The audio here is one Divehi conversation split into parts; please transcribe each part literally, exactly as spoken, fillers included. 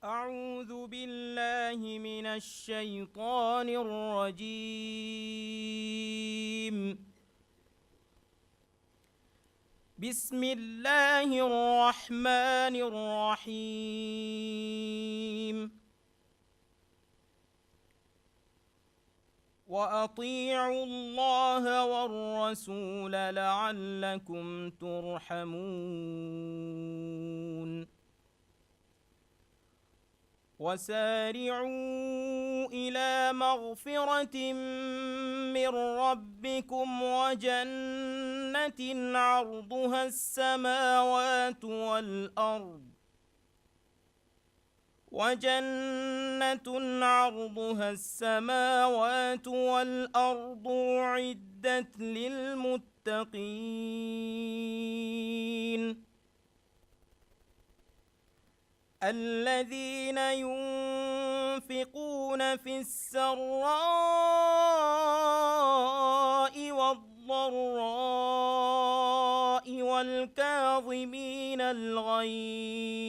أعوذ بالله من الشيطان الرجيم. بسم الله الرحمن الرحيم. وأطيعوا الله والرسول لعلكم ترحمون. وسارعوا إلى مغفرة من ربكم وجنة عرضها السماوات والأرض، وجنة عرضها السماوات والأرض أعدت للمتقين. الذين ينفقون في السراء والضراء والكاظمين الغيظ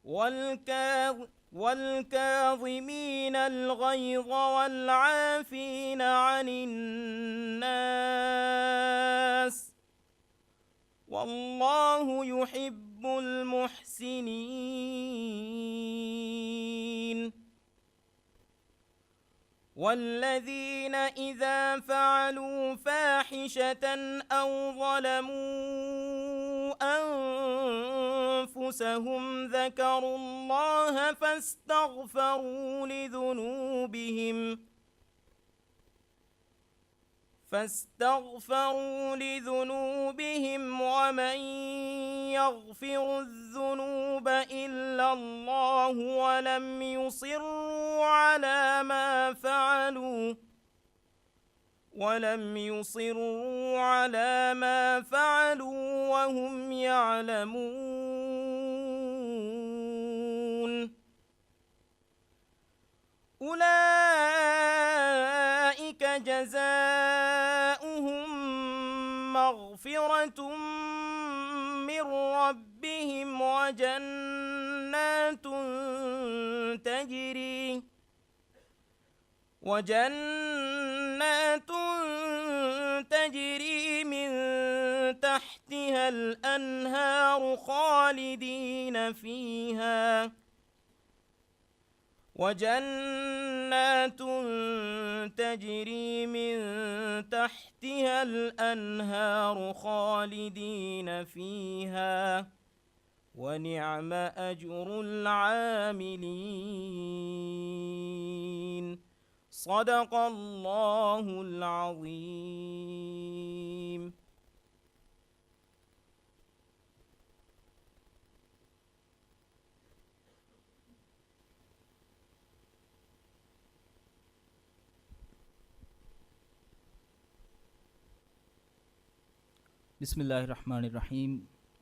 والكاظ-، والكاظمين الغيظ والعافين عن الناس، والله يحب المحسنين. والذين إذا فعلوا فاحشة أو ظلموا أنفسهم ذكروا الله فاستغفروا لذنوبهم فاستغفروا لذنوبهم ومن يغفر الذنوب إلا الله ولم يصروا على ما فعلوا، ولم يصروا على ما فعلوا وهم يعلمون. أولئك جزاؤهم مغفرة من ربهم وجنات تجري، وجنات تجري من تحتها الأنهار خالدين فيها، وجنات تجري من تحتها الأنهار خالدين فيها، ونعم أجر العاملين. صدق الله العظيم. بسم الله الرحمن الرحيم.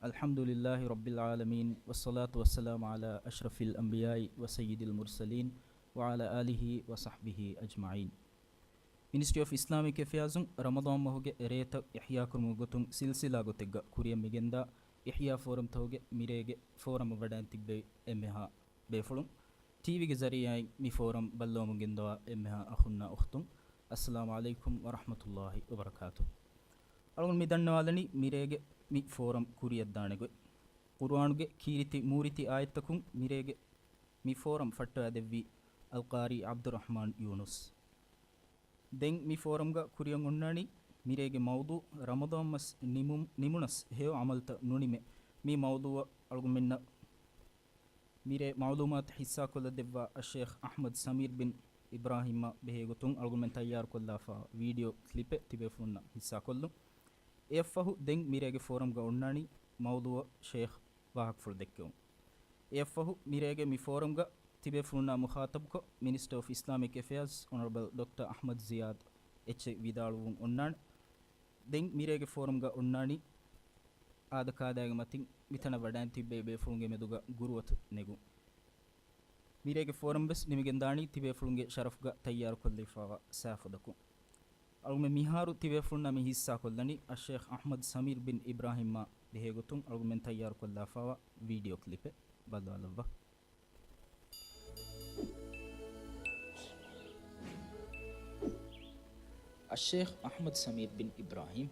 الحمد لله رب العالمين، والصلاة والسلام على أشرف الأنبياء وسيد المرسلين، وعلى آله وصحبه أجمعين. މިނިސްޓްރީ އޮފް އިސްލާމިކް އެފެއާޒުން ރަމަޟާން މަހުގެ ރޭތައް އިޙްޔާކުރުމުގެ ގޮތުން ސިލްސިލާ ގޮތެއްގަ ކުރިއަށް މިގެންދާ އިޙްޔާ ފޯރަމްތަކުގެ މިރޭގެ ފޯރަމަށް ވަޑައިން ތިއްބެވި އެންމެހާ ބޭފުޅުން ޓީވީގެ ޒަރީއާއިން މި ފޯރަމް ބައްލަވަމުން ގެންދަވާ އެންމެހާ އަޚުންނާ އުޚްތުން، އައްސަލާމު ޢަލައިކުމް ވަރަޙްމަތުﷲި ވަބަރަކާތުހު. އަޅުގަނޑު މި ދަންނަވާލަނީ މިރޭގެ މި ފޯރަމް ކުރިއަށްދާނެ ގޮތް. ޤުރުއާނުގެ ކީރިތި މޫރިތި އާޔަތްތަކުން މިރޭގެ މި ފޯރަމް ފައްޓަވާދެއްވީ އަލްޤާރީ ޢަބްދުއްރަޙްމާން ޔޫނުސް. ދެން މި ފޯރަމްގަ ކުރިއަށް އޮންނާނީ މިރޭގެ މައުޟޫޢު ރަމަޟާން މަސް ނިމު-، ނިމުނަސް ހެޔޮ ޢަމަލުތައް ނުނިމޭ. މި މައުޟޫޢަށް އަޅުގަނޑުމެންނަށް މިރޭ މަޢުލޫމާތު ހިއްސާކޮށްލަދެއްވާ އައްޝައިޚް އަޙްމަދު ސަމީރް ބިން އިބްރާހީމާ ބެހޭ ގޮތުން އަޅުގަނޑުމެން ތައްޔާރުކޮށްލާފަ ވީޑިއޯ ކްލިޕެއް ތިބޭފުޅުންނަށް ހިއްސާކޮށްލުން. އެއަށްފަހު ދެން މިރޭގެ ފޯރަމްގަ އޮންނާނީ މައުޟޫޢަށް ޝޭޚް ވާހަކަފުޅު ދެއްކެވުން. އެއަށްފަހު މިރޭގެ މި ފޯރަމްގަ ތިބޭފުޅުންނާ މުޚާޠަބްކޮށް މިނިސްޓަރ އޮފް އިސްލާމިކް އެފެއާޒް އޮނަރަބަލް ޑޮކްޓަރ އަޙްމަދު ޒިޔާދު އެއްޗެއް ވިދާޅުވުން އޮންނާނެ. ދެން މިރޭގެ ފޯރަމްގަ އޮންނާނީ އާދަކާދައިގެ މަތިން މިތަނަށް ވަޑައިން ތިއްބެވި ބޭފުޅުންގެ މެދުގަ ގުރުއަތު ނެގުން. މިރޭގެ ފޯރަމް ވެސް ނިމިގެންދާނީ ތިބޭފުޅުންގެ ޝަރަފްގަ ތައްޔާރުކޮށްލެވިފައިވާ ސައިފޮދަކުން. އަޅުގަނޑުމެން މިހާރު ތިބޭފުޅުންނާ މި ހިއްސާކޮށްލަނީ އައްޝައިޚް އަޙްމަދު ސަމީރް ބިން އިބްރާހީމާ ދިހަ ގޮތުން އަޅުގަނޑުމެން ތައްޔާރުކޮށްލާފައިވާ ވީޑިއޯ ކްލިޕެއް ބައްލަވާލައްވާ. އައްޝޭޚް އަޙްމަދު ސަމީރު ބިން އިބްރާހީމް.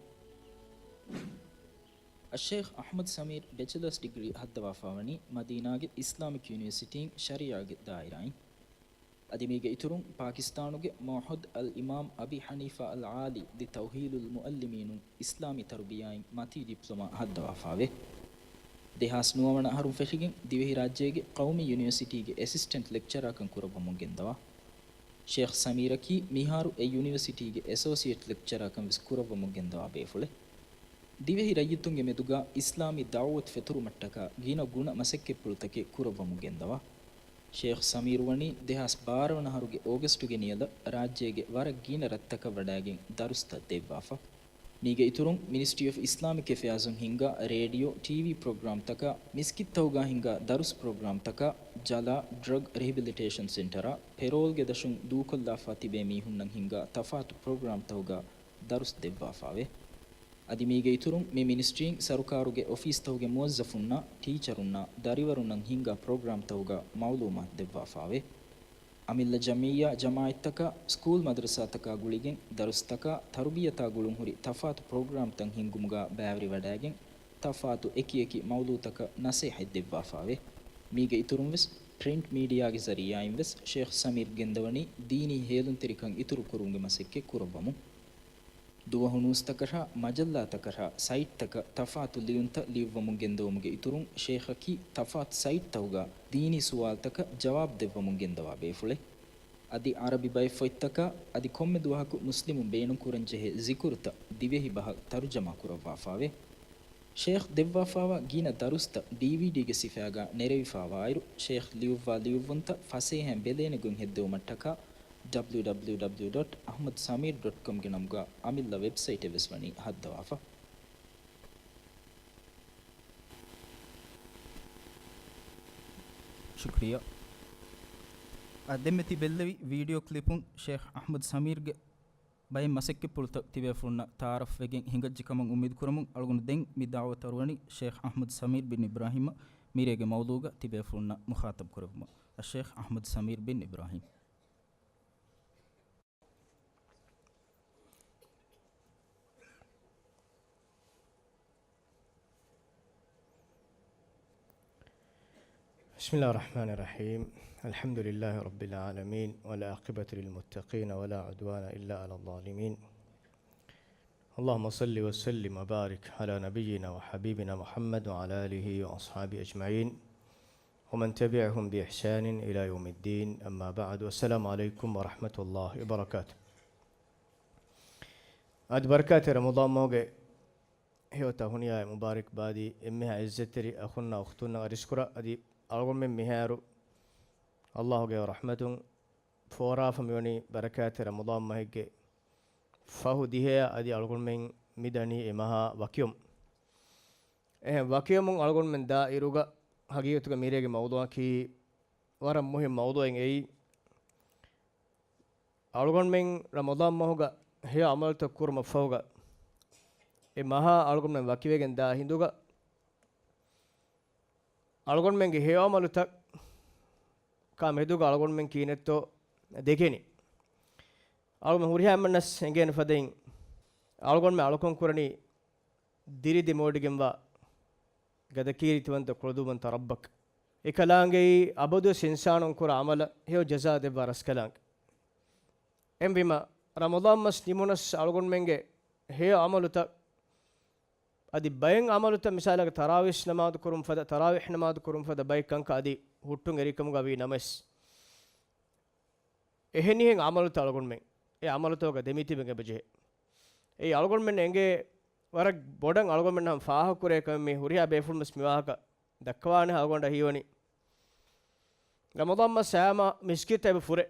އައްޝޭޚް އަޙްމަދު ސަމީރު ބެޗެލަރސް ޑިގްރީ ހައްދަވާފައިވަނީ މަދީނާގެ އިސްލާމިކް ޔުނިވަރސިޓީން ޝަރީޢާގެ ދާއިރާއިން. އަދި މީގެ އިތުރުން ޕާކިސްތާނުގެ މަޢުހަދު އަލް އިމާމް އަބީ ޙަނީފާ އަލް ޢާލީ ދި ތައުޙީލުލް މުޢައްލިމީނުން އިސްލާމީ ތަރުބިޔާއިން މަތީ ޑިޕްލޮމާ ހައްދަވާފައިވޭ. ދެހާސް ނުވަ ވަނަ އަހަރުން ފެށިގެން ދިވެހިރާއްޖޭގެ ޤައުމީ ޔުނިވަރސިޓީގެ އެސިސްޓެންޓް ލެކްޗަރާކަން ކުރައްވަމުން ގެންދަވާ. ޝޭޚް ސަމީރަކީ މިހާރު އެ ޔުނިވަރސިޓީގެ އެސޯސިއޭޓް ލެކްޗަރާކަން ވެސް ކުރައްވަމުން ގެންދަވާ ބޭފުޅެއް. ދިވެހި ރައްޔިތުންގެ މެދުގަ އިސްލާމީ ދަޢުވަތު ފެތުރުމަށްޓަކާ ގިނަ ގުނަ މަސައްކަތްޕުޅުތަކެއް ކުރައްވަމުން ގެންދަވާ. ޝޭޚް ސަމީރު ވަނީ ދެހާސް ބާރަ ވަނަ އަހަރުގެ އޯގަސްޓުގެ ނިޔަލަށް ރާއްޖޭގެ ވަރަށް ގިނަ ރަށްތަކަށް ވަޑައިގެން ދަރުސްތައް ދެއްވާފަ. މީގެ އިތުރުން މިނިސްޓްރީ އޮފް އިސްލާމިކް އެފެއާޒުން ހިންގާ ރޭޑިއޯ، ޓީވީ ޕްރޮގްރާމްތަކާ، މިސްކިތްތަކުގަ ހިންގާ ދަރުސް ޕްރޮގްރާމްތަކާ، ޖަލާ، ޑްރަގް ރިހެބިލިޓޭޝަން ސެންޓަރާ، ޕެރޯލްގެ ދަށުން ދޫކޮށްލާފަ ތިބޭ މީހުންނަށް ހިންގާ ތަފާތު ޕްރޮގްރާމްތަކުގަ ދަރުސް ދެއްވާފައެވެ. އަދި މީގެ އިތުރުން މި މިނިސްޓްރީން ސަރުކާރުގެ އޮފީސްތަކުގެ މުވައްޒަފުންނާ، ޓީޗަރުންނާ، ދަރިވަރުންނަށް ހިންގާ ޕްރޮގްރާމްތަކުގަ މަޢުލޫމާތު ދެއްވާފައެވެ. އަމިއްލަ ޖަމިއްޔާ ޖަމާޢަތްތަކާ، ސްކޫލް މަދްރަސާތަކާ ގުޅިގެން، ދަރުސްތަކާ، ތަރުބިޔަތާ ގުޅުންހުރި ތަފާތު ޕްރޮގްރާމްތައް ހިންގުމުގަ ބައިވެރިވަޑައިގެން، ތަފާތު އެކިއެކި މައުޟޫޢުތަކަށް ނަޞޭޙަތް ދެއްވާފައެވެ. މީގެ އިތުރުން ވެސް ޕްރިންޓް މީޑިއާގެ ޒަރީޢާއިން ވެސް ޝޭޚް ސަމީރު ގެންދަވަނީ ދީނީ ހޭލުންތެރިކަން އިތުރު ކުރުމުގެ މަސައްކަތް ކުރައްވަމުން. ދުވަހު ނޫސްތަކަށާ، މަޖައްލާތަކަށާ، ސައިޓްތަކަށް ތަފާތު ލިޔުންތައް ލިޔުއްވަމުން ގެންދަވުމުގެ އިތުރުން، ޝޭޚަކީ ތަފާތު ސައިޓްތަކުގަ ދީނީ ސުވާލުތަކަށް ޖަވާބު ދެއްވަމުން ގެންދަވާ ބޭފުޅެއް. އަދި ޢަރަބި ބައެއް ފޮތްތަކާ، އަދި ކޮންމެ ދުވަހަކު މުސްލިމުން ބޭނުންކުރަންޖެހޭ ޒިކުރުތައް ދިވެހި ބަހަށް ތަރުޖަމާ ކުރައްވާފައެވެ. ޝޭޚް ދެއްވާފައިވާ ގިނަ ދަރުސްތައް ޑީވީޑީގެ ސިފައިގަ ނެރެވިފައިވާއިރު، ޝޭޚް ލިޔުއްވާ ލިޔުއްވުންތައް ފަސޭހައިން ބެލޭނެ ގޮތް ހެއްދެވުމަށްޓަކާ، ޑަބްލިއު ޑަބްލިއު ޑަބްލިއު ޑޮޓް އަޙްމަދު ސަމީރު ޑޮޓް ކޮމްގެ ނަމުގަ އަމިއްލަ ވެބްސައިޓެއް ވެސް ވަނީ ހައްދަވާފަ. ޝުކްރިޔާ. އަ، ދެންމެ ތި ބެއްލެވި ވީޑިއޯ ކްލިޕުން ޝޭޚް އަޙްމަދު ސަމީރުގެ ބައެއް މަސައްކަތްޕުޅުތައް ތިބޭފުޅުންނަށް ތަޢާރަފްވެގެން ހިނގައްޖެ ކަމަށް އުއްމީދު ކުރަމުން އަޅުގަނޑު ދެން މި ދަޢުވަތު އަރުވަނީ ޝޭޚް އަޙްމަދު ސަމީރު ބިން އިބްރާހީމަށް މިރޭގެ މައުޟޫޢުގަ ތިބޭފުޅުންނަށް މުޚާޠަބު ކުރެއްވުމަށް. އައްޝޭޚް އަޙްމަދު ސަމީރު ބިން އިބްރާހީމް. بسم الله الرحمن الرحيم. الحمد لله رب العالمين، والعاقبة للمتقين، ولا عدوان إلا على الظالمين. اللهم صل وسلم وبارك على نبينا وحبيبنا محمد وعلى آله وأصحابه أجمعين، ومن تبعهم بإحسان إلى يوم الدين. أما بعد، والسلام عليكم ورحمة الله وبركاته. އަދި ބަރަކާތް ރަމަޟާން މަހުގެ ހެޔޮ ތަހުނިޔާއެއް މުބާރަކްބާދީ އެންމެހާ ޢިއްޒަތްތެރި އަޚުންނާ އުޚްތުންނަށް އަރިސްކުރާ. އަދި އަޅުގަނޑުމެން މިހާރު ﷲ ގެ ރަޙްމަތުން ފޯރާފަ މިވަނީ ބަރަކާތް ރަމަޟާން މަހެއްގެ ފަހު ދިހަޔަށް. އަދި އަޅުގަނޑުމެން މިދަނީ އެ މަހާ ވަކިވަމުން. އެހެން ވަކިވަމުން އަޅުގަނޑުމެން ދާ އިރުގަ ހަގީގަތުގަ މިރޭގެ މައުޟޫޢަކީ ވަރަށް މުހިންމު މައުޟޫޢެއް. އެއީ އަޅުގަނޑުމެން ރަމަޟާން މަހުގަ ހެޔޮ ޢަމަލުތައް ކުރުމަށްފަހުގަ، އެ މަހާ އަޅުގަނޑުމެން ވަކިވެގެން ދާ ހިނދުގަ، އަޅުގަނޑުމެންގެ ހެޔޮ ޢަމަލުތައް ކާ މެދުގަ އަޅުގަނޑުމެން ކިހިނެއްތޯ ދެކެނީ. އަޅުގަނޑު ހުރިހާ އެންމެންނަސް އެނގޭނެ ފަދައިން، އަޅުގަނޑުމެން އަޅުކަން ކުރަނީ ދިރި ދިމަވެޑިގެންވާ ގަދަކީރިތިވަންތަ ކުޅަދުންވަންތަ ރައްބަކަށް. އެކަލާނގެއީ އަބަދުވެސް އިންސާނުން ކުރާ ޢަމަލަށް ހެޔޮ ޖަޒާ ދެއްވާ ރަސްކަލާނގެ. އެހެންވީމަ، ރަމަޟާން މަސް ނިމުނަސް އަޅުގަނޑުމެންގެ ހެޔޮ ޢަމަލުތައް، އަދި ބައެއް ޢަމަލުތައް، މިސާލަކަށް ތަރާވީޙް ނަމާދު ކުރުން ފަދަ، ތަރާވީޙް ނަމާދު ކުރުން ފަދަ ބައެއް ކަންކަން އަދި ހުއްޓުން އެރިކަމުގަ ވީ ނަމަވެސް، އެހެނިހެން ޢަމަލުތައް އަޅުގަނޑުމެން އެ ޢަމަލުތަކުގަ ދެމިތިބެގެން އެބަޖެހޭ. އެއީ އަޅުގަނޑުމެން އެނގޭ ވަރަށް ބޮޑަށް އަޅުގަނޑުމެން ހަމަ ފާހަގަކުރޭ ކަމެއް. މި ހުރިހާ ބޭފުޅުން ވެސް މި ވާހަކަ ދައްކަވާނެ. އަޅުގަނޑަށް ހީވަނީ ރަމަޟާން މަސް ހަމަ މިސްކިތަށް އެބަ ފުރޭ.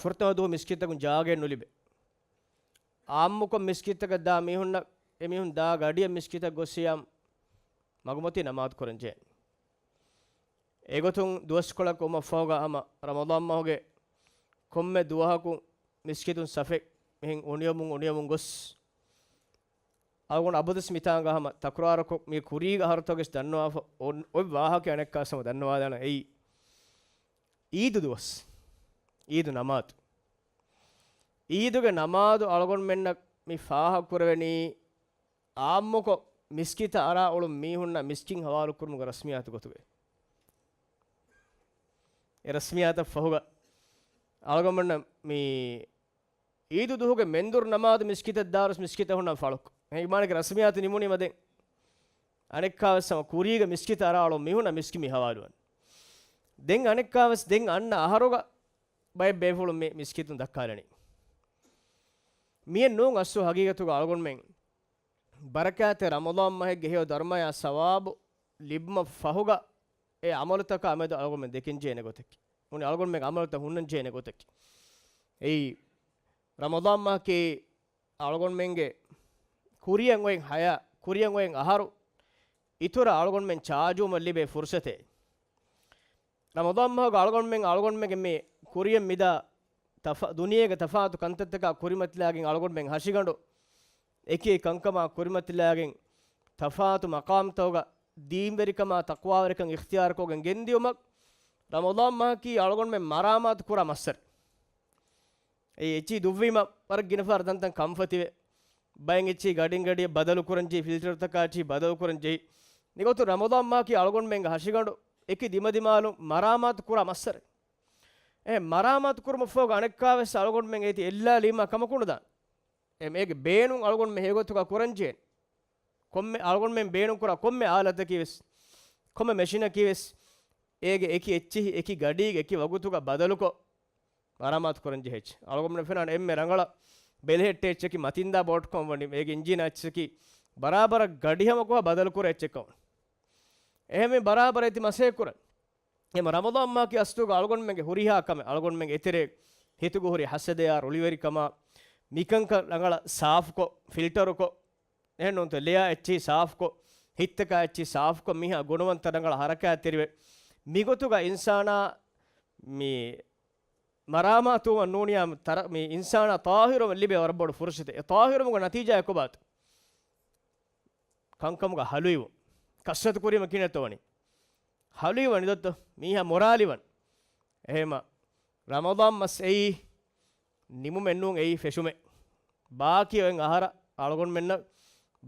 ފުރަތަމަ ދުވަހު މިސްކިތަކުން ޖާގައެއް ނުލިބޭ. އާއްމުކޮށް މިސްކިތަކަށް ދާ މީހުންނަށް، އެމީހުން ދާ ގަޑިއަށް މިސްކިތަށް ގޮއްސިޔާ މަގުމަތީ ނަމާދު ކުރަން ޖެހޭ. އެގޮތުން ދުވަސްކޮޅަކު ވުމަށްފަހުގަ ހަމަ ރަމަޟާން މަހުގެ ކޮންމެ ދުވަހަކު މިސްކިތުން ސަފެއް މިހެން އުނިޔަމުން އުނިޔަމުން ގޮސް، އަޅުގަނޑު އަބަދުވެސް މިތާނގަ ހަމަ ތަކުރާރުކޮށް މި ކުރީގަ އަހަރުތަކުގެސް ދަންނަވާފަ އޮ-، އޮތް ވާހަކަ އަނެއްކާސް ހަމަ ދަންނަވާލާނަ އެއީ އީދު ދުވަސް، އީދު ނަމާދު. އީދުގެ ނަމާދު އަޅުގަނޑުމެންނަށް މި ފާހަގަކުރެވެނީ އާއްމުކޮށް މިސްކިތަށް އަރާ އުޅުނު މީހުންނަށް މިސްކިތް ހަވާލުކުރުމުގެ ރަސްމިއްޔާތު ގޮތުގައި. އެ ރަސްމިއްޔާތަށް ފަހުގަ އަޅުގަނޑުމެންނަށް މި އީދު ދުހުގެ މެންދުރު ނަމާދު މިސްކިތަށް ދާއިރު މިސްކިތަށް ހުންނަ ފަޅުކޮށް. އެ އިމާންގެ ރަސްމިއްޔާތު ނިމުނީމަ ދެން އަނެއްކާވެސް ހަމަ ކުރީގަ މިސްކިތަށް އަރާ އުޅުނު މީހުންނަށް މިސްކިތް މި ހަވާލުވަން. ދެން އަނެއްކާވެސް ދެން އަންނަ އަހަރުގަ ބައެއް ބޭފުޅުން މި މިސްކިތުން ދައްކާލަނީ. މިއެއް ނޫން އަސްލު ހަގީގަތުގަ އަޅުގަނޑުމެން ބަރަކާތެއް ރަމަޟާން މަހެއްގެ ހެޔޮ ދަރުމަޔާ ސަވާބު ލިބުމަށް ފަހުގަ އެ އަމަލުތަކާ މެދު އަޅުގަނޑުމެން ދެކެން ޖެހޭނެ ގޮތަކީ. އުނި އަޅުގަނޑުމެން އަމަލުތައް ހުންނަން ޖެހޭނެ ގޮތަކީ. އެއީ ރަމަޟާން މަހަކީ އަޅުގަނޑުމެންގެ ކުރިއަށް އޮތް ހަޔާ، ކުރިއަށް އޮތް އަހަރު އިތުރަށް އަޅުގަނޑުމެން ޗާޖުވުމަށް ލިބޭ ފުރުސަތެއް. ރަމަޟާން މަހުގަ އަޅުގަނޑުމެން، އަޅުގަނޑުމެންގެ މި ކުރިއަށް މިދާ ތަފާ-، ދުނިޔޭގެ ތަފާތު ކަންތައްތަކާ ކުރިމަތިލާގެން އަޅުގަނޑުމެން ހަށިގަނޑު އެކި ކަންކަމާ ކުރިމަތިލާގެން ތަފާތު މަޤާމްތަކުގަ ދީންވެރިކަމާ ތަޤްވާވެރިކަން އިޚްތިޔާރުކޮށްގެން ގެންދިޔުމަށް ރަމަޟާން މަހަކީ އަޅުގަނޑުމެން މަރާމާތު ކުރާ މައްސަރެއް. އެއީ އެއްޗިހި ދުއްވީމަ ވަރަށް ގިނަ ފަހަރަށް ދަންތަން ކަންފަތިވެ، ބައެއް އެއްޗިހި ގަޑިން ގަޑިއަށް ބަދަލުކުރަން ޖެހި، ފިލްޓަރުތަކާ އެއްޗިހި ބަދަލުކުރަން ޖެހި. މިގޮތުން ރަމަޟާން މަހަކީ އަޅުގަނޑުމެންގެ ހަށިގަނޑު އެކި ދިމަދިމާލުން މަރާމާތު ކުރާ މައްސަރެއް. އެ މަރާމާތު ކުރުމަށްފަހުގަ އަނެއްކާވެސް އަޅުގަނޑުމެން އޭތި އެއްލާލީމާ ކަމަކު ނުދާން. އެ މޭގެ ބޭނުން އަޅުގަނޑުމެން ހެޔޮގޮތުގަ ކުރަންޖެހޭނެ. ކޮންމެ އަޅުގަނޑުމެން ބޭނުންކުރާ ކޮންމެ އާލަތަކީވެސް، ކޮންމެ މެޝިނަކީވެސް، އޭގެ އެކި އެއްޗިހި އެކި ގަޑީގެ އެކި ވަގުތުގަ ބަދަލުކޮށް، މަރާމާތު ކުރަން ޖެހޭ އެއްޗެއް. އަޅުގަނޑުމެން ފެނާނެ އެންމެ ރަނގަޅަށް ބެލެހެއްޓޭ އެއްޗަކީ މަތިންދާ ބޯޓްކަމަށް ވަނީ، އޭގެ އިންޖީނާ އެއްޗަކީ ބަރާބަރަށް ގަޑިހަމަކޮށް ބަދަލުކުރާ އެއްޗެއްކަމަށް. އެހެންވެ ބަރާބަރަށް އެތި މަސައްކަތް ކުރަން. އެމަ ރަމަޟާން މަހަކީ އަސްލުގަ އަޅުގަނޑުމެންގެ ހުރިހާ ކަމެއް، އަޅުގަނޑުމެންގެ އެތެރޭ ހިތުގަ ހުރި ހަސަދަޔާ ރުޅިވެރިކަމާ، މިކަންކަން ރަނގަޅަށް ސާފުކޮށް، ފިލްޓަރުކޮށް، އެހެންނޫންތަ ލެޔާ އެއްޗިހި ސާފުކޮށް، ހިތްތަކާ އެއްޗިހި ސާފުކޮށް، މީހާ ގުނަވަންތަ ރަނގަޅަށް ހަރަކާތްތެރިވެ، މިގޮތުގަ އިންސާނާ މި މަރާމާތުވުމަށް ނޫނިޔާ ތަރަ-، މި އިންސާނާ ޠާހިރުވުމަށް ލިބޭ ވަރަށް ބޮޑު ފުރުސަތެއް. އެ ޠާހިރުވުމުގެ ނަތީޖާއެއް ކޮބާތަ؟ ކަންކަމުގަ ހަލުއިވުން. ކަސްރަތު ކުރީމަ ކިހިނެއްތޯ ވަނީ؟ ހަލުއިވަން އިދޮއްތޯ؟ މީހާ މޮރާލިވަން. އެހެމަ ރަމަޟާން މަސް އެއީ ނިމުމެއް ނޫން، އެއީ ފެށުމެއް. ބާކީ އޮތް އަހަރަށް އަޅުގަނޑުމެންނަށް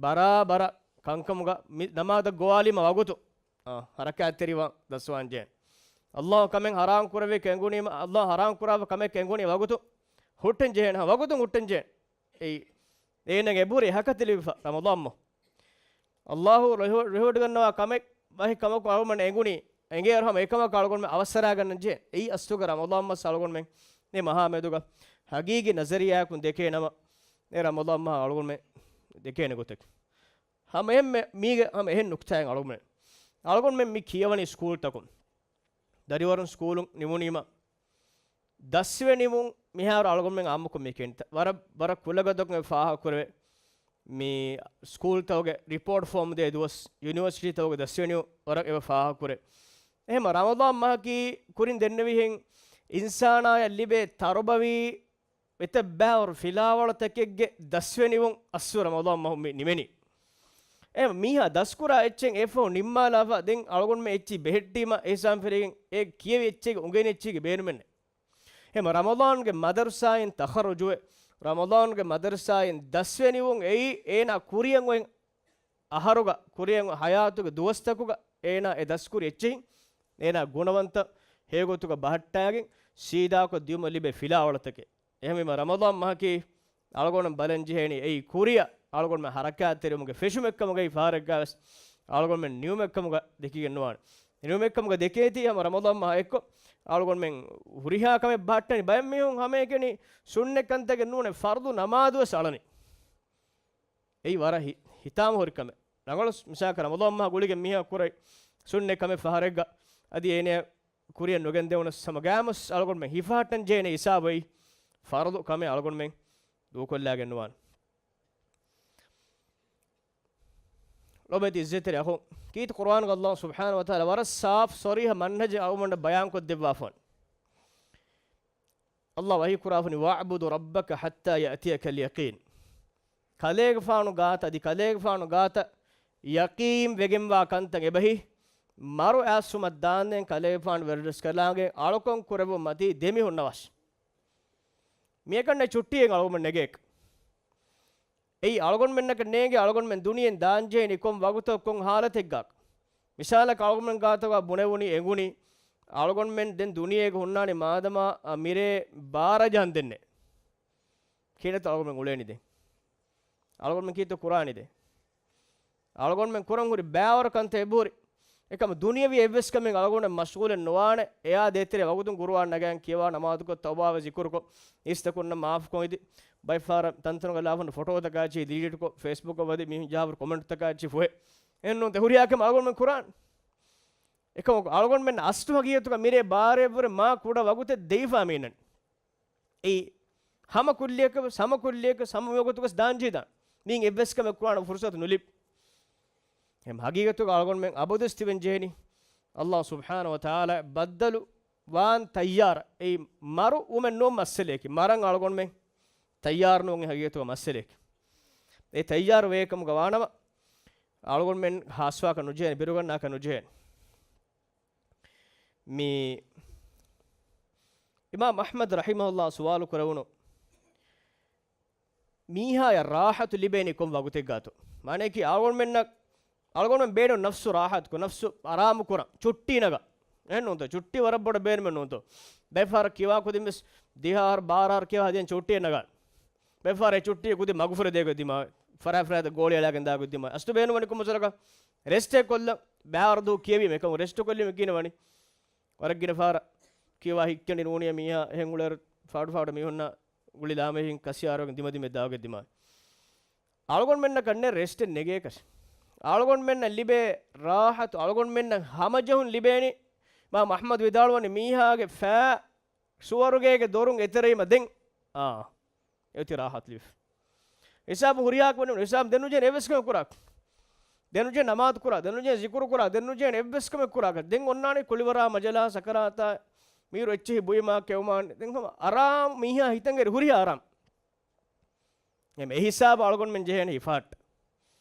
ބަރާބަރަށް ކަންކަމުގަ މި ނަމާދަށް ގޮވާލީމަ ވަގުތު، އާ، ހަރަކާތްތެރިވާން ދަސްވާން ޖެހޭނެ. ﷲ ކަމެއް ޙަރާމް ކުރެއްވި ކެނގުނީމަ، ﷲ ޙަރާމް ކުރާފަ ކަމެއް ކެނގުނީ ވަގުތު ހުއްޓަން ޖެހޭނެ، ހަ، ވަގުތުން ހުއްޓަން ޖެހޭނެ. އެއީ އޭނަގެ އެބުރި އެހަކަތި ލިބިފަ ރަމަޟާން މަހު. ﷲ ރެހޯ-، ރެހޯޑްގަންނަވާ ކަމެއް ވަހި ކަމަކު އަޅުގަނޑު އެނގުނީ، އެނގޭއިރު ހަމަ އެކަމަކު އަޅުގަނޑުމެން އަވަސްއަރާގަންނަން ޖެހޭ. އެއީ އަސްލުގަ ރަމަޟާން މަސް އަޅުގަނޑުމެން މި މަހާ މެދުގަ ހަގީގީ ނަޒަރިއްޔާއަކުން ދެކޭ ނަމަ، އެ ރަމަޟާން މަހަށް އަޅުގަނޑުމެން ދެކޭނެ ގޮތަކީ. ހަމަ އެހެންމެ މީގެ ހަމަ އެހެން ނުކްތާއެއް އަޅުގަނޑުމެން، އަޅުގަނޑުމެން މި ކިޔަވަނީ ސްކޫލްތަކުން. ދަރިވަރުން ސްކޫލުން ނިމުނީމަ، ދަސްވެ ނިމުން މިހާރު އަޅުގަނޑުމެން އާއްމުކޮށް މި ކެންތަ-، ވަރަށް، ވަރަށް ކުލަގަދަކުން އެ ފާހަގަކުރެވޭ. މި ސްކޫލްތަކުގެ ރިޕޯޓް ފޯމް ދޭ ދުވަސް، ޔުނިވަރސިޓީތަކުގެ ދަސްވެ ނިމުން ވަރަށް އެބަ ފާހަގަކުރޭ. އެހެމަ ރަމަޟާން މަހަކީ ކުރިން ދެންނެވިހެން އިންސާނާޔަށް ލިބޭ ތަރުބަވީ އެތައް ބައިވަރު ފިލާވަޅުތަކެއްގެ ދަސްވެ ނިމުން އަސްލު ރަމަޟާން މަހު މި ނިމެނީ. އެ މީހާ ދަސްކުރާ އެއްޗެއް އެފަހު ނިންމާލާފަ ދެން އަޅުގަނޑުމެން އެއްޗި ބެހެއްޓީމަ އިހްސާން ފެރިގެން އެ ކިޔެވި އެއްޗެއްގެ އުނގެނި އެއްޗެއްގެ ބޭނުމެއް ނެތް. އެމަ ރަމަޟާންގެ މަދަރުސާއިން ތަޚައްރުޖުވެ، ރަމަޟާންގެ މަދަރުސާއިން ދަސްވެ ނިމުން އެއީ އޭނާ ކުރިއަށް އޮތް އަހަރުގަ، ކުރިއަށް ހަޔާތުގެ ދުވަސްތަކުގަ އޭނާ އެ ދަސްކުރި އެއްޗެހިން، އޭނާ ގުނަވަންތަ ހެޔޮގޮތުގަ ބަހައްޓާގެން ސީދާކޮށް ދިޔުމަށް ލިބޭ ފިލާވަޅުތަކެއް. އެހެންވީމަ ރަމަޟާން މަހަކީ އަޅުގަނޑު ބަލަން ޖެހޭނީ އެއީ ކުރިއަށް އަޅުގަނޑުމެން ހަރަކާތްތެރިވުމުގެ ފެށުމެއްކަމުގައި ފަހަރެއްގަވެސް އަޅުގަނޑުމެން ނިމުމެއްކަމުގަ ދެކިގެން ނުވާނެ. ނިމުމެއްކަމުގަ ދެކޭތީ ހަމަ ރަމަޟާން މަހާ އެއްކޮށް އަޅުގަނޑުމެން ހުރިހާ ކަމެއް ބަހައްޓަނީ. ބައެއް މީހުން ހަމައެކަނި ސުންނަތް ކަންތަކެއް ނޫނޭ ފަރުޟު ނަމާދުވެސް އަޅަނީ. އެއީ ވަރަށް ހި-، ހިތާމަ ހުރި ކަމެއް. ރަނގަޅު މިސާލަކަށް ރަމަޟާން މަހާ ގުޅިގެން މީހާ ކުރައި ސުންނަތް ކަމެއް ފަހަރެއްގަ އަދި އޭނަ ކުރިއަށް ނުގެންދެވުނަސް ހަމަ ގާމުސް އަޅުގަނޑުމެން ހިފަހައްޓަން ޖެހޭނެ ހިސާބު އެއީ ފަރުޟު ކަމެއް އަޅުގަނޑުމެން ދޫކޮށްލާގެން ނުވާނެ. ލޮބެތި އިއްޒަތްތެރި އަޚުން، ކީރިތި ޤުރުއާނުގަ ﷲ ސުބްޙާނަހޫ ވަތަޢާލާ ވަރަށް ސާފު ޞަރީޙަ މަންހަޖެއް އަޅުގަނޑަށް ބަޔާންކޮށްދެއްވާފަ ވަނީ. ﷲ ވަޙީ ކުރާފަ ވަނީ، "وَاعْبُدْ رَبَّكَ حَتَّىٰ يَأْتِيَكَ الْيَقِينُ." ކަލޭގެފާނު ގާތަށް، އަދި ކަލޭގެފާނު ގާތަށް ޔަޤީން ވެގެންވާ ކަންތައް އެބަހީ، މަރު އައިސްފުމަށް ދާންދެން ކަލޭގެފާނު ވެރިރަސްކަލާނގެ އަޅުކަން ކުރެއްވުމަތީ ދެމިހުންނަވާށި. މިއަކަންނެ ޗުއްޓީއެއް އަޅުގަނޑުމެން ނެގޭކަށް. އެއީ އަޅުގަނޑުމެންނަކަށް ނޭނގެ އަޅުގަނޑުމެން ދުނިޔެއިން ދާންޖެހެނީ ކޮން ވަގުތަކު ކޮން ހާލަތެއްގާ. މިސާލަކަށް އަޅުގަނޑުމެން ގާތަކާ ބުނެވުނީ އެނގުނީ، އަޅުގަނޑުމެން ދެން ދުނިޔޭގަ ހުންނާނީ މާދަމާ، އަ، މިރޭ ބާރަ ޖަހަން ދެންނެ. ކިހިނެއްތޯ އަޅުގަނޑުމެން އުޅޭނީ ދެން؟ އަޅުގަނޑުމެން ކީއްތޯ ކުރާނީ ދެން؟ އަޅުގަނޑުމެން ކުރަން ހުރި ބައިވަރު ކަންތައް އެބަހުރި. އެކަމަ ދުނިޔަވީ އެއްވެސް ކަމެއް އަޅުގަނޑު މަޝްޣޫލެއް ނުވާނެ. އެއާ ދޭތެރޭ ވަގުތުން ގުރުއާން ނަގައިން ކިޔަވާ، ނަމާދުކޮށް، ތައުބާވެ ޒިކުރުކޮށް، އިސްތަކުންނަށް މާފުކޮށް އިދި، ބައެއްފަހަރަށް ތަންތަނުގަ ލާފަން ފޮޓޯތަކާ ޗި ޑިލީޓްކޮށް، ފޭސްބުކަށް ވަދެ މީހުން ޖަހާފަ ކޮމެންޓްތަކާ ޗި ފޮހެ. އެހެންނޫންތަ ހުރިހާ ކަމެއް އަޅުގަނޑުމެން ކުރާން. އެކަމަކު އަޅުގަނޑުމެން އަސްލު ހަގީގަތުގަ މިރޭ ބާރައެއްވުރެ މާ ކުޑަ ވަގުތެއް ދެވިފާ މީނަން. އެއީ ހަމަ ކުއްލިއަކަށް ވެސް، ހަމަ ކުއްލިއަކަށް ވެސް ހަމަ ވަގުތުގަސް ދާންޖެހިދާން. މީން އެއްވެސް ކަމެއް ކުރާނެ ފުރުސަތު ނުލިބި. އެހެން ހަގީގަތުގަ އަޅުގަނޑުމެން އަބަދުވެސް ތިބެން ޖެހެނީ އައްލާހު ސުބްޙާނަހު ވަތަޢާލާ ބައްދަލު ވާން ތައްޔާރަށް. އެއީ މަރު ވުމެއް ނޫން މައްސަލައަކީ. މަރަން އަޅުގަނޑުމެން ތައްޔާރު ނޫން ހަގީގަތުގަ މައްސަލައަކީ. އެ ތައްޔާރު ވޭ ކަމުގަ ވާނަމަ، އަޅުގަނޑުމެން ހާސްވާކަށް ނުޖެހޭނެ، ބިރުގަންނާކަށް ނުޖެހޭނެ. މި އިމާމް އަޙްމަދު ރަޙިމަހުﷲ ސުވާލު ކުރެވުނު، މީހާޔަށް ރާޙަތު ލިބޭނީ ކޮން ވަގުތެއްގާތޯ؟ މާނައަކީ އަޅުގަނޑުމެންނަށް، އަޅުގަނޑުމެން ބޭނުން ނަފްސު ރާޙަތުކޮށް، ނަފްސު އަރާމުކުރަން، ޗުއްޓީ ނަގާ. އެހެން ނޫންތޯ؟ ޗުއްޓީ ވަރަށް ބޮޑަށް ބޭނުމެއް ނޫންތޯ؟ ބައެއްފަހަރަށް ކިޔަވާ ކުދިން ވެސް ދިހަ އަހަރު ބާރަ އަހަރު ކިޔަވާ ހަދިޔަން ޗުއްޓީއެއް ނަގާ. ބައެއްފަހަރަށް އެ ޗުއްޓީ ކުދި މަގުފުރެ ދޭގޮތް ދިމާވެ. ފަރާފަރާތަށް ގޯޅި އަޅާގެން ދާގޮތް ދިމާވެ. އަސްލު ބޭނުންވަނީ ކޮންމެ ސަރަކަށް؟ ރެސްޓެއް ކޮށްލަން. ބާރަ ދުވަހު ކިޔެވީމަ އެކަމު ރެސްޓް ކޮށްލީމަ ގިނަވަނީ. ވަރަށް ގިނަ ފަހަރަށް ކިޔަވާ ހިތްކެނޑި ނޫނިޔަ މީހާ އެހެން އުޅޭއިރު ފާޑު ފާޑު މީހުންނާ ގުޅި ލާމެހިން ކަސިއާރުވެގެން ދިމަ ދިމަ ދާގޮތް ދިމާވެ. އަޅުގަނޑުމެންނަކަށް ނެތް ރެސްޓެއް ނެގޭކަށް. އަޅުގަނޑުމެންނަށް ލިބޭ ރާޙަތު، އަޅުގަނޑުމެންނަށް ހަމަޖެހުން ލިބޭނީ. އިމާމް އަޙްމަދު ވިދާޅުވަނީ މީހާގެ ފައި ސުވަރުގޭގެ ދޮރުން އެތެރެވީމަ ދެން، އާ، އެއޮތީ ރާޙަތު ލިބިފަ. ހިސާބު ހުރިހާ ކުރަން، ހިސާބު ދެންނުޖެހޭނެ އެއްވެސް ކަމެއް ކުރާކަށް. ދެންނުޖެހޭ ނަމާދު ކުރާ، ދެންނުޖެހޭ ޒިކުރު ކުރާ، ދެންނުޖެހޭނެ އެއްވެސް ކަމެއް ކުރާކަށް. ދެން އޮންނާނީ ކުޅިވަރާ މަޖަލާ ސަކަރާތާ، މީރު އެއްޗެހި ބުއިމާ ކެއުމާ، ދެން ހަމަ އަރާމް މީހާ ހިތަށް އެރި ހުރިހާ އަރާމް. އެހެން އެހިސާބަށް އަޅުގަނޑުމެން ޖެހޭނެ ހިފާއްޓަ.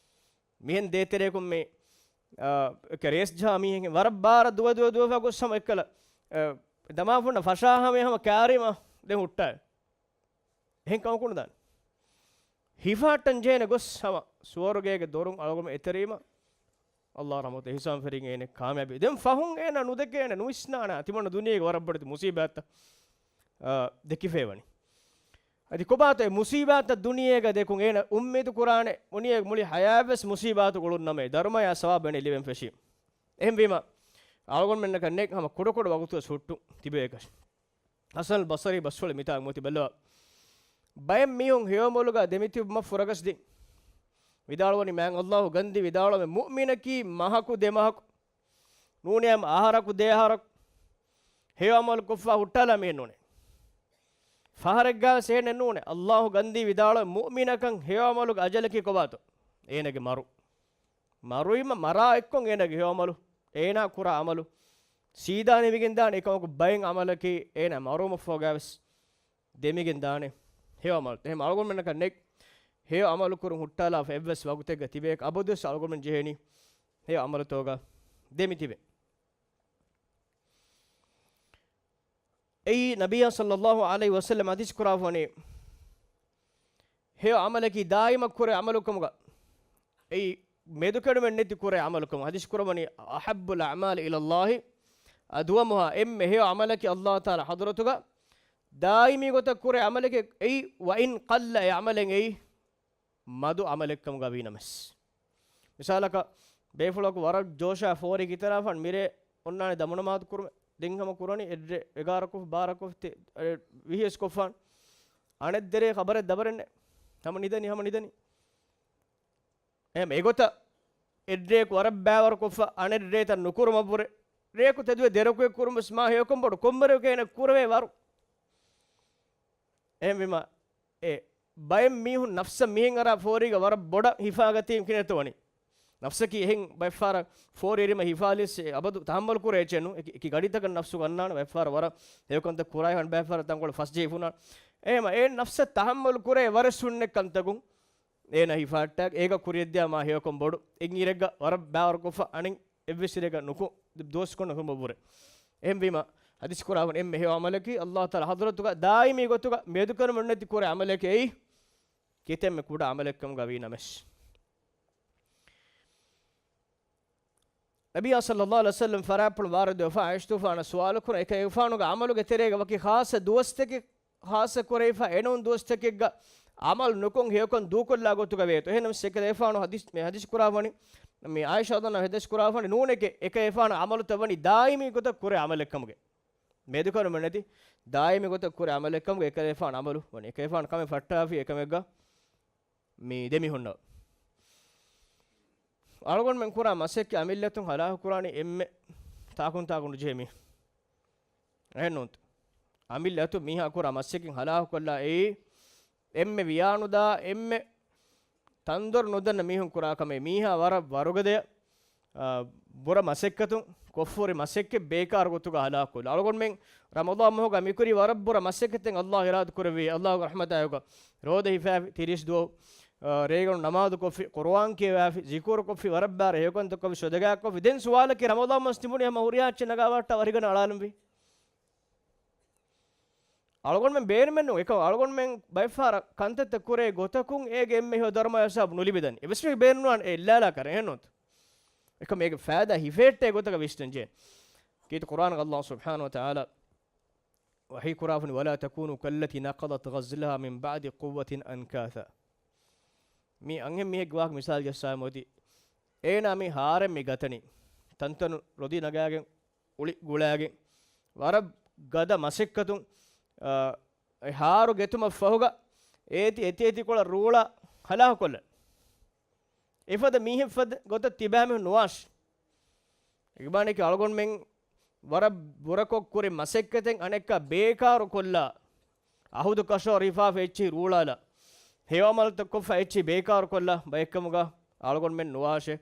މިހެން ދޭތެރޭކުން މި، އާ، ރޭސް ޖަހާ މީހެއް ވަރަށް ބާރަށް ދުވެ ދުވެ ދުވެފަ ގޮސް ހަމަ އެއްކަލަ، އާ، ދަމާފުންނަ ފަށާ ހަމަ ހަމަ ކާރީމަ ދެން ހުއްޓާ. އެހެން ކަމަކު ނުދާނެ. ހިފާއްޓަން ޖެހޭނެ ގޮސް ހަމަ ސުވަރުގޭގެ ދޮރުން އަޅުގަނޑު އެތެރީމަ އައްލާހު ރަޙްމަތު އިޙްސާން ފެރިން އޭނެ ކާމިޔާބީ. ދެން ފަހުން އޭނަ ނުދެކޭނެ، ނުވިސްނާނެ، ތިމަންނަ ދުނިޔޭގެ ވަރަށް ބޮޑެތި މުސީބާތްތައް، އާ، ދެކިފައިވަނީ. އަދި ކޮބާތޯ އެ މުސީބާތްތައް ދުނިޔޭގަ ދެކުން އޭނަ އުއްމީދު ކުރާނެ، ދުނިޔޭގެ މުޅި ހަޔާތްވެސް މުސީބާތު ގުޅުން ނަމަ، ދަރުމަޔާ ސަވާބެއް ލިބެން ފެށީ. އެހެންވީމަ، އަޅުގަނޑުމެންނަކަށް ނެތް ހަމަ ކުޑަކުޑަ ވަގުތުވެސް ހުއްޓުން ތިބޭކަށް. ޙަސަން ބަޞްރީ ބަސްފުޅެއް މިތާ މޫތި ބެއްލަވާ. ބައެއް މީހުން ހެޔޮއަމަލުގަ ދެމިތިބުމަށް ފުރަގަސްދިން. ވިދާޅުވަނީ މާތް އައްލާހު ގަންދީ ވިދާޅުވަމެ މުއުމިނަކީ މަހަކު ދެމަހަކު. ނޫނީ އަހަރަކު ދެއަހަރަކު. ހެޔޮއަމަލު ކޮށްފަ ހުއްޓާލާ މީހެއް ނޫނޭ. ފަހަރެއްގަވެސް އެހެނެއް ނޫނޭ. އައްލާހު ގަންދީ ވިދާޅުވަމެ މުއުމިނަކަށް ހެޔޮއަމަލުގެ އަޖަލަކީ ކޮބާތޯ؟ އޭނަގެ މަރު. މަރުވީމަ މަރާ އެއްކޮށް އޭނަގެ ހެޔޮއަމަލު، އޭނާ ކުރާ އަމަލު ސީދާ ނިމިގެންދާނެ. އެކަމަކު ބައެއް އަމަލަކީ އޭނާ މަރުވުމަށްފަހުގަވެސް ދެމިގެންދާނެ ހެޔޮ އަމަލު. އެހެން އަޅުގަނޑުމެންނަކަށް ނެތް ހެޔޮ އަމަލު ކުރުން ހުއްޓާލާފަ އެއްވެސް ވަގުތެއްގަ ތިބޭކަށް. އަބަދުވެސް އަޅުގަނޑުމެން ޖެހޭނީ ހެޔޮ އަމަލުތަކުގަ ދެމިތިބެ. އެއީ ނަބިއްޔާ ޞައްލައްލާހު ޢަލައިހި ވަސައްލަމަ ޙަދީޘް ކުރާފަ ވަނީ، ހެޔޮ ޢަމަލަކީ ދާއިމަށް ކުރޭ ޢަމަލު ކަމުގަ، އެއީ މެދުކެޑުމެއް ނެތި ކުރޭ ޢަމަލު ކަމު. ޙަދީޘް ކުރައްވަނީ، "أحب الأعمال إلى الله أدومها." އެންމެ ހެޔޮ ޢަމަލަކީ އައްލާހު ތަޢާލާ ޙަޟްރަތުގަ ދާއިމީ ގޮތަށް ކުރޭ ޢަމަލެކޭ އެއީ، "وإن قل." އެ ޢަމަލެއް އެއީ މަދު ޢަމަލެއްކަމުގަ ވީނަމަސް. މިސާލަކަށް، ބޭފުޅަކު ވަރަށް ޖޯޝާ ފޯރި ކިތަރާފަން މިރޭ އޮންނާނެ ދަމުނަމާދު ކުރުމެ. ދެން ހަމަ ކުރަނީ އެއްރޭ އެގާރަ ކޮށް، ބާރަ ކޮށް، ތެ-، އެ، ވިހިވެސް ކޮށްފާން. އަނެއްދެރޭ ޚަބަރެއް ދަބަރެއްނެ. ހަމަ ނިދަނީ، ހަމަ ނިދަނީ. އެހެން އެގޮތަށް އެއްރޭކު ވަރަށް ބައިވަރު ކޮށްފަ، އަނެއްރޭތައް ނުކުރުމަށްވުރެ. ރޭކު ތެދުވެ ދެރަކުއެއް ކުރުމަސް މާ ހެޔޮކަން ބޮޑު ކޮންމެރެކޭ އޭނަ ކުރެވޭ ވަރު. އެހެންވީމަ، އެ ބައެއް މީހުން ނަފްސަށް މިހެން އަރާ ފޯރީގަ ވަރަށް ބޮޑަށް ހިފާގަތީ ކިނެތޯ ވަނީ. ނަފްސަކީ އެހެން ބައެއްފަހަރަށް ފޯރި އެރީމަ ހިފާލިސް އެ އަބަދު ތަހައްމަލު ކުރޭ އެއްޗެއް ނޫން. އެކި، އެކި ގަޑިތަކަށް ނަފްސު ގަންނާނެ ބައެއްފަހަރަށް ވަރަށް ހެޔޮކަންތައް ކުރާ އެހެން ބައެއްފަހަރަށް ތަންކޮޅެއް ފަސްޖެހިފުނާނެ. އެހެމަ އެ ނަފްސަށް ތަހައްމަލު ކުރޭ ވަރަށް ސުންނަ ކަންތަކުން އޭނާ ހިފާއްޓާ އޭގަ ކުރިޔަށްދިޔާ މާ ހެޔޮކަން ބޮޑު. އެއްއިރެއްގަ ވަރަށް ބާވަރުކޮށްފަ އަނެއް އެއްވެސް އިރެއްގަ ނުކު ދުވަސްކޮށް ނުކުމަށްވުރެ. އެހެންވީމަ، ހަދީސް ކުރާ ހުން އެންމެ ހެޔޮ އަމަލަކީ، އައްލާހު ތާލާ ޙަޟްރަތުގަ ދާއިމީ ގޮތުގަ މެދުކަން މެންނެތި ކުރެ އަމަލެކޭ އެއީ، ކިތަންމެ ކުޑަ އަމަލެއްކަމުގަ ވީ ނަމަސް. ނަބިއްޔާ ޞައްލައްލާހު ޢަލައިހި ވަސައްލަމަ ފަރާތްޕުޅު ވާރިދުވެފަ ޢާއިޝަތުފާނަށް ސުވާލުކުރަން، އެކަލޭގެފާނުގެ ޢަމަލުގެ ތެރޭގަ ވަކި ޚާއްޞަ ދުވަސްތަކެއް، ޚާއްޞަ ކުރެވިފަ އެނޫން ދުވަސްތަކެއްގަ ޢަމަލު ނުކޮށް ހެޔޮކަން ދޫކޮށްލާ ގޮތުގަ ވޭތޯ؟ އެހެންނަމަސް އެކަލޭގެފާނު ޙަދީސް، މި ޙަދީސް ކުރާ ވަނީ، މި ޢާއިޝާ ރަޟިޔައްލާހު ޢަންހާ ޙަދީސް ކުރާ ވަނީ ނޫނެކޭ، އެކަލޭގެފާނު ޢަމަލުތައް ވަނީ ދާއިމީ ގޮތަށް ކުރޭ ޢަމަލެއްކަމުގެ. މެދުކަނުމެއްނެތި، ދާއިމީ ގޮތަށް ކުރޭ ޢަމަލެއްކަމުގެ އެކަލޭގެފާނު ޢަމަލު ވަނީ. އެކަލޭގެފާނު ކަމެއް ފައްޓާފި އެކަމެއްގަ މި ދެމިހުންނަ. އަޅުގަނޑުމެން ކުރާ މަސައްކަތް އަމިއްލަތުން ހަލާކު ކުރާނީ އެންމެ ތާކުން ތާކު ނުޖެހޭ މީހުން. އެހެންނޫންތަ؟ އަމިއްލަތު މީހާ ކުރާ މަސައްކަތް ހަލާކު ކޮށްލާ އެއީ، އެންމެ ވިޔާނުދާ، އެންމެ ތަންދޮރު ނުދަންނަ މީހުން ކުރާ ކަމެއް. މީހާ ވަރަށް ވަރުގަދަޔަށް، އާ، ބުރަ މަސައްކަތުން ކޮށްފަހުރި މަސައްކަތް ބޭކާރު ގޮތުގަ ހަލާކު ކޮށްލާ. އަޅުގަނޑުމެން ރަމަޟާން މަހުގަ މިކުރީ ވަރަށް ބުރަ މަސައްކަތެއް. އައްލާހު އިރާދަ ކުރެއްވި، އައްލާހުގެ ރަޙްމަތާއެކު ރޯދަ ހިފާފި، ތިރީސް ދުވަހު، އާ، ރޭގަނޑު ނަމާދު ކޮށްފި، ޤުރުއާން ކިޔަވާފި، ޒިކުރު ކޮށްފި، ވަރަށް ބާރަ ހެޔޮކަންތައް ކޮށްފި، ޞަދަގާ ކޮށްފި. ދެން ސުވާލަކީ، ރަމަޟާން މަސް ތިބުނީ ހަމަ ހުރިހާ އެއްޗެއް ނަގާ ވައްޓާ ވަރިގަން އަޅާލަންވީ؟ އަޅުގަނޑުމެން ބޭނުމެއްނު، އެކަމަ އަޅުގަނޑުމެން ބައެއްފަހަރަށް ކަންތައްތައް ކުރޭ ގޮތަކުން އޭގެ އެންމެ ހެޔޮ ދަރުމަ ހިސާބު ނުލިބިދަނީ. އެއްވެސް މީހެއް ބޭނުންވާނެ އެ އެއްލާލާ ކަރަން، އެހެންނޫންތަ؟ އެކަމަ އޭގެ ފައިދާ ހިފޭއްޓޭ ގޮތަކަށް ވިސްނަން ޖެހޭ. ކީރިތި ޤުރްއާނުގަ އައްލާހު ސުބްޙާނަހު ވަތަޢާލާ ވަޙީ ކުރާފަނި، "ولا تكونوا كالتي نقضت غزلها من بعد قوة أنكاثا." މި އަންހެން މީހެއްގެ ވާހަކަ މިސާލު ޖައްސާ މޮދި. އޭނާ މި ހާރެއް މި ގަތަނީ. ތަންތަނު ރޮދި ނަގާގެން، އުޅި ގުޅާގެން، ވަރަށް ގަދަ މަސައްކަތުން، އާ، އެ ހާރު ގެތުމަށް ފަހުގަ އޭތި އެތި އެތިކޮޅަށް ރޫޅާ ހަލާކު ކޮށްލަން. އެފަދަ މީހެއް ފަދަ ގޮތަށް ތިބާމީހުން ނުވާށި. އެގެ މާނައަކީ އަޅުގަނޑުމެން ވަރަށް ބުރަކޮށް ކުރި މަސައްކަތެއް އަނެއްކާ ބޭކާރު ކޮށްލާ، އަހުދު ކަށަވަރު ހިފާފަ އެއްޗިހި ރޫޅާލާ، ހެޔޮ އަމަލުތައް ކޮށްފަ އެއްޗިހި ބޭކާރު ކޮށްލާ ބައެއްކަމުގަ އަޅުގަނޑުމެން ނުވާށޭ.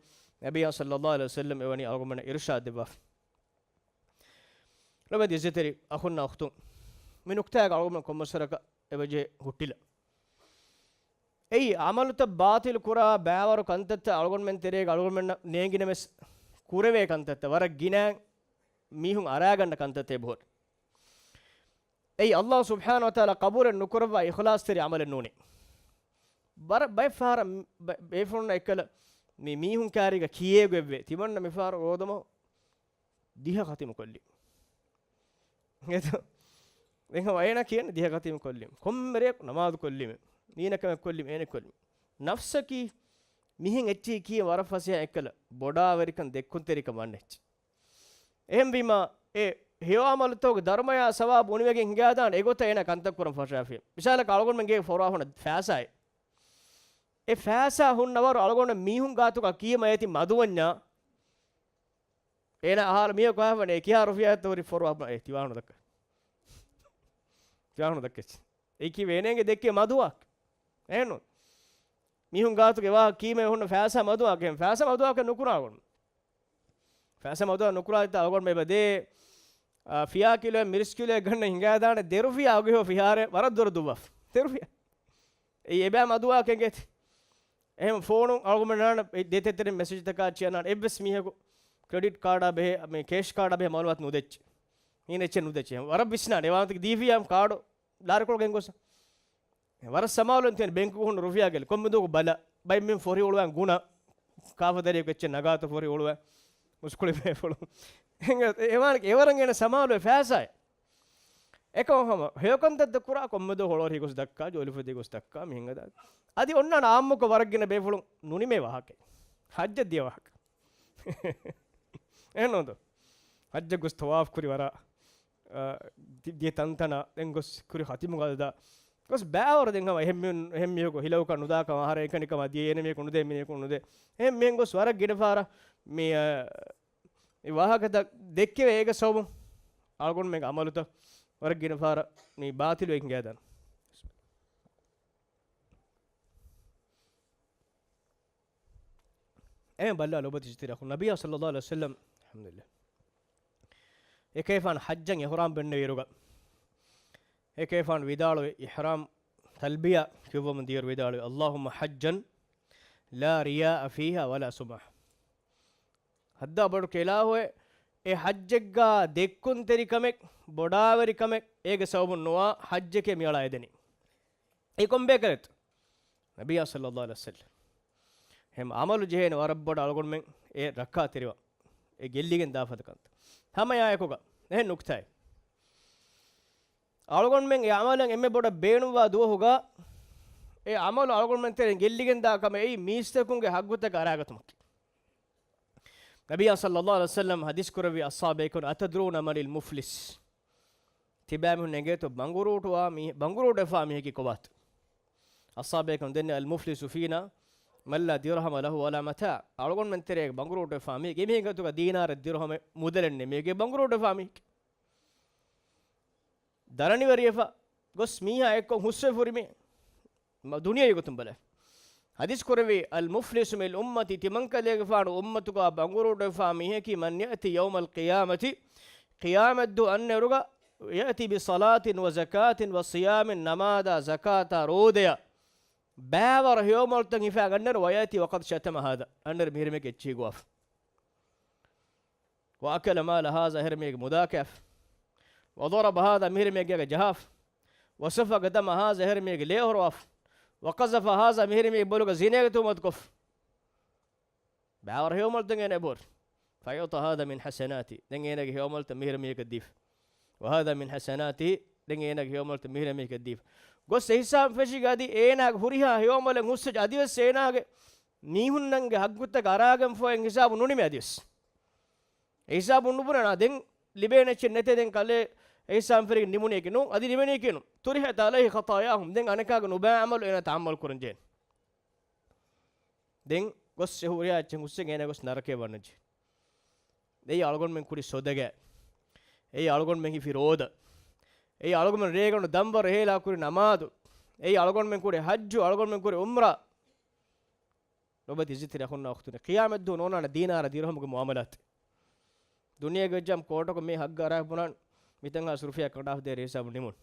ނަބިއްޔާ ޞައްލައްލާހު ޢަލައިހި ވަސައްލަމް އެވަނީ އަޅުގަނޑުމެންނަށް އިރުޝާދު ދެއްވާފަ. ލޮބުވެތި ޢިއްޒަތްތެރި އަޚުންނާ އުޚްތުން، މި ނުކްތާގަ އަޅުގަނޑުމެން ކޮންމެސްވަރަކަށް އެބަޖެހޭ ހުއްޓިލަން. އެއީ ޢަމަލުތައް ބާޠިލު ކުރާ ބާވަރު ކަންތައްތައް އަޅުގަނޑުމެން ތެރޭގަ އަޅުގަނޑުމެންނަށް ނޭނގިނަމަވެސް ކުރެވޭ ކަންތައްތައް، ވަރަށް ގިނަ މީހުން އަރާގަންނަ ކަންތައްތައް އެބަހުރި. އެއީ އައްލާހު ސުބްޙާނަހު ވަތަޢާލާ ޤަބޫލެއް ނުކުރައްވާ އިޚްލާޞްތެރި ޢަމަލެއް ނޫނޭ. ވަރަށް ބައެއް ފަހަރަށް ބަ-، ބޭފުޅުންނަށް އެއްކަލަ މި މީހުން ކާރީގަ ކިޔޭގޮތްވޭ. ތިމަންނަ މިފަހަރު ރޯދަމަހު ދިހަ ޚަތިމު ކޮށްލި. އެތަ؟ ދެން އޭނާ ކިޔަން ދިހަ ޚަތިމު ކޮށްލި. ކޮންމެ ރެޔަކު ނަމާދު ކޮށްލީމޭ. މީނަ ކަމެއް ކޮށްލީމޭ، އޭނަ ކޮށްލީ. ނަފްސަކީ މިހެން އެއްޗިހި ކިޔެ ވަރަށް ފަސޭހަ އެއްކަލަ ބޮޑާވެރިކަން ދެއްކުންތެރިކަމަށް އަންނަ އެއްޗެއް. އެހެންވީމާ، އެ ހެޔޮ ޢަމަލުތަކުގެ ދަރުމަޔާ ސަވާބު އުނިވެގެން ހިނގާދާނެ އެގޮތަށް އޭނާ ކަންތައް ކުރަން ފަށާފި. މިސާލަކަށް އަޅުގަނޑުމެން ގޭގެ ފޮރުވާ ހުންނަ ފައިސާއެއް. އެ ފައިސާ ހުންނަވަރު އަޅުގަނޑު މީހުން ގާތުގަ ކީމަ އޭތި މަދުވަންޏާ، އޭނާ އަހާލު މީހަކު އަހަވަނީ ކިހާ ރުފިޔާތޯ ހުރި ފޮރުވާ އޭ ތިވާނު ދައްކަ. ތިވާނު ދައްކެއްޗި. އެއީ ކީ ވޭނޭގެ ދެއްކޭ މަދުވާ. އެހެންނު. މީހުން ގާތުގެ ވާ ކީމަ ހުންނަ ފައިސާ މަދުވާ ކެހެން. ފައިސާ މަދުވާ ކެ ނުކުރާ ގޮން. ފައިސާ މަދުވާ ނުކުރާ އިތާ އަޅުގަނޑު މެބަ ދޭ، އާ، ފިޔާ ކިލޯ މިރިސް ކިލޯ ގަންނަ ހިނގާދާނެ ދެރުފިޔާ އަގުހެޔޮ ފިހާރެ ވަރަށް ދުރަ ދުއްވާފަ. ދެރުފިޔާ. އެއީ އެބައި މަދުވާ ކެނގޭތި. އެހެން ފޯނު އަޅުގަނޑު ނާން ދޭތެތެރެ މެސެޖްތަކާ ޗިއަނާން އެއްވެސް މީހަކު ކްރެޑިޓް ކާޑާ ބެހޭ، މި ކޭޝް ކާޑާ ބެހޭ މައުލޫމާތު ނުދެއްޗި. ހީނަ އެއްޗެއް ނުދެއްޗި. ވަރަށް ވިސްނާނެ. އެވާންތަކެ ދީފިޔާ ކާޑު ލާރިކޮޅު ގެންގޮސް. ވަރަށް ސަމާލުން ތިޔަން ބެންކު ހުން ރުފިޔާ ގެލި. ކޮންމެދުވަކު ބަލަ. ބައި މިން ފޮރި އުޅުވާން ގުނަ. ކާފަ ދަރިޔަކު އެއްޗެއް ނަގާތަ ފޮރި އުޅުވާ. މުސްކުޅި ބޭފުޅު. އެވާން އެވަރަށް އޭނަ ސަމާލު ފައިސާއެއް. އެކަމަކު ހަމަ ހެޔޮކަންތައް ދައްކުރާ ކޮންމެދު ހޮޅުވަރު ހިގޮސް ދައްކާ، ޖޯލިފަދަ ހިގޮސް ދައްކާ، މިހެން އަދާ. އަދި އޮންނާނެ އާއްމުކޮށް ވަރަށް ގިނަ ބޭފުޅުން ނުނިމޭ ވާހަކަ. ހައްޖަށް ދިޔަ ވާހަކަ. އެހެންނޫންތޯ؟ ހައްޖަށް ގޮސް ތަވާފް ކުރި ވަރަށް، އަ، ދި-، ދިޔަ ތަންތަނަށް ދެން ގޮސް ކުރި ޚަތިމު ގަދަ. ގޮސް ބައިވަރު ދެން ހަމަ އެހެން މީހުން، އެހެން މީހަކު ހިލައުކަން ނުދާކަމަށް އަހަރެން އެކަނިކަމަށް ދިޔަ އޭނަ މީހަކު ނުދޭ، މީހަކު ނުދޭ. އެހެން މީހެން ގޮސް ވަރަށް ގިނަ ފަހަރަށް މި، އަ، މި ވާހަކަތައް ދެއްކެވޭ އޭގެ ސަބަބުން އަޅުގަނޑުމެންގެ އަމަލުތައް ވަރަށް ގިނަ ފަހަރަށް މި ބާޠިލުވެ ހިނގައިދާނެ. އެހެން ބައްލަ ލޮބުވެތި އިސްތިރާކު ނަބިއްޔާ ޞައްލައްލާހު ޢަލައިހި ވަސައްލަމް، އަލްޙަމްދުލިއްލާހް. އެކަލޭފާނު ޙައްޖަން އިޙްރާމް ބެންނެވިއިރުގަ، އެކަލޭފާނު ވިދާޅުވި އިޙްރާމް ތަލްބިޔާ ކިޔުއްވަމުން ދިޔައިރު ވިދާޅުވި، اللهم حجا لا رياء فيها ولا سمعة. ހައްދާ ބޮޑު ކެލާހުއެއް، އެ ޙައްޖެއްގާ ދެއްކުންތެރިކަމެއް، ބޮޑާވެރިކަމެއް އޭގެ ސަބަބުން ނުވާ، ޙައްޖެކޭ މިއަޅާ އެދެނީ. އެ ކޮން ބޭކަލެއްތޯ؟ ނަބިއްޔާ ޞައްލައްލާހު ޢަލައިހި ވަސައްލަމް. އެހެން ޢަމަލު ޖެހޭނެ ވަރަށް ބޮޑަށް އަޅުގަނޑުމެން އެ ރައްކާތެރިވާ، އެ ގެއްލިގެން ދާފަދަ ކަންތައް. ހަމައެއާއެކުގަ އެހެން ނުކްތާއެއް. އަޅުގަނޑުމެން އެ ޢަމަލަށް އެންމެ ބޮޑަށް ބޭނުންވާ ދުވަހުގަ، އެ ޢަމަލު އަޅުގަނޑުމެން ތެރެއިން ގެއްލިގެން ދާ ކަމެއް އެއީ މީސްތަކުންގެ ޙައްޤުތަކަށް އަރާގަތުމަކީ. ނަބިއްޔާ ޞައްލައްލާހު ޢަލައިހި ވަސައްލަމް ޙަދީޘް ކުރެއްވި، أصحابيكم أتدرون من المفلس؟ ތިބާމީހުން އެނގޭތޯ ބަނގުރޫޓުވާ މީ-، ބަނގުރޫޓުވެފާ މީހަކީ ކޮބާތޯ؟ އަޞްޙާބޭކަން ދެންނެވި، المفلس فينا من لا درهم له ولا متاع. އަޅުގަނޑުމެން ތެރޭގަ ބަނގުރޫޓުވެފާ މީހެއް، އެމީހެއްގެ ގަތުގަ ދީނާރެއް ދިރުހަމެއް މުދަލެއް ނެތް މީހެއްގެ ބަނގުރޫޓުވެފާ މީހެއް. ދަރަނިވެރިވެފަ ގޮސް މީހާ އެއްކޮށް ހުސްވެފަ ހުރި މީ މަ-، ދުނިޔެވީ ގޮތުން ބަލަ. ޙަދީޘް ކުރެއްވި، المفلس من أمتي، ތިމަންކަލޭގެފާނު އުއްމަތުގަ ބަނގުރޫޓުވެފާ މީހަކީ، من يأتي يوم القيامة، ޤިޔާމަތްދުވަހު އަންނައިރުގަ، يأتي بصلاة وزكاة وصيام، ނަމާދާ، ޒަކާތާ، ރޯދަޔާ، ބައިވަރު ހެޔޮއަމަލުތައް ހިފާގެން އަންނައިރު، ويأتي وقد شتم هذا، އަންނައިރު މިހިރަ މީހަކު އެއްޗިހި ގޮވާފަ. وأكل مال هذا، އެހެރަ މީހެއްގެ މުދާ ކާފަ. وضرب هذا، މިހިރަ މީހެއްގެ ގަޔަށް ޖަހާފަ. وسفك دم هذا، އެހެރަ މީހެއްގެ ލޭ ހޮރުވާފަ. وقذف هذا، މިހިރަ މީހެއްގެ ބޮލުގަ ޒިނޭގެ ތުހުމަތު ކޮށްފަ. ބައިވަރު ހެޔޮއަމަލުތައް އޭނަ އެބަހުރި. فيعطى هذا من حسناته، ދެން އޭނަގެ ހެޔޮއަމަލުތައް މިހިރަ މީހަކަށް ދީފަ. وهذا من حسناته، ދެން އޭނަގެ ހެޔޮއަމަލުތައް މިހިރަ މީހަކަށް ދީފަ. ގޮސް އެ ހިސާބު ފެށިގެން އަދި އޭނާގެ ހުރިހާ ހެޔޮއަމަލެއް ހުސްވެއްޖެ އަދިވެސް އޭނާގެ މީހުންނަށްގެ ޙައްޤުތައް އަރާގެންފަ އޮތް ހިސާބު ނުނިމޭ އަދިވެސް. އެ ހިސާބު ނުބުނަނާ ދެން ލިބޭނެ އެއްޗެއް ނެތޭ ދެން ކަލޭ އެ ހިސާބު ފެށިގެން ނިމުނީކީ ނޫން، އަދި ލިބެނީކީ ނޫން. طرحت عليه خطاياهم، ދެން އަނެކާގެ ނުބައި ޢަމަލު އޭނާ ތަޙައްމަލު ކުރަން ޖެހޭނެ. ދެން ގޮސް އެ ހުރިހާ އެއްޗެއް ހުސްވެގެން އޭނާ ގޮސް ނަރަކަޔަށް ވަންނަންޖެހޭ. އެއީ އަޅުގަނޑުމެން ކުރި ޞަދަޤާތް. އެއީ އަޅުގަނޑުމެން ހިފި ރޯދަ. އެއީ އަޅުގަނޑުމެން ރޭގަނޑު ދަންވަރު އެހީލާ ކުރި ނަމާދު. އެއީ އަޅުގަނޑުމެން ކުރި ޙައްޖު، އަޅުގަނޑުމެން ކުރި ޢުމްރާ. ލޮބުވެތި ޢިއްޒަތްތެރި އަޚުންނާ އުޚްތުން، ޤިޔާމަތްދުވަހު ނޯންނާނެ ދީނާރާ ދިރުހަމުގެ މުޢާމަލާތެއް. ދުނިޔޭގަ ވެއްޖާމަ ކޯޓަކު މީ ހައްގަ އަރާ ބުނާން، މިތަންހާސް ރުފިޔާ ކަނޑާފަ ދޭ ހިސާބު ނިމުން.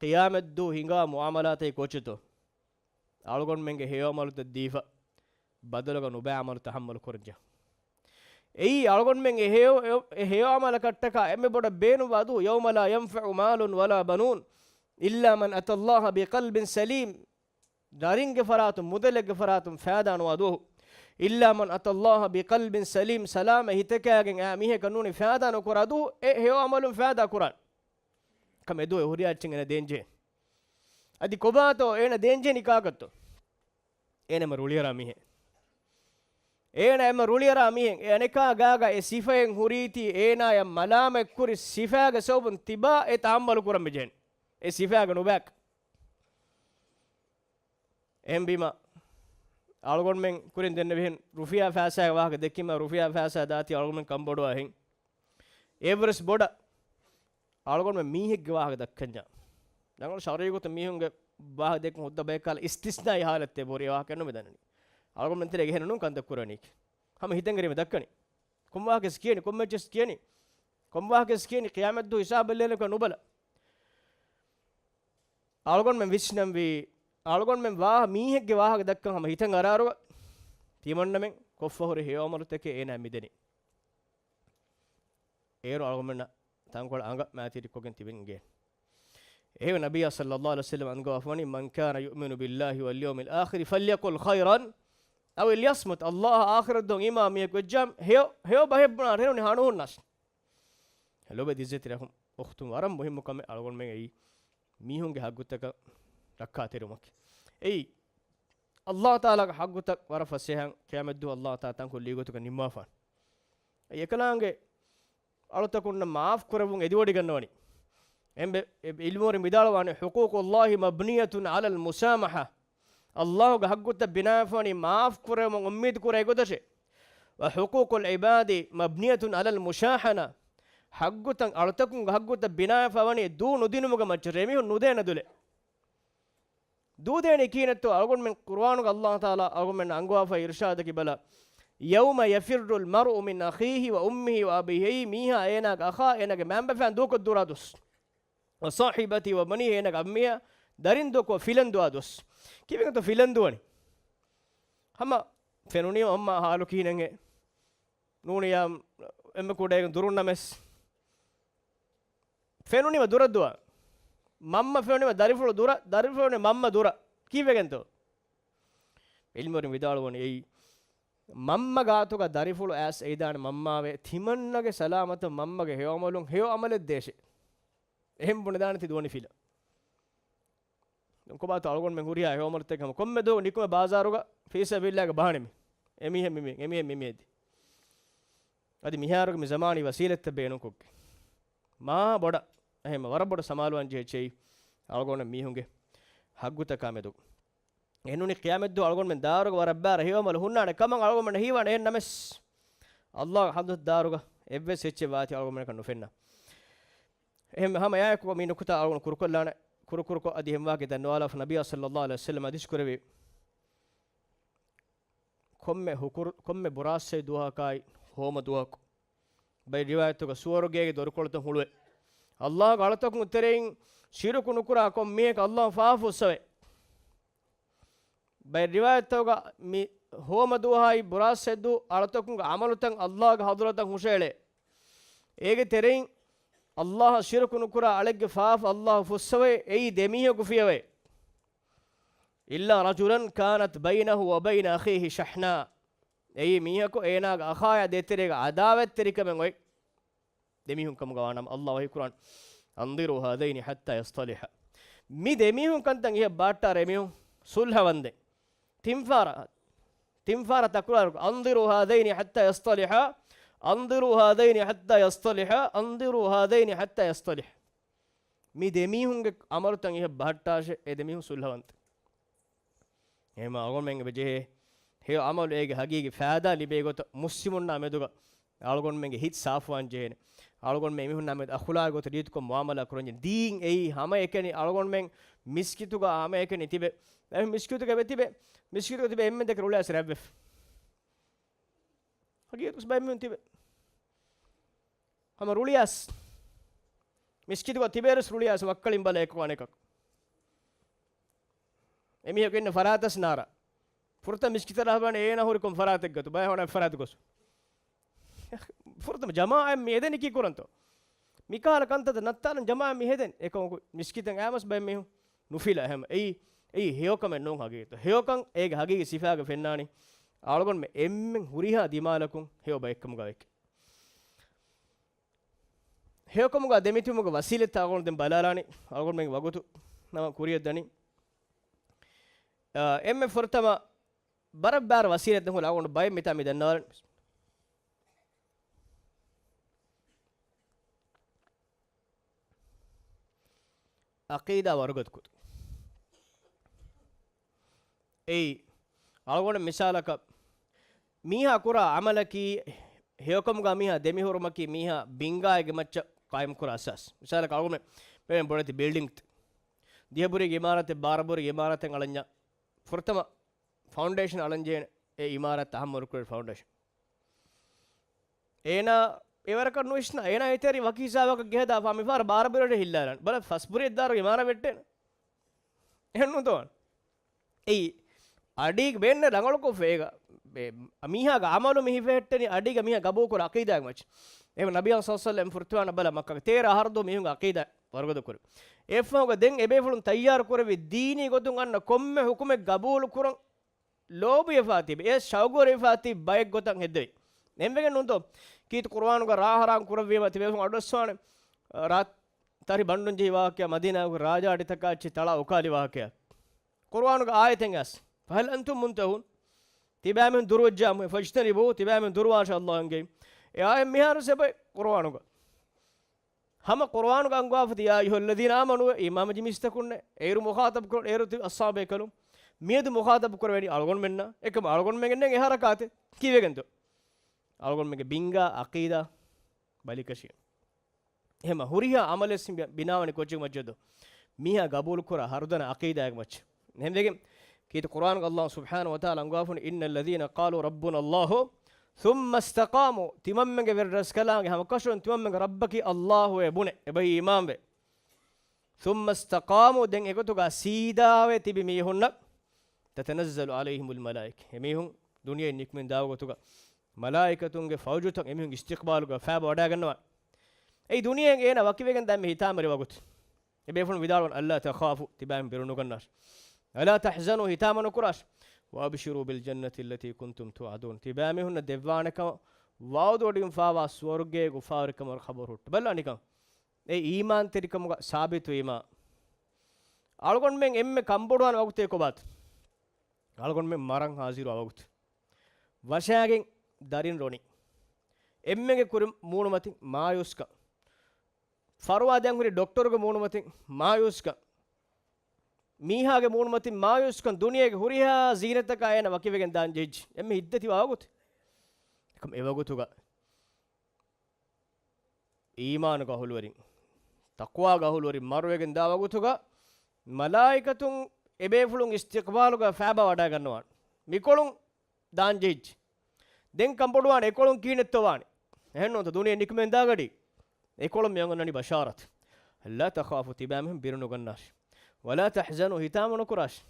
ޤިޔާމަތްދުވަހު ހިނގާ މުޢާމަލާތެއް ކޯޗެއްތޯ؟ އަޅުގަނޑުމެންގެ ހެޔޮއަމަލުތައް ދީފަ، ބަދަލުގަ ނުބައި ޢަމަލު ތަޙައްމަލު ކުރަންޖެހޭ. އެއީ އަޅުގަނޑުމެން އެ ހެޔޮ-، އެ ހެޔޮއަމަލަކަށްޓަކާ އެންމެ ބޮޑަށް ބޭނުންވާ ދުވަހު، يوم لا ينفع مال ولا بنون إلا من أتى الله بقلب سليم. ދަރިންގެ ފަރާތުން، މުދަލެއްގެ ފަރާތުން ފައިދާ ނުވާ ދުވަހު. إلا من أتى الله بقلب سليم، ސަލާމަތް ހިތަކާގެން އާ މީހަކަށް ނޫނީ ފައިދާ ނުކުރާ ދުވަހު، އެ ހެޔޮ ޢަމަލުން ފައިދާ ކުރާނެ. ކަމެއް ދުވަހު އެ ހުރިހާ އެއްޗެއް އޭނަ ދޭންޖެހޭ. އަދި ކޮބާތޯ އޭނަ ދޭންޖެހެނީ ކާކަށްތޯ؟ އޭނަ އެންމެ ރުޅިއަރާ މީހެއް. އޭނަ އެންމެ ރުޅިއަރާ މީހެއް. އެ އަނެކާ ގާގަ އެ ސިފައެއް ހުރީތީ އޭނާޔަށް މަލާމަތްކުރި ސިފާގެ ސަބަބުން ތިބާ އެ ތަޙައްމަލު ކުރަން މިޖެހެނީ. އެ ސިފާގެ ނުބައިކަން. އެހެންވީމަ، އަޅުގަނޑުމެން ކުރިން ދެންނެވިހެން ރުފިޔާ ފައިސާގެ ވާހަކަ ދެއްކީމަ، ރުފިޔާ ފައިސާ ދާތީ އަޅުގަނޑުމެން ކަންބޮޑުވާހެން. އެއްވެސް ބޮޑަށް އަޅުގަނޑުމެން މީހެއްގެ ވާހަކަ ދައްކަންޏާ. ރަނގަޅު ޝަރުޢީ ގޮތުން މީހުންގެ ވާހަކަ ދެއްކުން ހުއްދަ ބަޔަކާލަ އިސްތިސްނާއީ ހާލަތެއް ބުރި އެ ވާހަކަ ނުމެ ދަންނަނީ. އަޅުގަނޑުމެން ތެރޭގަ އެހެނެއް ނޫން ކަންތައް ކުރަނީކީ. ހަމަ ހިތަށް އެރީމަ ދައްކަނީ. ކޮން ވާހަކަސް ކިޔަނީ؟ ކޮން މެޗެސް ކިޔަނީ؟ ކޮން ވާހަކަސް ކިޔަނީ؟ ޤިޔާމަތްދުވަހު ހިސާބެއް ލޭނެކަން ނުބަލަ. އަޅުގަނޑުމެން ވިސްނަންވީ، އަޅުގަނޑުމެން ވާ-، މީހެއްގެ ވާހަކަ ދައްކަން ހަމަ ހިތަށް އަރާރުގަ ތިމަންނަމެން ކޮށްފަ ހުރި ހެޔޮ ޢަމަލުތަކެއް އޭނާ މިދެނީ. އޭރު އަޅުގަނޑުމެންނަށް ތަންކޮޅެއް އަނގަ މާތިރިކޮށްގެން ތިބެން އިނގޭ. އެހެން ނަބިއްޔާ ޞައްލައްލާހު ޢަލައިހި ވަސައްލަމަ އަންގަވާފަވަނީ، من كان يؤمن بالله واليوم الآخر فليقل خيرا أو ليصمت. ﷲ އާޚިރަތް ދުވަހަށް އީމާން މީހަކު ވެއްޖާމަ ހެޔޮ، ހެޔޮ ބަހެއް ބުނާ ރޭނުނި ހަނުހުންނާސް. ލޮބުވެތި ޢިއްޒަތްތެރި އަޚުން އުޚްތުން، ވަރަށް މުހިއްމު ކަމެއް އަޅުގަނޑުމެން އެއީ މީހުންގެ ޙައްޤުތަކަށް ރައްކާތެރިވުމަކީ. އެއީ ﷲ ތަޢާލާގެ ޙައްޤުތައް ވަރަށް ފަސޭހައިން ޤިޔާމަތްދުވަހު ﷲ ތަޢާލާ ތަންކޮޅެއް ލީގޮތުގަ ނިންމާފާނެ. އެއީ އެކަލާނގެ އަޅުތަކުންނަށް މާފް ކުރެއްވުން އެދިވޮޑިގަންނަވަނީ. އެންމެ-، އެ-، ޢިލްމުވެރިން ވިދާޅުވާނެ، حقوق الله مبنية على المسامحة. ﷲ ގެ ޙައްޤުތައް ބިނާވެފަވަނީ މާފް ކުރެވުމަށް އުއްމީދު ކުރޭ ގޮތަށޭ. وحقوق العباد مبنية على المشاحنة. ޙައްޤުތައް، އަޅުތަކުންގެ ޙައްޤުތައް ބިނާވެފަވަނީ ދޫ ނުދިނުމުގެ މައްޗަށޭ، އެމީހުން ނުދޭނެ ދުލެއް. ދޫދޭނީ ކިހިނެއްތޯ؟ އަޅުގަނޑުމެން ޤުރުއާނުގަ ﷲ ތަޢާލާ އަޅުގަނޑުމެންނަށް އަންގަވާފައި އިރުޝާދަކީ ބަލަ، يوم يفر المرء من أخيه وأمه وأبيه. އެއީ މީހާ އޭނާގެ އަޚާ، އޭނާގެ މައިންބަފައިން ދޫކޮށް ދުރާ ދުވަސް. وصاحبته وبنيه، އޭނާގެ އަންމިޔާ ދަރިން ދޫކޮށް ފިލަން ދުވާ ދުވަސް. ކިވެންތޯ ފިލަން ދުވަނީ؟ ހަމަ ފެނުނީމަ މަންމަ ހާލު ކިހިނެއްހޭ؟ ނޫނިޔާ އެންމެ ކުޑައިގެން ދުރުންނަމެސް. ފެނުނީމަ ދުރަށްދުވާ. މަންމަ ފެނުނީމަ ދަރިފުޅު ދުރަށް، ދަރިފުޅު މަންމަ ދުރަށް. ކީއްވެގެންތޯ؟ ޢިލްމުވެރިން ވިދާޅުވަނީ އެއީ، މަންމަ ގާތުގަ ދަރިފުޅު އައިސް އެއިދާނެ މަންމާވެ، ތިމަންނަގެ ސަލާމަތަށް މަންމަގެ ހެޔޮ އަމަލުން ހެޔޮ އަމަލެއް ދޭށޭ. އެހެން ބުނެދާނެތީ ދުވަނީ ފިލަ. ކޮބާތޯ އަޅުގަނޑުމެން ހުރިހާ ހެޔޮ އަމަލުތަކެއް ހަމަ ކޮންމެ ދުވަހު ނިކުމެ ބާޒާރުގަ ފީ ސަބީލިއްލާހިގެ ބަހަނަ މި. އެމީހެއް މި، މި، އެމީހެއް މި، މި އެދި. އަދި މިހާރުގެ މި ޒަމާނީ ވަސީލަތްތައް ބޭނުންކޮށްގެން. މާ ބޮޑަށް އެހެން ވަރަށް ބޮޑަށް ސަމާލުވާން ޖެހޭ އެއްޗެއް އަޅުގަނޑު މީހުންގެ ހައްގުތަކާ މެދު. އެހެންނޫނީ ޤިޔާމަތްދުވަހު އަޅުގަނޑުމެން ދާރުގަ ވަރަށް ބާރަށް ހެޔޮ އަމަލު ހުންނާނެ ކަމަށް އަޅުގަނޑުމެން ހީވާނެ. އެހެން ނަމަސް، އައްލާހުގެ ޙަޟްރަތު ދާރުގަ އެއްވެސް އެއްޗެއް ވާތީ އަޅުގަނޑުމެންނަކަށް ނުފެންނަ. އެހެން ހަމަ އެއާއެކު މި ނުކުތާ އަޅުގަނޑު ކުރުކޮށްލާނެ، ކުރުކުރުކޮށް އަދި އެހެން ވާހަކަ ދަންނަވާލާފަ ނަބިއްޔާ ޞައްލައްލާހު ޢަލައިހި ވަސައްލަމަ ޙަދީޘް ކުރެއްވި. ކޮންމެ ހުކުރު، ކޮންމެ ބުރާސް ދުވަހަކާއި ހޯމަ ދުވަހަކު. ބައެއް ރިވާޔަތުގަ ސުވަރުގޭގެ ދޮރުކޮޅުތައް ހުޅުވޭ. އައްލާހުގެ އަޅުތަކުން ތެރެއިން ޝިރުކު ނުކުރާ ކޮން މީހަކަށް އައްލާހު ފާފަ ފުއްސަވޭ. ބައެއް ރިވާޔަތްތަކުގަ މި ހޯމަ ދުވަހާއި ބުރާސް ދުވަހު އަޅުތަކުންގެ އަމަލުތައް އައްލާހުގެ ޙަޟްރަތަށް ހުށައެޅޭ. އޭގެ ތެރެއިން އައްލާހަށް ޝިރުކު ނުކުރާ އަޅެއްގެ ފާފަ އައްލާހު ފުއްސަވޭ، އެއީ ދެމީހަކު ފިޔަވައޭ. إلا رجلا كانت بينه وبين أخيه شحناء. އެއީ މީހަކު އޭނާގެ އަޚާޔާ ދޭތެރޭގަ ޢަދާވަތްތެރިކަމެއް އޮތް ދެމީހުން ކަމުގަ ވާނަމަ، އައްލާހު ވަޙީ ކުރާނެ، أنظروا هذين حتى يصطلحا. މި ދެމީހުން ކަންތައް އިހަށް ބަހައްޓާ އެމީހުން ޞުލްޙަވަންދެން. ތިން ފަހަރަށް، ތިން ފަހަރަށް ތަކުރާރު، أنظروا هذين حتى يصطلحا، أنظروا هذين حتى يصطلحا، أنظروا هذين حتى يصطلحا. މި ދެމީހުންގެ އަމަލުތައް އިހަށް ބަހައްޓާށޭ، އެ ދެމީހުން ޞުލްޙަވަންތެ. އެހެންމަ އަޅުގަނޑުމެން އެބަ ޖެހޭ ހެޔޮ އަމަލު އޭގެ ހަގީގީ ފައިދާ ލިބޭ ގޮތަށް މުސްލިމުންނާ މެދުގަ އަޅުގަނޑުމެންގެ ހިތް ސާފުވާން ޖެހޭނެ. އަޅުގަނޑުމެން އެމީހުންނާ މެދު އަޚުލާގި ގޮތަށް ރީތިކޮށް މުޢާމަލާ ކުރަން ޖެހޭނެ. ދީން އެއީ ހަމަ އެކަނި އަޅުގަނޑުމެން މިސްކިތުގަ ހަމަ އެކަނި ތިބެ. އެ މިސްކިތުގަ އެބަ ތިބެ، މިސްކިތުގަ ތިބެ އެންމެން ދެކެ ރުޅިއައިސް ރަތްވެފަ. ހަގީގަތުގަ ބައެއް މީހުން ތިބެ. ހަމަ ރުޅިއައިސް. މިސްކިތުގަ ތިބޭރުސް ރުޅިއައިސް ވައްކަޅިން ބަލަ އެކު އަނެކަކު. އެމީހަކު އިންނަ ފަރާތަސް ނާރާ. ފުރަތަމަ މިސްކިތަށް ރާ ބަލަން އޭނާ ހުރި ކޮން ފަރާތެއްގަތު. ބައެއް ހޮނަ ފަރާތު ގޮސް. ފުރަތަމަ ޖަމާޢަތް މި ހެދެނީ ކީ ކުރަންތޯ؟ މިކަހަލަ ކަންތައްތައް ނައްތާލަން ޖަމާޢަތް މި ހެދެން. އެކަމަކު މިސްކިތަށް އައިމަސް ބައެއް މީހުން ނުފިލާ ހަމަ. އެއީ، އެއީ ހެޔޮކަމެއް ނޫން ހަގީގަތު. ހެޔޮކަން އޭގެ ހަގީގީ ސިފާގަ ފެންނާނީ އަޅުގަނޑުމެން އެންމެން ހުރިހާ ދިމާލަކުން ހެޔޮ ބައެއްކަމުގަ ވެކެ. ހެޔޮކަމުގަ ދެމިތިބުމުގެ ވަސީލަތްތައް އަޅުގަނޑު ދެން ބަލާލާނީ. އަޅުގަނޑުމެންގެ ވަގުތު ނަމަ ކުރިއަށް ދަނީ. އާ، އެންމެ ފުރަތަމަ ބަރަށް ބާރަ ވަސީލަތް ދެން ހުޅަ އަޅުގަނޑު ބައެއް މިތާ މި ދަންނަވާލަން. ޢަޤީދާ ވަރުގަދަ ކުރުން. އެއީ، އަޅުގަނޑު މިސާލަކަށް، މީހާ ކުރާ ޢަމަލަކީ، ހެޔޮކަމުގަ މީހާ ދެމިހުރުމަކީ، މީހާ ބިންގާއެއްގެ މައްޗަށް ޤާއިމް ކުރާ އަސާސް. މިސާލަކަށް އަޅުގަނޑު މި ބޮޑެތި ބިލްޑިންގް، ދިހަ ބުރީގެ އިމާރާތެއް، ބާރަ ބުރީގެ އިމާރާތެއް އަޅަންޏާ، ފުރަތަމަ ފައުންޑޭޝަން އަޅަން ޖެހޭނެ އެ އިމާރާތް އަހަން ވަރު ކުރެ ފައުންޑޭޝަން. އޭނާ އެވަރަކަށް ނުވިސްނާ، އޭނާ އެތެރި ވަކި ހިސާބަކަށް ގެހަދާފާ މިފަހަރަށް ބާރަ ބުރީ ހިއްލާލާނެ. ބަލަ ފަސް ބުރީ ދާރު އިމާރާތް ވެއްޓޭނެ. އެހެން ނޫންތޯ؟ އެއީ، އަޑީގަ ބޭންނެ ރަނގަޅުކޮށްފަ އޭގަ، ބޭ-، މީހާގެ އަމަލު މި ހިފެހެއްޓެނީ އަޑީގަ މީހާ ގަބޫލުކުރާ ޢަޤީދާގެ މައްޗަށް. އެހެން ނަބިއްޔާ ޞައްލަﷲު ޢަލައިހި ވަސައްލަމަ ފުރަތަމަ ބަލަ މައްކާގެ ތޭރަ އަހަރު ދުވަހު މީހުންގެ ޢަޤީދާ ވަރުގަދަ ކުރި. އެއަށްފަހުގަ ދެން އެބޭފުޅުން ތައްޔާރު ކުރެއްވި ދީނީ ގޮތުން އަންނަ ކޮންމެ ޙުކުމެއް ގަބޫލު ކުރަން ލޯބިވެފާ ތިބި، އެ ޝައުގުވެރިވެފާ ތިބި ބައެއް ގޮތަށް ހެއްދެވި. އެހެންވެގެން ނޫންތޯ؟ ކީރިތި ޤުރުއާނުގަ ރާ ޙަރާމް ކުރެއްވީމަ ތިބޭފުޅުން އަޑުއައްސަވާނެ. ރާ ތަރި ބަންޑުން ޖެހި ވާހަކަޔާ، މަދީނާގެ ރާޖަ އަޑިތަކާ އެއްޗެއް ތަޅާ އުކާލި ވާހަކަޔާ. ޤުރުއާނުގެ އާޔަތެއް އައިސް، فهل أنتم منتهون؟ ތިބާމީހުން ދުރުވެއްޖާމު، فاجتنبوا، ތިބާމީހުން ދުރުވާށޭ ﷲ އަންގައި. އެ އާޔަތް މިހާރު އެބައޮތް ޤުރުއާނުގަ. ހަމަ ޤުރުއާނުގަ އަންގާފަތި، يا أيها الذين آمنوا، އީމާންވެއްޖެ މީސްތަކުންނޭ، އޭރު މުޚާޠަބު ކުރަން، އޭރު ތިބި އަޞްޙާބޭކަލުން. މިއަދު މުޚާޠަބު ކުރެވެނީ އަޅުގަނޑުމެންނާ. އެކަމަ އަޅުގަނޑުމެންގެ ނެތް އެ ޙަރަކާތެއް. ކީއްވެގެންތޯ؟ އަޅުގަނޑުމެންގެ ބިންގާ ޢަޤީދާ ބަލިކަށި. އެހެމަ ހުރިހާ ޢަމަލެއްސިން ބި-، ބިނާވަނީ ކޯޗެއް މައްޗަށްދޯ؟ މީހާ ގަބޫލުކުރާ ހަރުދަނާ ޢަޤީދާއެއް މައްޗަށް. އެހެންވެގެން ކީރިތި ޤުރުއާނުގަ ﷲ ސުބްޙާނަހޫ ވަތަޢާލާ އަންގާފުނި، إن الذين قالوا ربنا الله ثم استقاموا، ތިމަންމެންގެ ވެރިރަސްކަލާނގެ ހަމަކަށަވަރުން ތިމަންމެންގެ ރައްބަކީ ﷲ އޭ ބުނެ، އެބައި އީމާންވެ. ثم استقاموا، ދެން އެގޮތުގަ ސީދާވެ ތިބި މީހުންނަށް تتنزل عليهم الملائكة. އެމީހުން ދުނިޔެއިން ނިކުމެން ދާ ވަގުތުގަ މަލާއިކަތުންގެ ފައުޖުތައް އެމީހުންގެ އިސްތިޤްބާލުގަ ފާބަ ވަޑައިގަންނަވާ. އެއީ ދުނިޔެއިން އޭނަ ވަކިވެގެން ދާ އެންމެ ހިތާމަވެރި ވަގުތު. އެބޭފުޅުން ވިދާޅުވަން، ألا تخافوا، ތިބާމީހުން ބިރުނުގަންނާށި. ولا تحزنوا، ހިތާމަ ނުކުރާށި. وأبشروا بالجنة التي كنتم توعدون، ތިބާމީހުންނަށް ދެއްވާނެ ކަމަށް ވަޢުދުވޮޑިގެންފާވާ ސުވަރުގޭގެ އުފާވެރިކަމަށް ޚަބަރު ހުއްޓު. ބަލާ ނިކަން. އެ އީމާންތެރިކަމުގަ ސާބިތުވީމާ، އަޅުގަނޑުމެން އެންމެ ކަންބޮޑުވާނެ ވަގުތޭ ކޮބާތަ؟ އަޅުގަނޑުމެން މަރަން ހާޒިރުވާ ވަގުތު. ވަށާގެން ދަރިން ރޮނި. އެންމެގެ ކުރިން މޫނުމަތިން މާޔޫސްކަން. ފަރުވާ ދެން ހުރި ޑޮކްޓަރުގެ މޫނުމަތިން މާޔޫސްކަން. މީހާގެ މޫނުމަތިން މާޔޫސްކަން. ދުނިޔޭގެ ހުރިހާ ޒީނަތަކާ އޭނަ ވަކިވެގެން ދާން ޖެހިއްޖެ. އެންމެ ހިތްދަތިވާ ވަގުތު. އެކަމް އެވަގުތުގަ އީމާނުގެ އަހުލުވެރިން، ތަޤްވާގެ އަހުލުވެރިން މަރުވެގެން ދާ ވަގުތުގަ މަލާއިކަތުން އެބޭފުޅުން އިސްތިޤްބާލުގަ ފާބަ ވަޑައިގަންނަވާނެ. މިކޮޅުން ދާން ޖެހިއްޖެ. ދެން ކަންބޮޑުވާނެ އެކޮޅުން ކިހިނެއްތޯ ވާނެ. އެހެންނޫންތަ ދުނިޔެ ނިކުމެން ދާގަޑީ. އެކޮޅުން މި އަންގަންނަނީ ބަޝާރަތު. ألا تخافوا، ތިބާމީހުން ބިރުނުގަންނާށި. ولا تحزنوا، ހިތާމަ ނުކުރާށި.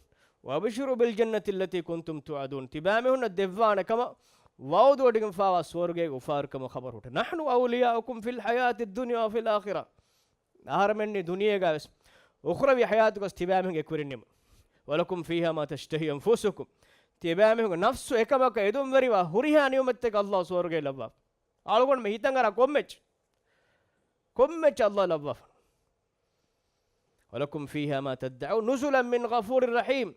وأبشروا بالجنة التي كنتم توعدون، ތިބާމީހުންނަށް ދެއްވާނެ ކަމަށް ވަޢުދުވޮޑިގެންފާވާ ސުވަރުގޭގެ އުފާވެރިކަމަށް ޚަބަރު ހުއްޓު. نحن أولياؤكم في الحياة الدنيا وفي الآخرة، އަހަރެމެންނީ ދުނިޔޭގަވެސް އުޚްރަވީ ޙަޔާތުގަސް ތިބާމީހުންގެ އެކުވެރިންނެވެ. ولكم فيها ما تشتهي أنفسكم، ތިބާމީހުންގެ ނަފްސު އެކަމަކަށް އެދުންވެރިވާ ހުރިހާ ނިޢުމަތްތަކެއް ﷲ ސުވަރުގެ ލައްވާފަ. އަޅުގަނޑުމެން ހިތަށް އަރާ ކޮންމެއްޗެއް، ކޮންމެއްޗެއް ﷲ ލައްވާފަ. ولكم فيها ما تدعون نزلا من غفور رحيم،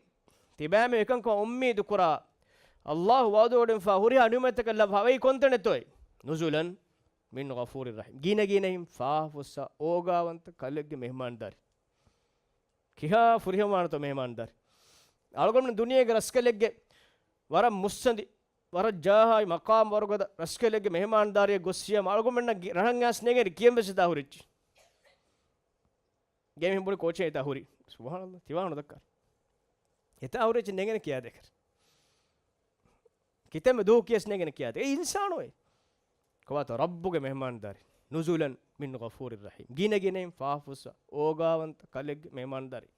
ތިބާމީހުން އެކަންކަމަށް އުއްމީދު ކުރާ، ﷲ ވަޢުދުވޮޑިގެންފާ ހުރިހާ ނިޢުމަތްތަކެއް ލައްވާ އެއީ ކޮންތަނެއްތޯއޭ؟ نزلا من غفور رحيم، ގިނަގިނައިން ފާފަފުއްސާ އޯގާވަންތަ ކަލެއްގެ މެހެމާންދާރީ. ކިހާ ފުރިހަމަވާނެތޯ މެހެމާންދާރީ. އަޅުގަނޑުމެން ދުނިޔޭގެ ރަސްކަލެއްގެ ވަރަށް މުއްސަނދި، ވަރަށް ޖާހާއި މަޤާމް ވަރުގަދަ ރަސްކަލެއްގެ މެހެމާންދާރިއަށް ގޮއްސިޔަމަ އަޅުގަނޑުމެންނަށް ގި-، ރަހަން އައިސް ނޭނގޭނެ ކިޔަން ވެސް ހިތާ ހުރިއްޖެ. ގޭ މިހެން ބުނި ކޯޗެއް ހިތާ ހުރި. ސުބްޙާނަﷲ، ތިވާނު ދައްކާ. ހިތާ ހުރިއްޖެ ނޭނގޭނެ ކިޔާދޭކަށް. ކިތަންމެ ދުވަހު ކިޔަސް ނޭނގޭނެ ކިޔާދޭ. އެ އިންސާނު އެއް. ކޮބާތޯ ރައްބުގެ މެހެމާންދާރީ. نزلا من غفور رحيم. ގިނަގިނައިން ފާފަފުއްސާ އޯގާވަންތަ ކަލެއްގެ މެހެމާންދާރީ.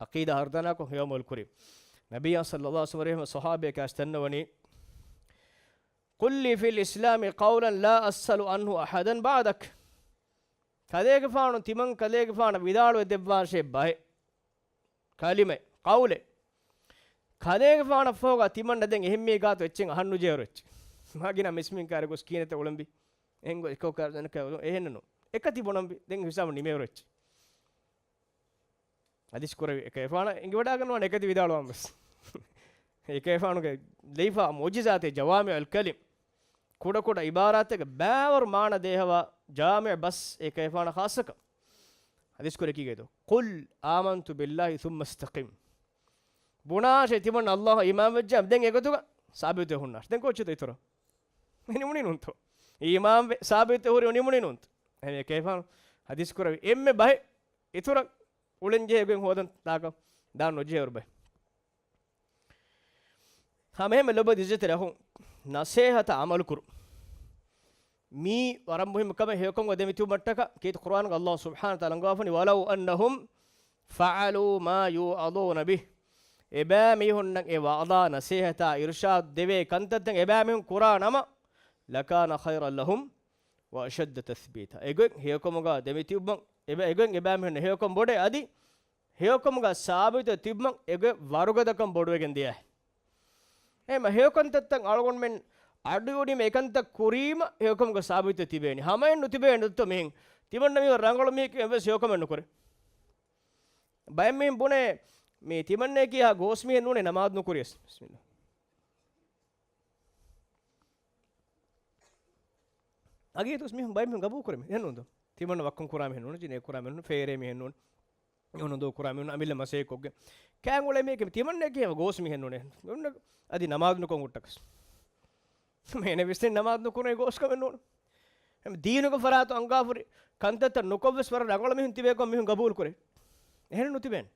ޢަޤީދާ ހަރުދަނާކޮށް ހެޔޮއަމަލު ކުރި. ނަބިއްޔާ ޞައްލައްލާހު ޢަލައިހި ވަސައްލަމަ ޞަޙާބީއަކަށް ދަންނަވަނީ، قل لي في الإسلام قولا لا أسأل عنه أحدا بعدك. ކަލޭގެފާނު ތިމަން ކަލޭގެފާނަށް ވިދާޅުވެ ދެއްވާށޭ ބައެއް. ކަލިމަ، ޤައުލެއް. ކަލޭގެފާނަށްފަހުގަ ތިމަންނަށް ދެން އެހެންމީ ގާތު އެއްޗެއް އަހަން ނުޖެހޭވަރު އެއްޗެއް. މާގިނަ މިސްމިން ކާރެ ގޮސް ކީނެތަ އުޅެންބި. އެހެން ގޮ-، އެކޯ ކާރެ ދެން ކާ-، އެހެންނު. އެކަތި ބުނަންބި. ދެން ހިސާބު ނިމޭވަރު އެއްޗެއް. ޙަދީޘް ކުރެވި އެކަލޭގެފާނަށް އެނގިވަޑައިގަންނަވާނެ އެކަތި ވިދާޅުވާން ވެސް. އެކަލޭގެފާނުގެ ލެއިފާ މުޢުޖިޒާތެއް ޖަވާމިޢުލް ކަލިމް. ކުޑަކުޑަ ޢިބާރާތެއްގެ ބައިވަރު މާނަ ދޭހަވާ ޖާމިޢު ބަސް އެކަލޭގެފާނަށް ޚާއްޞަކަން. ޙަދީޘް ކުރެ ކީގަތޯ؟ قل آمنت بالله ثم استقم. ބުނާށޭ ތިމަން ﷲ އަށް އީމާންވެއްޖާ ދެން އެގޮތުގަ ސާބިތުވެ ހުންނާށޭ. ދެން ކޯއްޗެއްތޯ އިތުރަށް؟ ނިމުނީ ނޫންތޯ؟ އީމާންވެ ސާބިތުވެ ހުރި ނިމުނީ ނޫންތޯ؟ އެކަލޭގެފާނު ޙަދީޘް ކުރެވި އެންމެ ބަހެއް އިތުރަށް އުޅެންޖެހޭ ގޮތް ހޯދަން ތާކަށް ދާން ނުޖެހޭވަރު ބަހެއް. ހަމައެހެންމެ ލޮބުވެތި ޢިއްޒަތްތެރި އަޚުން، ނަޞޭޙަތަށް ޢަމަލުކުރުން. މީ ވަރަށް މުހިއްމު ކަމެއް. ހެޔޮކަމުގަ ދެމިތިބުމަށްޓަކާ ކީރިތި ޤުރުއާނުގަ ﷲ ސުބްޙާނަހޫ ވަތަޢާލާ އަންގަވާފަނީ، ولو أنهم فعلوا ما يوعظون به. އެބައިމީހުންނަށް އެ ވަޢުޡާ ނަޞޭޙަތާ އިރުޝާދު ދެވޭ ކަންތައްތައް އެބައިމީހުން ކުރާ ނަމަ، لكان خيرا لهم وأشد تثبيتا. އެގޮތް ހެޔޮކަމުގަ ދެމިތިބުމަށް، އެބަ-، އެގޮތް އެބައިމީހުންނަށް ހެޔޮކަން ބޮޑޭ އަދި ހެޔޮކަމުގަ ސާބިތު ތިބުމަށް އެގޮތް ވަރުގަދަކަން ބޮޑުވެގެން ދިޔަ. އެހެންމަ ހެޔޮކަންތައްތައް އަޅުގަނޑުމެން އަޑުއިވުނީމަ އެކަންތައް ކުރީމަ ހެޔޮކަމުގަ ސާބިތު ތިބޭނީ. ހަމައެއް ނުތިބޭ ނުތަ މިހެން. ތިމަންނަ މީހުން ރަނގަޅު މީހެކޭ އެއްވެސް ހެޔޮކަމެއް ނުކުރޭ. ބައެއް މީހުން ބުނޭ، މީ ތިމަންނައަކީ ހާ ގޯސް މީހެއް ނޫނޭ ނަމާދު ނުކުރިޔަސް. ބިސްމިއްލާ. އަގީ ދުވަސް މީހުން ބައެއް މީހުން ގަބޫލު ކުރޭ މީ. އެހެން ނޫންތޯ؟ ތިމަންނަ ވައްކަން ކުރާ މީހެއް ނޫން، ޖިނޭ ކުރާ މީހެއް ނޫން، ފޭރޭ މީހެއް ނޫން. އެހެން ދޯ ކުރާ މީހުން އަމިއްލަ މަސައްކަތްކޮށްގެން. ކާން އުޅޭ މީހެކޭ ތިމަންނައަކީ ހަމަ ގޯސް މީހެއް ނޫނޭ. އަދި ނަމާދު ނުކޮށް ހުއްޓަކަސް. މޭނަ ވިސްނިން ނަމާދު ނުކުރޭ ގޯސްކަމެއް ނޫން. ހަމަ ދީނުގެ ފަރާތު އަންގާފުރި ކަންތައްތައް ނުކޮށްވެސް ވަރަށް ރަނގަޅު މީހުން ތިބޭކޮށް މީހުން ގަބޫލު ކުރޭ. އެހެން ނުތިބޭނެ.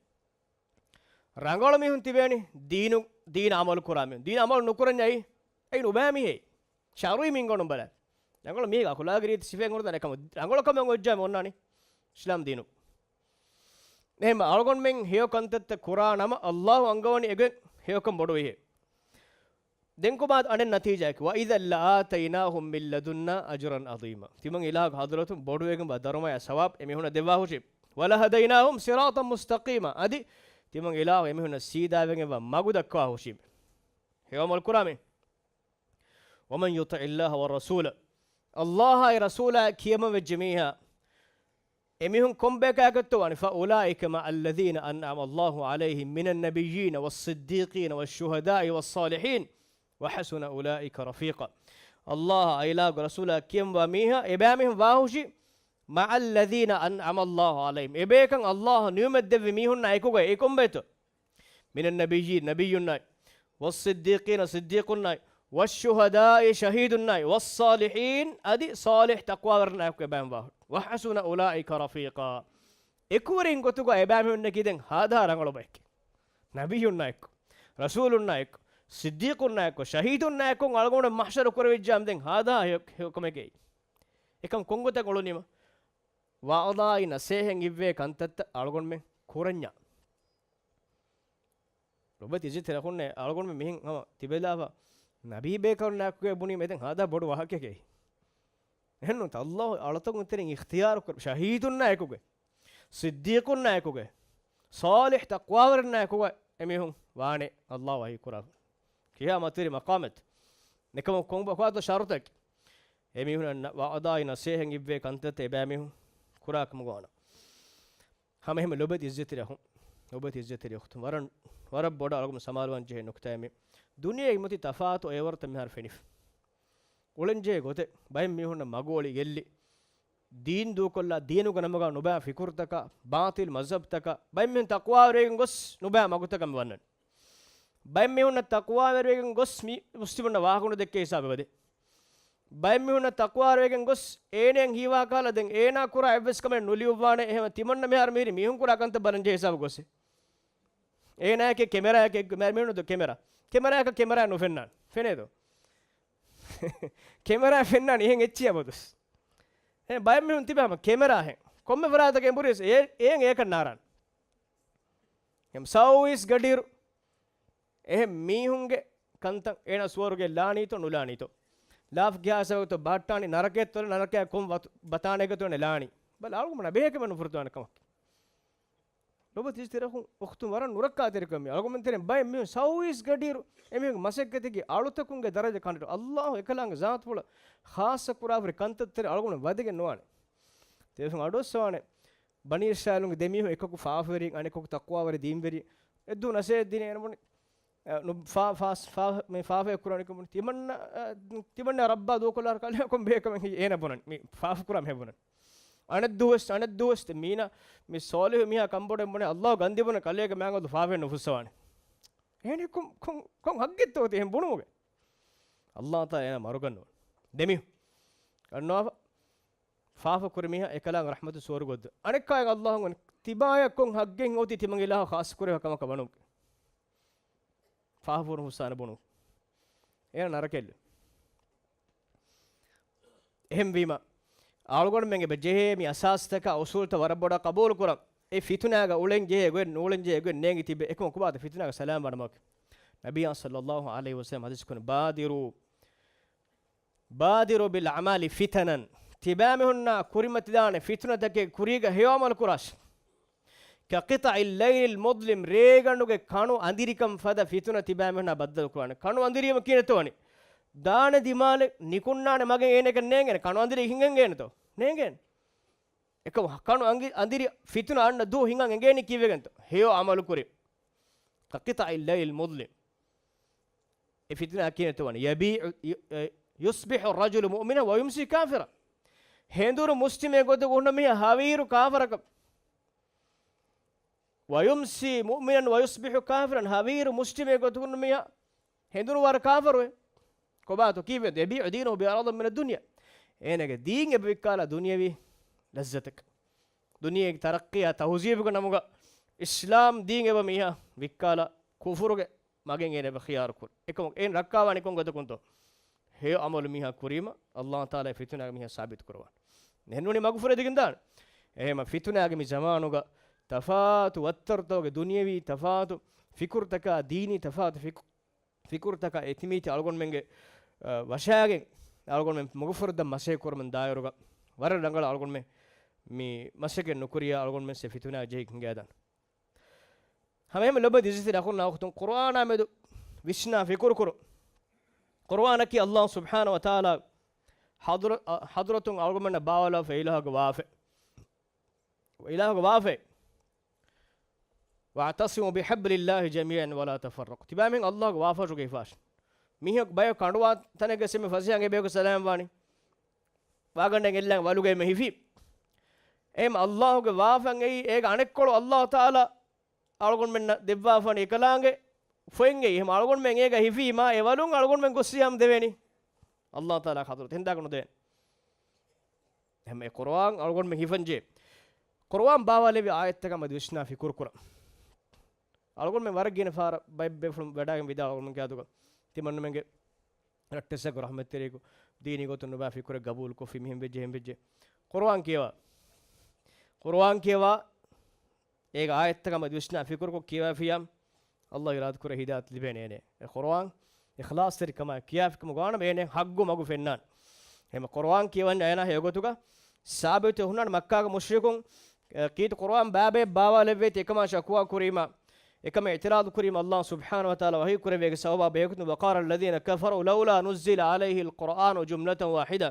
ރަނގަޅު މީހުން ތިބޭނީ ދީނު، ދީނަށް ޢަމަލު ކުރާ މީހުން. ދީނަށް ޢަމަލު ނުކުރަންޏާ އެއީ ނުބައި މީހެއް. ޝަރުޢީ މިންގަނޑުން ބަލާ. ރަނގަޅު މީހެއް އަޚުލާގީ ރީތި ސިފައިން ހުރަދާނެ ކަމަށް. ރަނގަޅު ކަމެއް އޮތްޖާމަ އޮންނާނީ އިސްލާމް ދީނު. އެހެން އަޅުގަނޑުމެން ހެޔޮ ކަންތައްތައް ކުރާ ނަމަ، ﷲ އަންގަވަނީ އެގޮތް ހެޔޮކަން ބޮޑުވިހޭ. ދެން ކޮބާތަ އަނެއް ނަތީޖާއަކީ؟ وَإِذًا لَآتَيْنَاهُم مِّن لَّدُنَّا أَجْرًا عَظِيمًا. ތިމަން އިލާހުގެ ޙަޟްރަތުން ބޮޑުވެގެންވާ ދަރުމަޔާ ސަވާބު އެމީހުންނަށް ދެއްވާ ހުށީ. وَلَهَدَيْنَاهُمْ صِرَاطًا مُّسْتَقِيمًا. އަދި ތިމަން އިލާހު އެމީހުންނަށް ސީދާވެގެންވާ މަގު ދައްކަވާ ހުށީ. ހެޔޮ ޢަމަލު ކުރާމެ. وَمَن يُطِعِ اللَّهَ وَالرَّسُولَ. ﷲ އާއި ރަސޫލާ ކިޔަމަން ވެއްޖެ މީހާ، އެމީހުން ކޮން ބޭކާކަށްތޯ ވާނީ؟ فَأُولَٰئِكَ مَعَ الَّذِينَ أَنْعَمَ اللَّهُ عَلَيْهِمْ مِنَ النَّبِيِّينَ وَالصِّدِّيقِينَ وَالشُّهَدَاءِ وَالصَّالِحِينَ وَحَسُنَ أُولَٰئِكَ رَفِيقًا. ﷲ އާއި އިލާހުގެ ރަސޫލާ ކިޔަންވާ މީހާ އެބައިމީހުން ވާހުށީ مَعَ الَّذِينَ أَنْعَمَ اللَّهُ عَلَيْهِمْ. އެބޭކަން ﷲ ނިޢުމަތް ދެއްވި މީހުންނާ އެކުގައި. އެ ކޮންބައެއްތޯ؟ مِنَ النَّبِيِّينَ، ނަބިއްޔުންނާއި، وَالصِّدِّيقِينَ، ޞިއްދީޤުންނާއި، وَالشُّهَدَاءِ، ޝަހީދުންނާއި، وَالصَّالِحِينَ، އަދި ޞާލިޙް ތަޤްވާވެރިންނާއެކު އެބައިމީހުން ވާ. وَحَسُنَ أُولَٰئِكَ رَفِيقًا. އެކުވެރިން ގޮތުގަ އެބައިމީހުންނަކީ ދެން ހާދަހާ ރަނގަޅު ބައެކޭ. ނަބިއްޔުންނާއެކު، ރަސޫލުންނާއެކު، ޞިއްދީޤުންނާއެކު، ޝަހީދުންނާއެކު އަޅުގަނޑު މަޙްޝަރު ކުރެވިއްޖާމަ ދެން ހާދަހާ ހެޔޮ-، ހެޔޮކަމެކޭ. އެކަމް ކޮންގޮތަށް އުޅުނީމަ؟ ވަޢުޡާއި ނަޞޭޙަތް އިއްވޭ ކަންތައްތައް އަޅުގަނޑުމެން ކުރަންޏާ. ރޮބަތި އިއްޒަތްތެރި އަޚުންނޭ، އަޅުގަނޑުމެން މިހެން ހަމަ ތިބެލާފަ ނަބީ ބޭކަލުންނާއެކުގައި ބުނީމަ އެދެން ހާދަ ބޮޑު ވާހަކައެކޭ. އެހެންނޫންތަ؟ ﷲ އަޅުތަކުން ތެރެއިން އިޚްތިޔާރު ކުރ-، ޝަހީދުންނާއެކުގައި، ޞިއްދީޤުންނާއެކުގައި، ޞާލިޙް ތަޤްވާވެރިންނާއެކުގައި އެމީހުން ވާނެ ﷲ ވަޙީ ކުރާ. ކިހާ މަތިވެރި މަޤާމެއްތަ؟ އެކަމަކު ކޮން ބަ-، ކޮބާތޯ ޝަރުޠަކީ؟ އެމީހުންނަށް ވަޢުޡާއި ނަޞޭޙަތް އިއްވޭ ކަންތައްތައް އެބައިމީހުން ކުރާ ކަމުގަ ވާނަމަ. ހަމަ އެހެން ލޮބުވެތި އިއްޒަތްތެރި އަޚުން، ލޮބުވެތި އިއްޒަތްތެރި އުޚްތުން، ވަރަށް، ވަރަށް ބޮޑަށް އަޅުގަނޑު ސަމާލުވާން ޖެހޭ ނުކުތާއެއް މީ. ދުނިޔޭގެ މުތި ތަފާތު އެވަރުތައް މިހާރު ފެނިފަ. އުޅެންޖެހޭ ގޮތެއް ބައެއް މީހުންނަށް މަގު އޮޅި ގެއްލި، ދީން ދޫކޮށްލާ، ދީނުގެ ނަމުގަ ނުބައި ފިކުރުތަކާ، ބާޠިލް މަޒްހަބްތަކާ، ބައެއް މީހުން ތަޤްވާވެރިވެގެން ގޮސް ނުބައި މަގުތަކަށް މި ވަންނަނީ. ބައެއް މީހުންނަށް ތަޤްވާވެރިވެގެން ގޮސް މި މުސްލިމުންނަށް ވާހަކަ ނުދެއްކޭ ހިސާބެއް ވަދެ. ބައެއް މީހުންނަށް ތަޤްވާވެރިވެގެން ގޮސް، އޭނައަށް ހީވާ ކަހަލަ ދެން އޭނާ ކުރާ އެއްވެސް ކަމެއް ނުލިޔުއްވާނެ. އެހެން ތިމަންނަ މިހާރު މިހިރީ މީހުން ކުރާ ކަންތައް ބަލަން ޖެހޭ ހިސާބު ގޮސް. އޭނާއެކޭ ކެމެރާއެކޭ، މި-، މީހުން ދު ކެމެރާ. ކެމެރާއަކަށް ކެމެރާ ނުފެންނާނެ. ފެނޭދޯ؟ ކެމެރާ ފެންނާނެ އެހެން އެއްޗިއްޔާ ބަދުސް. އެ ބައެއް މީހުން ތިބޭ ހަމަ ކެމެރާ ހެން. ކޮންމެ ފަރާތަކެއް އެނބުރިވެސް އޭ-، އޭން އޭކަށް ނާރާނެ. ހެމް ސައުވީސް ގަޑިއިރު އެހެން މީހުންގެ ކަންތައް އޭނާ ސުވަރުގެ ލާނީތޯ ނުލާނީތޯ؟ ލާފް ކިހާ ހިސާބަކަށްތޯ ބަހައްޓާނީ؟ ނަރަކައެއްތޯ ނަރަކައާ ކޮން ވަތު-، ބަތާނެއްގަތޯ އޭނަ ލާނީ؟ ބަލަ، އަޅުގަނޑުމެންނަށް ބެހޭ ކަމެއް ނުފުރެދުވާނެ ކަމަކީ. ލޮބުވެތި އިއްޒަތްތެރި އަޚުން އުޚްތުން، ވަރަށް ނުރައްކާތެރި ކަމެއް. އަޅުގަނޑުމެން ތެރެއިން ބައެއް މީހުން ސައުވީސް ގަޑިއިރު އެމީހުންގެ މަސައްކަތަކީ އަޅުތަކުންގެ ދަރަޖަ ކަނޑައެޅު. ﷲ އެކަލާނގެ ޒާތުފުޅަށް ޚާއްޞަ ކުރާފަ ހުރި ކަންތައްތެރި އަޅުގަނޑު ވަދެގެން ނުވާނެ. ތިވެސް އަޑުއައްސަވާނެ. ބަނީ އިސްރާއީލުންގެ ދެމީހުން އެކަކު ފާފަވެރިން، އަނެކަކު ތަޤްވާވެރި ދީންވެރި. އެއްދުވަހު ނަސޭހަތް ދިނީ އޭނަ ބުނި، އަ، ނު-، ފާ-، ފާސް-، ފާ-، މި ފާފައެއް ކުރާނެ ކަމުން. ތިމަންނަ، އަ، ތިމަންނަ ރައްބާ ދޫކޮށްލާ ކަލޭ ކޮން ބޭކަމެއް އޭނަ ބުނަން. މި ފާފަ ކުރާ މީހާ ބުނަން. އަނެއްދުވަސް، އަނެއްދުވަސް މީނަ މި ޞާލިޙު މީހާ ކަންބޮޑުވެ ބުނެ، ﷲ ގަންދި ބުނެ ކަލޭގެ މާގަނޑު ފާފައެއް ނުފުއްސަވާނެ. އޭނަ ކޮން، ކޮން، ކޮން ހައްގެއްތޯ އޮތީ އެހެން ބުނުމުގެ؟ ﷲ ތާ އޭނަ މަރުގަންނުވާނެ. ދެމީހުން ގަންނަވާފަ. ފާފަ ކުރި މީހާ އެކަލާނގެ ރަޙްމަތު ސުވަރުގެ އޮތް. އަނެއްކާއެއް ﷲ އޮން ތިބާޔަށް ކޮން ހައްގެއް އޮތީ ތިމަން އިލާހު ޚާއްޞަ ކުރެވޭ ކަމަކަށް ވަނު. ފާފަ ފުރު ހުސާނަ ބުނު. އޭނަ ނަރަކައެއް. އެހެންވީމަ، އަޅުގަނޑުމެން އެބަ ޖެހޭ މި އަސާސްތަކާ އުސޫލްތައް ވަރަށް ބޮޑަށް ޤަބޫލު ކުރަން. އެ ފިތުނާގަ އުޅެން ޖެހޭ ގޮތް ނޫޅެން ޖެހޭ ގޮތް ނޭނގި ތިބެ އެކަމަކު ކޮބާތަ ފިތުނާގަ ސަލާމް ވާނަމަކެ؟ ނަބިއްޔާ ޞައްލައްލާހު ޢަލައިހި ވަސައްލަމަ ޙަދީޘް ކުރަނީ، ބާދިރޫ، ބާދިރޫ ބިލް އަޢުމާލި ފިތަނަން. ތިބާމީހުންނާ ކުރިމަތިލާނެ ފިތުނަތަކެއް ކުރީގަ ހެޔޮ ޢަމަލު ކުރާށި. ކަޤިޠަޢި އައްލައިލި އަލްމުޟްލިމް، ރޭގަނޑުގެ ކަނު އަނދިރިކަން ފަދަ ފިތުނަ ތިބާމީހުންނާ ބައްދަލު ކުރާނެ. ކަނު އަނދިރީމަ ކިހިނެއްތޯ ވަނީ؟ ދާނެ ދިމާލެއް ނިކުންނާނެ މަގެއް އޭނައަކަށް ނޭނގޭނެ. ކަނު އަނދިރީ ހިނގަން އެނގޭނެތޯ؟ ނޭނގޭނެ. އެކަމަ ކަނު އަނގި-، އަނދިރި ފިތުނަ އަންނަ ދުވަހު ހިނގަން އެނގޭނީ ކީއްވެގެންތޯ؟ ހެޔޮ ޢަމަލު ކުރި. ކަޤިޠަޢި އައްލައިލި އަލްމުޟްލިމް. އެ ފިތުނާ ކިހިނެއްތޯ ވަނީ؟ ޔަބީޢު، ޔު-، އެ، ޔުޞްބިޙު ރަޖުލު މުއުމިނަން ވަޔުމްސީ ކާފިރަން. ހެނދުނު މުސްލިމެއް ގޮތަށް އުޅުނު މީހާ ހަވީރު ކާފަރަކަށް. ވަޔުމްސީ މުއުމިނަން ވަޔުޞްބިޙު ކާފިރަން، ހަވީރު މުސްލިމެއް ގޮތަށް އުޅުނު މީހާ ހެނދުނު ވަރަށް ކާފަރުވޭ. ކޮބާތޯ ކީއްވެ؟ ޔަބީޢު ދީނަހު ބިޢަރަޟިން މިނައްދުންޔާ. އޭނަގެ ދީން އެބަ ވިއްކާލާ ދުނިޔަވީ ލައްޒަތަކަށް. ދުނިޔޭގެ ތަރައްޤީއާ ތަހުޒީބުގެ ނަމުގަ އިސްލާމް ދީން އެބަ މީހާ ވިއްކާލާ ކުފުރުގެ މަގެއް އޭނަ އެބަ ޚިޔާރު ކުރި. އެކަމަކު އޭނަ ރައްކާވާނީ ކޮން ގޮތަކުންތޯ؟ ހެޔޮ ޢަމަލު މީހާ ކުރީމަ، ﷲ ތަޢާލާ ފިތުނާގެ މީހާ ސާބިތު ކުރަވާނެ. ނެހެންނޫނީ މަގު ފުރެދިގެން ދާނެ. އެހެމަ ފިތުނާގެ މި ޒަމާނުގަ ތަފާތު ވައްތަރުތަކުގެ ދުނިޔަވީ ތަފާތު ފިކުރުތަކާ، ދީނީ ތަފާތު ފިކު-، ފިކުރުތަކާ އެތިމީތި އަޅުގަނޑުމެންގެ، އަ، ވަށާގެން އަޅުގަނޑުމެން މަގުފުރެއްދަން މަސައްކަތް ކުރަމުން ދާއިރުގަ ވަރަށް ރަނގަޅަށް އަޅުގަނޑުމެން މި މަސައްކަތް ނުކުރިޔާ އަޅުގަނޑުމެން ސެ ފިތުނާ ޖެހި ހިނގާދާނެ. ހަމައެހެން ލޮބުވެތި އިޒަތްތެރި އަޚުންނާ އުޚްތުން، ޤުރުއާނާ މެދު ވިސްނާ ފިކުރު ކުރުން. ޤުރުއާނަކީ ﷲ ސުބްޙާނަހޫ ވަތަޢާލާ ޙަޟްރަ-، ޙަޟްރަތުން އަޅުގަނޑުމެންނަށް ބާވާލާފަ އިލާހުގެ ވާފަ. އިލާހުގެ ވާފަ. "واعتصموا بحبل الله جميعا ولا تفرقوا." ތިބާމީހުން ﷲގެ ވާފާށުގަ ހިފާށި. މީހަކު ބަޔަކު ކަނޑުވާ ތަނެއްގަ އެންމެ ފަސޭހައިން އެބަޔަކު ސަލާމް ވާނީ. ވާގަނޑެއް އެއްލާން ވަލުގައި މެ ހިފީ. އެހެން ﷲގެ ވާފައިން އެއީ އޭގެ އަނެއްކޮޅު ﷲ ތަޢާލާ އަޅުގަނޑުމެންނަށް ދެއްވާފަނީ އެކަލާނގެ ފޮތް އެއީ. އެހެން އަޅުގަނޑުމެން އޭގަ ހިފީމާ އެ ވަލުން އަޅުގަނޑުމެން ގޮއްސިޔާމު ދެވޭނީ. ﷲ ތަޢާލާ ޙަޟްރަތު ހެންދާކަށް ނުދޭނެ. އެހެން އެ ޤުރުއާން އަޅުގަނޑުމެން ހިފަންޖެ. ޤުރުއާން ބާވާލެއްވި އާޔަތްތަކާ މެދު ވިސްނާ ފިކުރު ކުރަން. އަޅުގަނޑުމެން ވަރަށް ގިނަ ފަހަރަށް ބައެއް ބޭފުޅުން ވަޑާގެން ވިދާޅުވުމުގެ އަދުގަ ތިމަންނަމެންގެ ރައްޓެއްސަކު ރަޙްމަތްތެރިޔަކު ދީނީ ގޮތުން ނުބާ ފިކުރެއް ގަބޫލުކޮށްފި މިހެން ވެއްޖެ، އެހެން ވެއްޖެ. ޤުރުއާން ކިޔަވާ. ޤުރުއާން ކިޔަވާ. އޭގެ އާޔަތްތަކާ މެދު ވިސްނާ ފިކުރުކޮށް ކިޔަވާފިޔާ، ﷲ އިރާދަކުރޭ ހިދާޔަތު ލިބޭނެ އޭނަ. އެ ޤުރުއާން އިޚްލާޞްތެރިކަމާ ކިޔާފިކަމުގަ ވާނަމަ އޭނަ ހައްގު މަގު ފެންނާނެ. އެހެން ޤުރުއާން ކިޔަވަންޏާ އޭނާ ހެޔޮގޮތުގަ ސާބިތު ހުންނާނެ. މައްކާގެ މުޝްރިކުން، އެ، ކީރިތި ޤުރުއާން ބާބެއް ބާވާލެއްވޭތީ އެކަމާ ޝަކުވާ ކުރީމާ، އެކަމަށް އިޢުތިރާޟު ކުރީމަ، ﷲ ސުބްޙާނަހޫ ވަތަޢާލާ ވަޙީ ކުރެއްވި އޭގެ ސަބަބާ ބެހޭގޮތުން، "وقال الذين كفروا لولا نزل عليه القرآن جملة واحدة."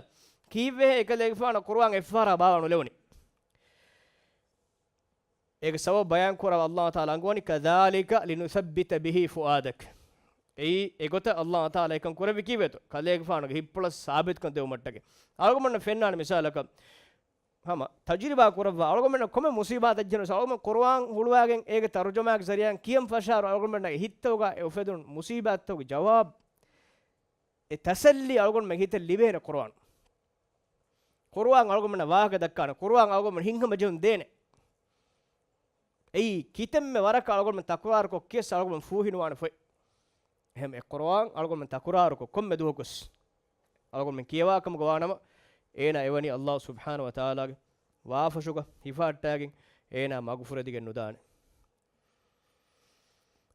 ކީއްވެހޭ އެކަލޭގެފާނަށް ޤުރުއާން އެއްފަހަރާ ބާވާ ނުލެވުނީ؟ އޭގެ ސަބަބު ބަޔާން ކުރައްވާ ﷲ ތަޢާލާ އަންގަވަނީ، "كذلك لنثبت به فؤادك." އެއީ އެގޮތަށް ﷲ ތަޢާލާ އެކަން ކުރެއްވި ކީއްވެތޯ؟ ކަލޭގެފާނުގެ ހިތްޕުޅަށް ސާބިތުކަން ދެވުމަށްޓަކައި. އަޅުގަނޑުމެންނަށް ފެންނާނެ މިސާލަކަށް، ހަމަ ތަޖުރިބާ ކުރައްވާ، އަޅުގަނޑުމެންނަށް ކޮންމެ މުޞީބާތެއް ޖެހުނަސް، އަޅުގަނޑު ޤުރުއާން ހުޅުވާގެން އޭގެ ތަރުޖަމާގެ ޒަރީޢާއިން ކިޔަން ފަށާއިރު، އަޅުގަނޑުމެންނަށް ހިތްތަކުގަ އެ އުފެދުނު މުޞީބާތްތަކުގެ ޖަވާބު، އެ ތަސައްލީ އަޅުގަނޑުމެން ހިތަށް ލިބޭނެ ޤުރުއާން. ޤުރުއާން އަޅުގަނޑުމެންނަށް ވާހަކަ ދައްކާނެ. ޤުރުއާން އަޅުގަނޑުމެން ހިތްހަމަޖެހުން ދޭނެ. އެއީ ކިތަންމެ ވަރަކަށް އަޅުގަނޑުމެން ތަކުރާރުކޮށް ކިޔަސް އަޅުގަނޑުމެން ފޫހިނުވާނެ ފޮތް. އެހެން އެ ޤުރުއާން އަޅުގަނޑުމެން ތަކުރާރުކޮށް ކޮންމެ ދުވަހަކުވެސް އަޅުގަނޑުމެން ކިޔަވާ ކަމުގަ ވާނަމަ، އޭނާ އެވަނީ ﷲ ސުބްޙާނަހޫ ވަތަޢާލާގެ ވާފަށުގަ ހިފާއްޓާގެން އޭނާ މަގުފުރެދިގެން ނުދާނެ.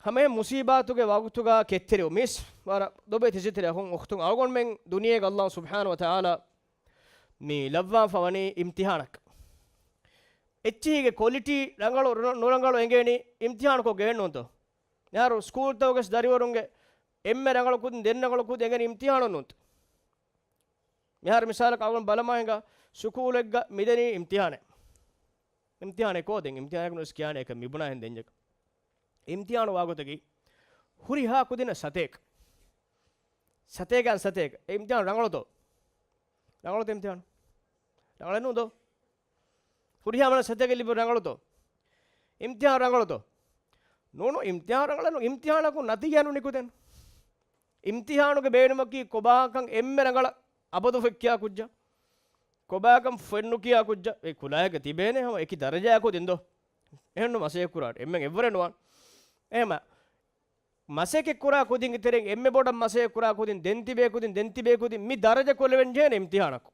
ހަމައެ މުޞީބާތުގެ ވަގުތުގަ ކެތްތެރިވު މީސް ވަރަށް ލޮބުވެތި އިޒަތްތެރި އަޚުން އުޚްތުން، އަޅުގަނޑުމެން ދުނިޔޭގަ ﷲ ސުބްޙާނަހޫ ވަތަޢާލާ މި ލައްވާފަ ވަނީ އިމްތިޙާނަކަށް. އެއްޗިހިގެ ކޮލިޓީ ރަނގަޅު ނު-، ނުރަނގަޅު އެނގޭނީ އިމްތިޙާނުކޮށްގެން ނޫންތޯ؟ މިހާރު ސްކޫލްތަކުގެ ދަރިވަރުންގެ އެންމެ ރަނގަޅު ކުދިން ދެން ރަނގަޅު ކުދިން އެނގެނީ އިމްތިޙާނުން ނޫންތޯ؟ މިހާރު މިސާލަކަށް އަޅުގަނޑު ބަލަމާ ހިނގާ ސުކޫލެއްގަ މިދެނީ އިމްތިޙާނެއް. އިމްތިޙާނެއް ކޯދެން؟ އިމްތިޙާނެއް ނުވެސް ކިޔާނެ އެކަން މިބުނާހެން ދެންޏެކަ. އިމްތިޙާނު ވާގޮތަކީ ހުރިހާ ކުދިންނަށް ސަތޭކަ. ސަތޭކައިން ސަތޭކަ. އެ އިމްތިޙާނު ރަނގަޅުތޯ؟ ރަނގަޅުތޯ އިމްތިޙާނު؟ ރަނގަޅެއް ނޫންތޯ؟ ހުރިހާ މަނަ ސަތޭކަ ލިބި ރަނގަޅުތޯ؟ އިމްތިޙާނު ރަނގަޅުތޯ؟ ނޫނު، އިމްތިޙާނު ރަނގަޅެއް ނޫން. އިމްތިޙާނަކުން ނަތީޖާ ނޫނީ ކުދިން. އިމްތިޙާނުގެ ބޭނުމަކީ ކޮބާކަން އެންމެ ރަނގަޅަށް އަބަދު ފޮތް ކިޔާ ކުއްޖާ، ކޮބާކަން ފޮތް ނުކިޔާ ކުއްޖާ، އެ ކުލައިގަ ތިބޭނެ ހަމަ އެކި ދަރަޖައާ ކުދިން ދޯ؟ އެހެންނު މަސައްކަތް ކުރާނެ. އެންމެން އެއްވަރެއް ނުވާނެ. އެހެމަ މަސައްކަތް ކުރާ ކުދިންގެ ތެރެއިން އެންމެ ބޮޑަށް މަސައްކަތް ކުރާ ކުދިން ދެން ތިބޭ ކުދިން، ދެން ތިބޭ ކުދިން މި ދަރަޖަ ކޮށްލެވެން ޖެހޭނެ އިމްތިޙާނަކު.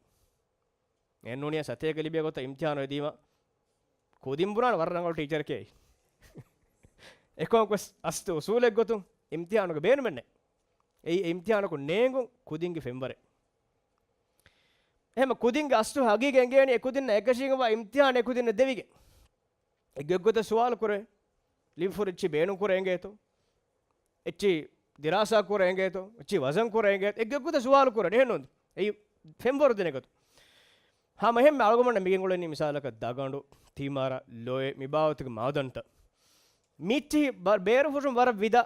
އެހެން ނޫނިއްޔާ ސަތޭކަ ލިބޭ ގޮތަށް އިމްތިޙާނު ހެދީމަ ކުދިން ބުނާނެ ވަރަށް ރަނގަޅު ޓީޗަރެކޭ. އެކަމަކުވެސް އަސްލު އުސޫލެއް ގޮތުން އިމްތިޙާނުގެ ބޭނުމެއް ނެތް. އެއީ އެ އިމްތިޙާނަކުން ނޭނގުން ކުދިންގެ ފެންވަރެއް. އެހެމަ ކުދިންގެ އަސްލު ހަގީގަތް އެނގޭނީ އެ ކުދިންނަށް އެކަށީގެންވާ އިމްތިޙާނު އެ ކުދިންނަށް ދެވިގެން. އެއްގޮތްގޮތަށް ސުވާލު ކުރޭ، ލިބިފުރި އެއްޗި ބޭނުން ކުރަން އެނގޭތޯ؟ އެއްޗި ދިރާސާ ކުރަން އެނގޭތޯ؟ އެއްޗި ވަޒަން ކުރަން އެނގޭތޯ؟ އެއްގޮތްގޮތަށް ސުވާލު ކުރަން އެހެންނޫން. އެއީ ފެންވަރު ދިނެގޮތު. ހަމަ އެހެންމެ އަޅުގަނޑުމެން މިގެންގުޅެނީ މިސާލަކަށް ދަގަނޑު، ތިމަރަ، ލޮއެ، މި ބާވަތުގެ މާދަންތައް. މިއްޗިހި ބަ-، ބޭރުފުށުން ވަރަށް ވިދާ،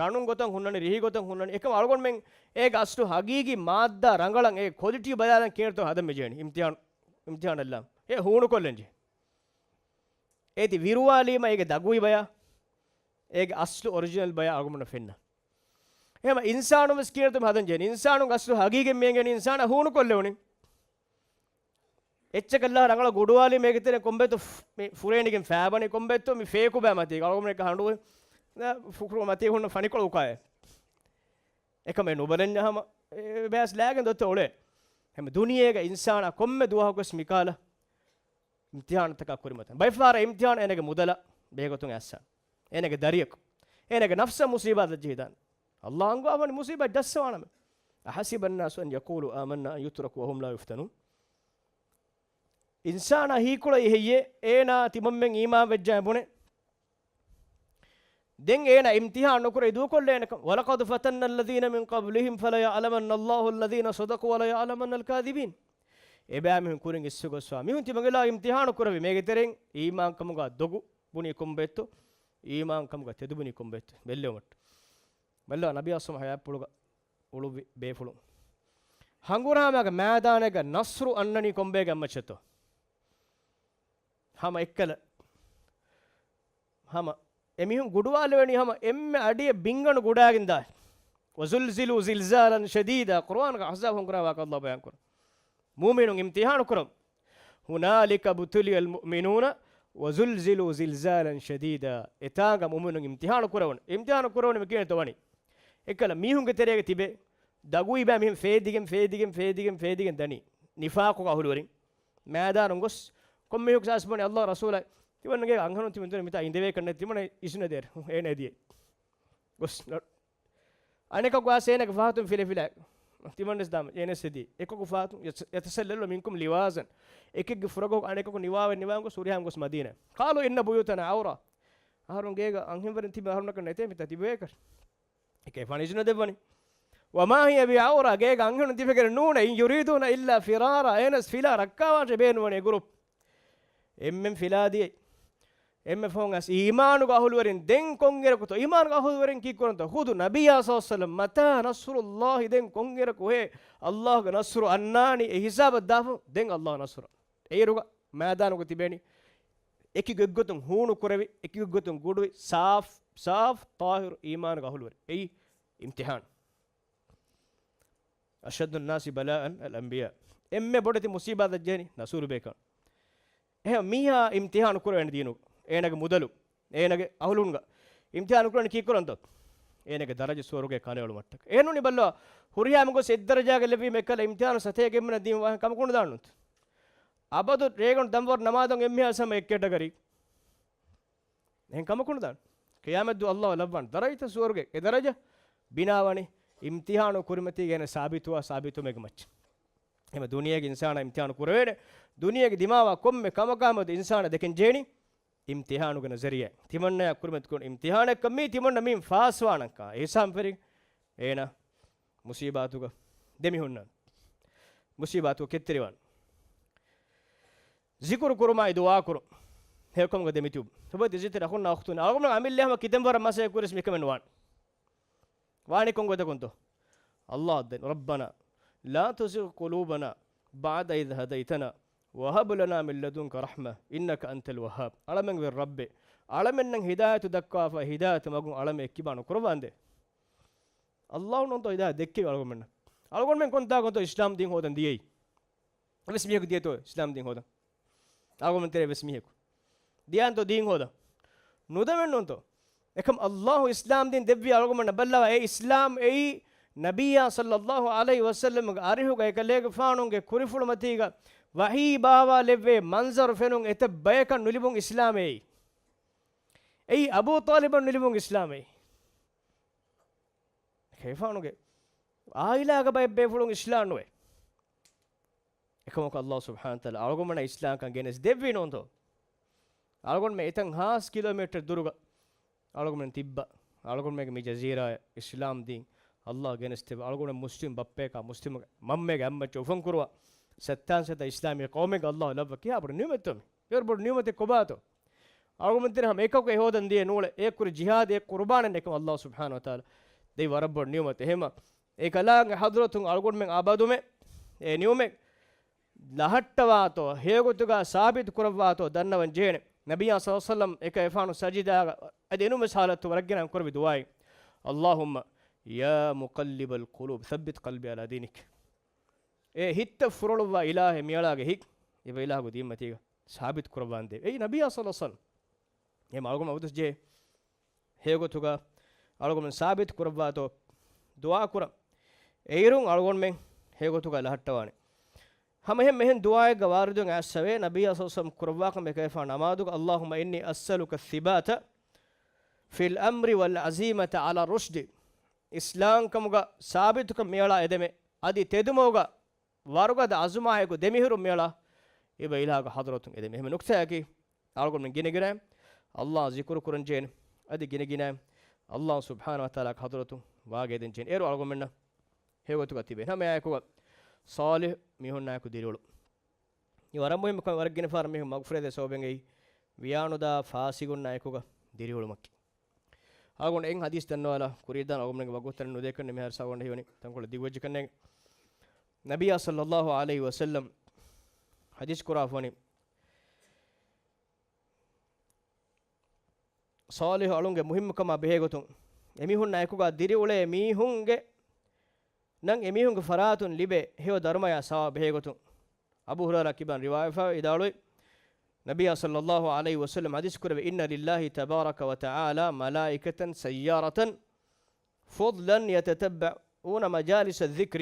ރަނުން ގޮތަށް ހުންނަނީ، ރިހި ގޮތަށް ހުންނަނީ. އެކަމަ އަޅުގަނޑުމެން އޭގެ އަސްލު ހަގީގީ މާއްދާ ރަނގަޅަށް އޭގެ ކޮލިޓީ ބަލާލަން ކިހިނެއްތޯ ހަދަން މިޖެހެނީ އިމްތިޙާން، އިމްތިޙާން އައްލާ. އެ ހޫނުކޮށްލަންޖެ. އޭތި ވިރުވާލީމަ އޭގެ ދަގުވި ބަޔާ، އޭގެ އަސްލު އޮރިޖިނަލް ބަޔާ އަޅުގަނޑަށް ފެންނަ. އެހެމަ އިންސާނުން ވެސް ކިޔަންތަ ހަދަން ޖެހެނީ. އިންސާނުން އަސްލު ހަގީގަތް މިއެނގެނީ އިންސާނާ ހޫނުކޮށްލެވުނީ. އެއްޗަކަށްލާ ރަނގަޅަށް ގުޑުވާލީ މޭގެ ތެރެ ކޮންބޭތު ފް-، މި ފުރޭނިގެން ފާބަނި ކޮންބޭތު މި ފޭކުބާ މަތީ. އަޅުގަނޑުމެން ހަނޑުވެ، ފުކުރު މަތީ ހުންނަ ފަނިކޮޅު އުކާއެ. އެކަމެއް ނުބަލަންޏާ ހަމަ، އެ ބޭސް ލާގެން ދޮތަ އުޅޭ. ހަމަ ދުނިޔޭގަ އިންސާނާ ކޮންމެ ދުވަހަކުވެސް މިކާލަ އިމްތިހާނުތަކާ ކުރިމަތި. ބައިފާރަ އިމްތިހާނު އޭނަގެ މުދަލަށް ބެހޭގޮތުން އައްސާ. އޭނަގެ ދަރިޔަކު. އޭނަގެ ނަފްސަށް މުސީބާތައް ޖެހިދާނެ. އައްލާހު އަންގާ ވަނީ މުސީބާތް ޖައްސަވާނަމޭ. أحسب الناس أن يقولوا آمنا أن يتركوا وهم لا يفتنون. އިންސާނާ ހީކުޅައީ ހެއްޔޭ؟ އޭނާ ތިމަންމެން އީމާން ވެއްޖާ ބުނެ. ދެން އޭނާ އިމްތިހާން ނުކުރެވި ދޫކޮށްލޭނެކަން. ولقد فتنا الذين من قبلهم فليعلمن الله الذين صدقوا وليعلمن الكاذبين. އެބައިމީހުން ކުރިން އިސްވެގޮސްވާ މީހުން ތިމަގެލާ އިމްތިހާނު ކުރެވި މޭގެ ތެރެއިން އީމާންކަމުގަ ދޮގު ބުނީ ކޮންބައެއްތޯ؟ އީމާންކަމުގަ ތެދުބުނީ ކޮންބައެއްތޯ؟ ބެއްލެވުމަށްޓަ. ބައްލަވާ ނަބިއްޔާ ސަމް ހަޔާތްޕުޅުގަ އުޅުއްވި ބޭފުޅުން. ހަނގުރާމާގެ މައިދާނެއްގަ ނަޞްރު އަންނަނީ ކޮންބޭގެ އައްމައްޗަތޯ؟ ހަމަ އެއްކަލަ. ހަމަ އެމީހުން ގުޑުވާލެވެނީ ހަމަ އެންމެ އަޑިއެއް ބިންގަނޑު ގުޑާގެން ދާ. وزلزلوا زلزالا شديدا. ޤުރުއާންގަ އަޙްޒާބު ހަނގުރާމާގަ އައްލާހު ބަޔާން ކުރަން. މުއުމިނުން އިމްތިހާނު ކުރަން. هنالك ابتلي المؤمنون وزلزلوا زلزالا شديدا. އެތާނގަ މުއުމިނުން އިމްތިހާނު ކުރެވުނު. އިމްތިހާނު ކުރެވުނު މި ކިހިނެއްތޯ ވަނީ؟ އެއްކަލަ މީހުންގެ ތެރޭގަ ތިބޭ. ދަގު އިބާ މިހެން ފޭދިގެން، ފޭދިގެން، ފޭދިގެން، ފޭދިގެން ދަނީ. ނިފާޤުގެ އަހުލުވެރިން. މައިދާނުން ގޮސް ކޮންމެހެން ސާސް ބުނި އައްލާހު ރަސޫލާ ތިމަންނަގެ އަންހެނުން ތިމަން މިތާ އިނދެވޭ ކަންނެ ތިމަން އިސްނަދޭރ. އޭނަ އެދިޔަ. ގޮސް އަނެކަކު އާސޭނަގެ ފަހަތުން ފިލެފިލާ. ތިމަންނަސް ދާމަ އޭނަސް އެދި. އެކަކު ފަހަތުން ޔަތަސައްލަލު މިންކުމް ލިވާޒަން. އެކެއްގެ ފުރަގަހު އަނެކަކު ނިވާވެ ނިވާން ގޮސް ހުރިހާން ގޮސް މަދީނާ. قالوا إن بيوتنا عورة. އަހަރުން ގޭގަ އަންހެންވެރިން ތިބެ އަހަރުންނަކަށް ނެތޭ މިތާ ތިބޭކަށް. އެކޭ ފަނި އިޒުނަ ދެއްވަނީ. وما هي بعورة، ގޭގަ އަންހެނުން ތިބެގެން ނޫނޭ، إن يريدون إلا فرارا، އޭނަސް ފިލާ ރައްކާވާށޭ ބޭނުންވަނީ ގުރޫޕް. އެންމެން ފިލާދިޔައީ. އެންމެ ފަހުން އަސް އީމާނުގެ އަހުލުވެރިން ދެން ކޮންއިރަކުތޯ؟ އީމާނުގެ އަހުލުވެރިން ކީއްކުރަންތޯ؟ ޚުދު ނަބިއްޔާ ޞައްލަﷲު ޢަލައިހި ވަސައްލަމް، متى نصر الله، ދެން ކޮންއިރަކު ހޭ އައްލާހުގެ ނަޞްރު އަންނާނީ؟ އެ ހިސާބަށް ދާފަ ދެން އައްލާހު ނަޞްރު. އޭރުގަ މައިދާނުގަ ތިބޭނީ އެކި ގޮތްގޮތުން ހޫނު ކުރެވި، އެކި ގޮތްގޮތުން ގުޑުވި، ސާފް، ސާފް، ޠާހިރު އީމާނުގެ އަހުލުވެރި. އެއީ އިމްތިޙާން. أشد الناس بلاء الأنبياء. އެންމެ ބޮޑެތި މުޞީބާތަށް ޖެހެނީ ރަސޫލު ބޭކަން. އެހެން މީހާ އިމްތިޙާނު ކުރެވޭނެ ދީނުގަ. އޭނާގެ މުދަލު، އޭނާގެ އަހުލުންގަ އިމްތިޙާނު ކުރެވޭނެ ކީއްކުރަންތޯ؟ އޭނާގެ ދަރަޖަ ސުވަރުގެ ކަނޑައެޅުމަށްޓަކަ. އެހެންނޫނީ ބައްލަވާ، ހުރިހާ މަގުސް އެއްދަރަޖާގަ ލެއްވީމަ އެކަލަ އިމްތިޙާނު ސަތޭކަ އެންމެނަށް ދީމަ ވާހަކަ ކަމަކު ނުދާނުންތަ؟ އަބަދު ރޭގަނޑު ދަންވަރު ނަމާދުން އެންމެހާ ސަމަ އެއް ކެޓަގަރީ. އެހެން ކަމަކު ނުދާން. ޤިޔާމަތްދުވަހު އައްލާހު ލައްވާން ދަރަޖަތައް ސުވަރުގެ އެ ދަރަޖަ ބިނާވަނީ އިމްތިޙާނު ކުރިމަތީގަ އޭނަ ސާބިތުވާ ސާބިތުވުމެއްގެ މައްޗަށް. އެހެން ދުނިޔޭގެ އިންސާނާ އިމްތިޙާނު ކުރެވޭނެ. ދުނިޔޭގެ ދިމާވާ ކޮންމެ ކަމަކާމެދު އިންސާނާ ދެކެން ޖެހެނީ އިމްތިޙާނުގެ ނަޒަރިއްޔާ. ތިމަންނަޔާ ކުރިމަތި ކުރުން އިމްތިޙާނެއްކަން މީ ތިމަންނަ މީން ފާސްވާނަންކާ. އެހިސާބުން ފެރި އޭނާ މުޞީބާތުގަ ދެމިހުންނާން. މުޞީބާތު ކެތްތެރިވާން. ޒިކުރު ކުރުމާއި ދުޢާ ކުރުން. ހެޔޮކަމުގަ ދެމިތިބު. ހުބަތި ޒިތި ރަހުންނާ އުޚްތުން. އަޅުގަނޑު އަމިއްލަ ހަމަ ކިތަން ވަރަށް މަސައްކަތް ކުރިސް މިކަމެއް ނުވާން. ވާނީ ކޮން ގޮތަކުންތޯ؟ އައްލާހަށް ދެން. ربنا لا تزغ قلوبنا بعد إذ هديتنا وهب لنا من لدنك رحمة إنك أنت الوهاب. އަޅަމެންގެ ރައްބޭ، އަޅަމެންނަށް ހިދާޔަތު ދައްކާފަ، ހިދާޔަތު މަގުން އަޅަމެން އެއްކިބާ ނުކުރައްވާނދޭ. އައްލާހު ނޫންތޯ ހިދާޔަތް ދެއްކެވި އަޅުގަނޑުމެންނަށް؟ އަޅުގަނޑުމެން ކޮންތާކުންތޯ އިސްލާމް ދީން ހޯދަން ދިޔައީ؟ އެވެސް މީހަކު ދިޔަތޯ އިސްލާމް ދީން ހޯދަން؟ އަޅުގަނޑުމެން ތެރޭ އެވެސް މީހަކު ދިޔަންތޯ ދީން ހޯދަން؟ ނުދެމެއް ނޫންތޯ؟ އެކަމް އައްލާހު އިސްލާމް ދީން ދެއްވި އަޅުގަނޑުމެންނަށް. ބައްލަވާ، އެ އިސްލާމް އެއީ ނަބިއްޔާ ޞައްލައްލާހު ޢަލައިހި ވަސައްލަމްގެ އަރިހުގަ އެކަލޭގެފާނުގެ ކުރިފުޅުމަތީގަ ވަޙީ ބާވާލެއްވޭ މަންޒަރު ފެނުން އެތައް ބަޔަކަށް ނުލިބުން އިސްލާމް އެއީ. އެއީ އަބޫ ޠާލިބަށް ނުލިބުން އިސްލާމް އެއީ. ކެފާނުގެ އާއިލާގަ ބައެއް ބޭފުޅުން އިސްލާމް ނުވޭ. އެކަމަކު އައްލާހު ސުބްޙާނަހު ވަތަޢާލާ އަޅުގަނޑުމެންނަށް އިސްލާމްކަން ގެނެސް ދެއްވީ ނޫންތޯ؟ އަޅުގަނޑުމެން އެތަން ހާސް ކިލޯމީޓަރ ދުރުގަ އަޅުގަނޑުމެން ތިއްބާ. އަޅުގަނޑުމެންގެ މި ޖަޒީރާއަށް އިސްލާމް ދީން އައްލާހު ގެނެސްދެއްވި. އަޅުގަނޑު މުސްލިމް ބައްޕައަކާ މުސްލިމް މަންމައެއްގެ އަތްމައްޗަށް އުފަންކުރުވާ ސައްތާން ސަތާ އިސްލާމީ ޤައުމެއްގަ އައްލާހު ލައްވާ ކިހާ ބޮޑު ނިޢުމަތެއްތޯ މި؟ އެވަރު ބޮޑު ނިޢުމަތެއް ކޮބާތޯ؟ އަޅުގަނޑުމެން ތިރި ހަމަ އެކަކު އެ ހޯދަން ދިޔަ ނޫޅެ، އެ ކުރި ޖިހާދު، އެ ޤުރުބާނެއް އެކަމް އައްލާހު ސުބްޙާނަހު ވަތަޢާލާ ދެއްވި ވަރަށް ބޮޑު ނިޢުމަތެއް. އެހެންމަ އެކަލާނގެ ޙަޟްރަތުން އަޅުގަނޑުމެން އަބަދުމެ އެ ނިޢުމަތް ލަހައްޓަވާތޯ، ހެޔޮގޮތުގަ ސާބިތު ކުރައްވާތޯ ދަންނަވަން ޖެހޭނެ. ނަބިއްޔާ ޞައްލަﷲު ޢަލައިހި ވަސައްލަމް އެކަ އެފާނު ސަޖިދާގަ އަދި އެނޫންވެސް ޙާލަތު ވަރަށް ގިނަ ކުރެއްވި ދުޢާއެއް، اللهم يا مقلب القلوب ثبت قلبي على دينك. އޭ ހިތްތައް ފުރޮޅުއްވާ އިލާހޭ، މިއަޅާގެ ހިތް އެބަ އިލާހުގެ ދީންމަތީގަ ސާބިތު ކުރައްވާނދޭ. އެއީ ނަބިއްޔާ ޞައްލަﷲު ޢަލައިހި ވަސައްލަމް. އެ އަޅުގަނޑު އަބަދުވެސް ޖެހޭ. ހެޔޮގޮތުގަ އަޅުގަނޑުމެން ސާބިތު ކުރައްވާތޯ ދުޢާ ކުރަން. އެއިރުން އަޅުގަނޑުމެން ހެޔޮގޮތުގަ ލަހައްޓަވާނެ. ހަމަ އެހެން މެހެން ދުޢާއެއްގަ ވާރިދުވެގެން އައިސްފަވޭ، ނަބިއްޔާ ޞައްލަﷲު ޢަލައިހި ވަސައްލަމަ ކުރައްވާކަމަށް އެކަލޭގެފާނު ނަމާދުގަ، اللهم إني أسألك الثبات في الأمر والعزيمة على الرشد. އިސްލާމްކަމުގަ ސާބިތުކަން މިއަޅާ އެދެމެ، އަދި ތެދުމަގުގަ ވަރުގަދަ އަޒުމާއެކު ދެމިހުރުން މިއަޅާ އިބަ އިލާހުގެ ޙަޟްރަތުން އެދެމެ. އެހެން ނުކްތާއަކީ، އަޅުގަނޑުމެން ގިނަގިނައިން ﷲ ޒިކުރު ކުރަންޖެހޭނެ. އަދި ގިނަގިނައިން ﷲ ސުބްޙާނަހޫ ވަތަޢާލާގެ ޙަޟްރަތުން ވާގި އެދެންޖެހޭނެ. އޭރު އަޅުގަނޑުމެންނަށް ހެޔޮގޮތުގަ ތިބޭނެ. ހަމައެއާއެކުގަ ޞާލިޙު މީހުންނާއެކު ދިރިއުޅުން. މި ވަރަށް މުހިއްމު ކަމެއް. ވަރަށް ގިނަ ފަހަރަށް މީހުން މަގުފުރޭދޭ ސަބަބެއްގައި ވިޔާނުދާ ފާސިގުންނާއެކުގަ ދިރިއުޅުމަކީ. އަޅުގަނޑު އެއް ޙަދީޘް ދަންނަވާލާ ކުރިއަށްދާން އަޅުގަނޑުމެންގެ ވަގުތު ނުދޭކަށް ނެ މިހާރު ސަބަބުން ހީވަނީ ތަންކޮޅެއް ދިގުވެއްޖެކަންނޭނގެ. ނަބިއްޔާ ޞައްލަﷲު ޢަލައިހި ވަސައްލަމް ޙަދީޘް ކުރާފަވަނީ، ޞާލިޙު އަޅުންގެ މުހިއްމުކަމާ ބެހޭގޮތުން، އެމީހުންނާ އެކުގަ ދިރިއުޅޭ މީހުންގެ ނަން އެމީހުންގެ ފަރާތުން ލިބޭ ހެޔޮ ދަރުމަޔާ ސަވާބު ބެހޭގޮތުން، އަބޫ ހުރައިރާ ކިބައިން ރިވާޔަތްވެފަ ވިދާޅުވި، ނަބިއްޔާ ޞައްލަﷲު ޢަލައިހި ވަސައްލަމް ޙަދީޘް ކުރެއްވި، إن لله تبارك وتعالى ملائكة سيارة فضلا يتتبعون مجالس الذكر.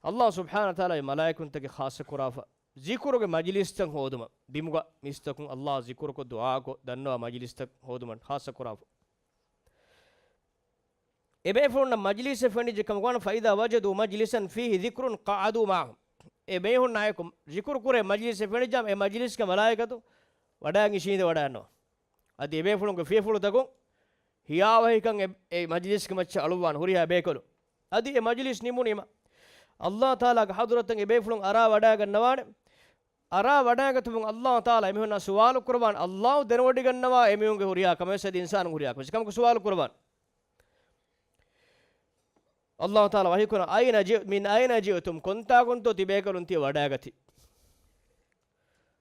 ﷲ ސުބްޙާނަހޫ ވަތަޢާލާ މަލާއިކުންތަކެއް ޚާއްޞަ ކުރާފަ، ޒިކުރުގެ މަޖިލިސްތައް ހޯދުމަށް، ބިމުގަ މީސްތަކުން ﷲ ޒިކުރުކޮށް، ދުޢާކޮށް، ދަންނަވާ މަޖިލިސްތައް ހޯދުމަށް ޚާއްޞަ ކުރާފަ. އެބޭފުޅުންނަށް މަޖިލިސެއް ފެނިއްޖެ ކަމަށް ވާނަމަ، فإذا وجدوا مجلسا فيه ذكر قعدوا معه. އެ ބޭފުޅުންނާއެކު ޒިކުރު ކުރޭ މަޖިލިސެއް ފެނިއްޖާމަ، އެ މަޖިލިސްގެ މަލާއިކަތު ވަޑައިގެން އިށީނދެ ވަޑައިގަންނަވާ. އަދި އެބޭފުޅުންގެ ފިޔަފުޅުތަކުން ހިޔާވަހިކަން އެ، އެ މަޖިލިސްގެ މައްޗަށް އަޅުއްވާނެ ހުރިހާ ބޭކަލުން. އަދި އެ މަޖިލިސް ނިމުނީމަ، ﷲ ތަޢާލާގެ ޙަޟްރަތަށް އެ ބޭފުޅުން އަރާ ވަޑައިގަންނަވާނެ. އަރާ ވަޑައިގަތުމުން ﷲ ތަޢާލާ އެމީހުންނާ ސުވާލު ކުރައްވާނެ، ﷲ ދެނެވޮޑިގަންނަވާ އެމީހުންގެ ހުރިހާ ކަމެއް އަދި އިންސާނުން ހުރިހާ ކަމެއް ކަމަކު ސުވާލު ކުރައްވާނެ. ﷲ ތަޢާލާ ވަޙީ ކުރަން، أين جئ-، من أين جئتم؟ ކޮންތާކުންތޯ ތިބޭކަލުން ތިޔަ ވަޑައިގަތީ؟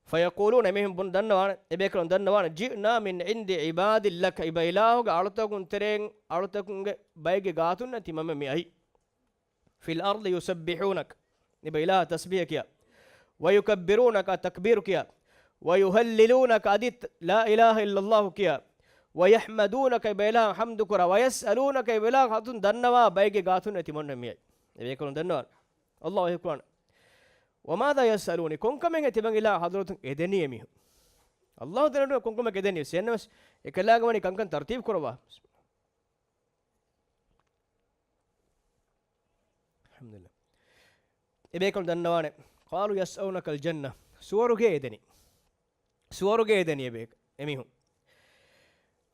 فيقولون، އެމީހުން ބުން ދަންނަވާނެ، އެބޭކަލުން ދަންނަވާނެ، جئنا من عند عباد لك، އިބަ އިލާހުގެ އަޅުތަކުން ތެރެއިން، އަޅުތަކުންގެ ބައެއްގެ ގާތުންނޭ ތިމަންމެން މި އައީ. في الأرض يسبحونك، އިބަ އިލާހަށް ތަސްބީޙަ ކިޔާ، ويكبرونك، ތަކްބީރު ކިޔާ، ويهللونك، އަދި لا إله إلا الله ކިޔާ، ويحمدونك، އިބަ އިލާހަށް ޙަމްދު ކުރާ، ويسألونك، އިބަ އިލާހަށް ޙަޟްރަތުން ދަންނަވާ ބައެއްގެ ގާތުންނޭ ތިމަންމެން މި އައީ. އެބޭކަލުން ދަންނަވާނެ. ﷲ ވަޙީ ކުރާނެ، وماذا يسألوني؟ ކޮންކަމެއްހޭ ތިމަން އިލާހު ޙަޟްރަތުން އެދެނީ އެމީހުން؟ ﷲ ދެނެވޮޑިގަންނަވާ ކޮންކަމެއް އެދެނީ؟ އެހެންނަމަވެސް އެކަލާނގެ ވަނީ ކަންކަން ތަރުތީބު ކުރައްވާ. الحمد لله. އެބޭކަލުން ދަންނަވާނެ، قالوا يسألونك الجنة، ސުވަރުގެ އެދެނީ. ސުވަރުގެ އެދެނީ އެބޭ-، އެމީހުން.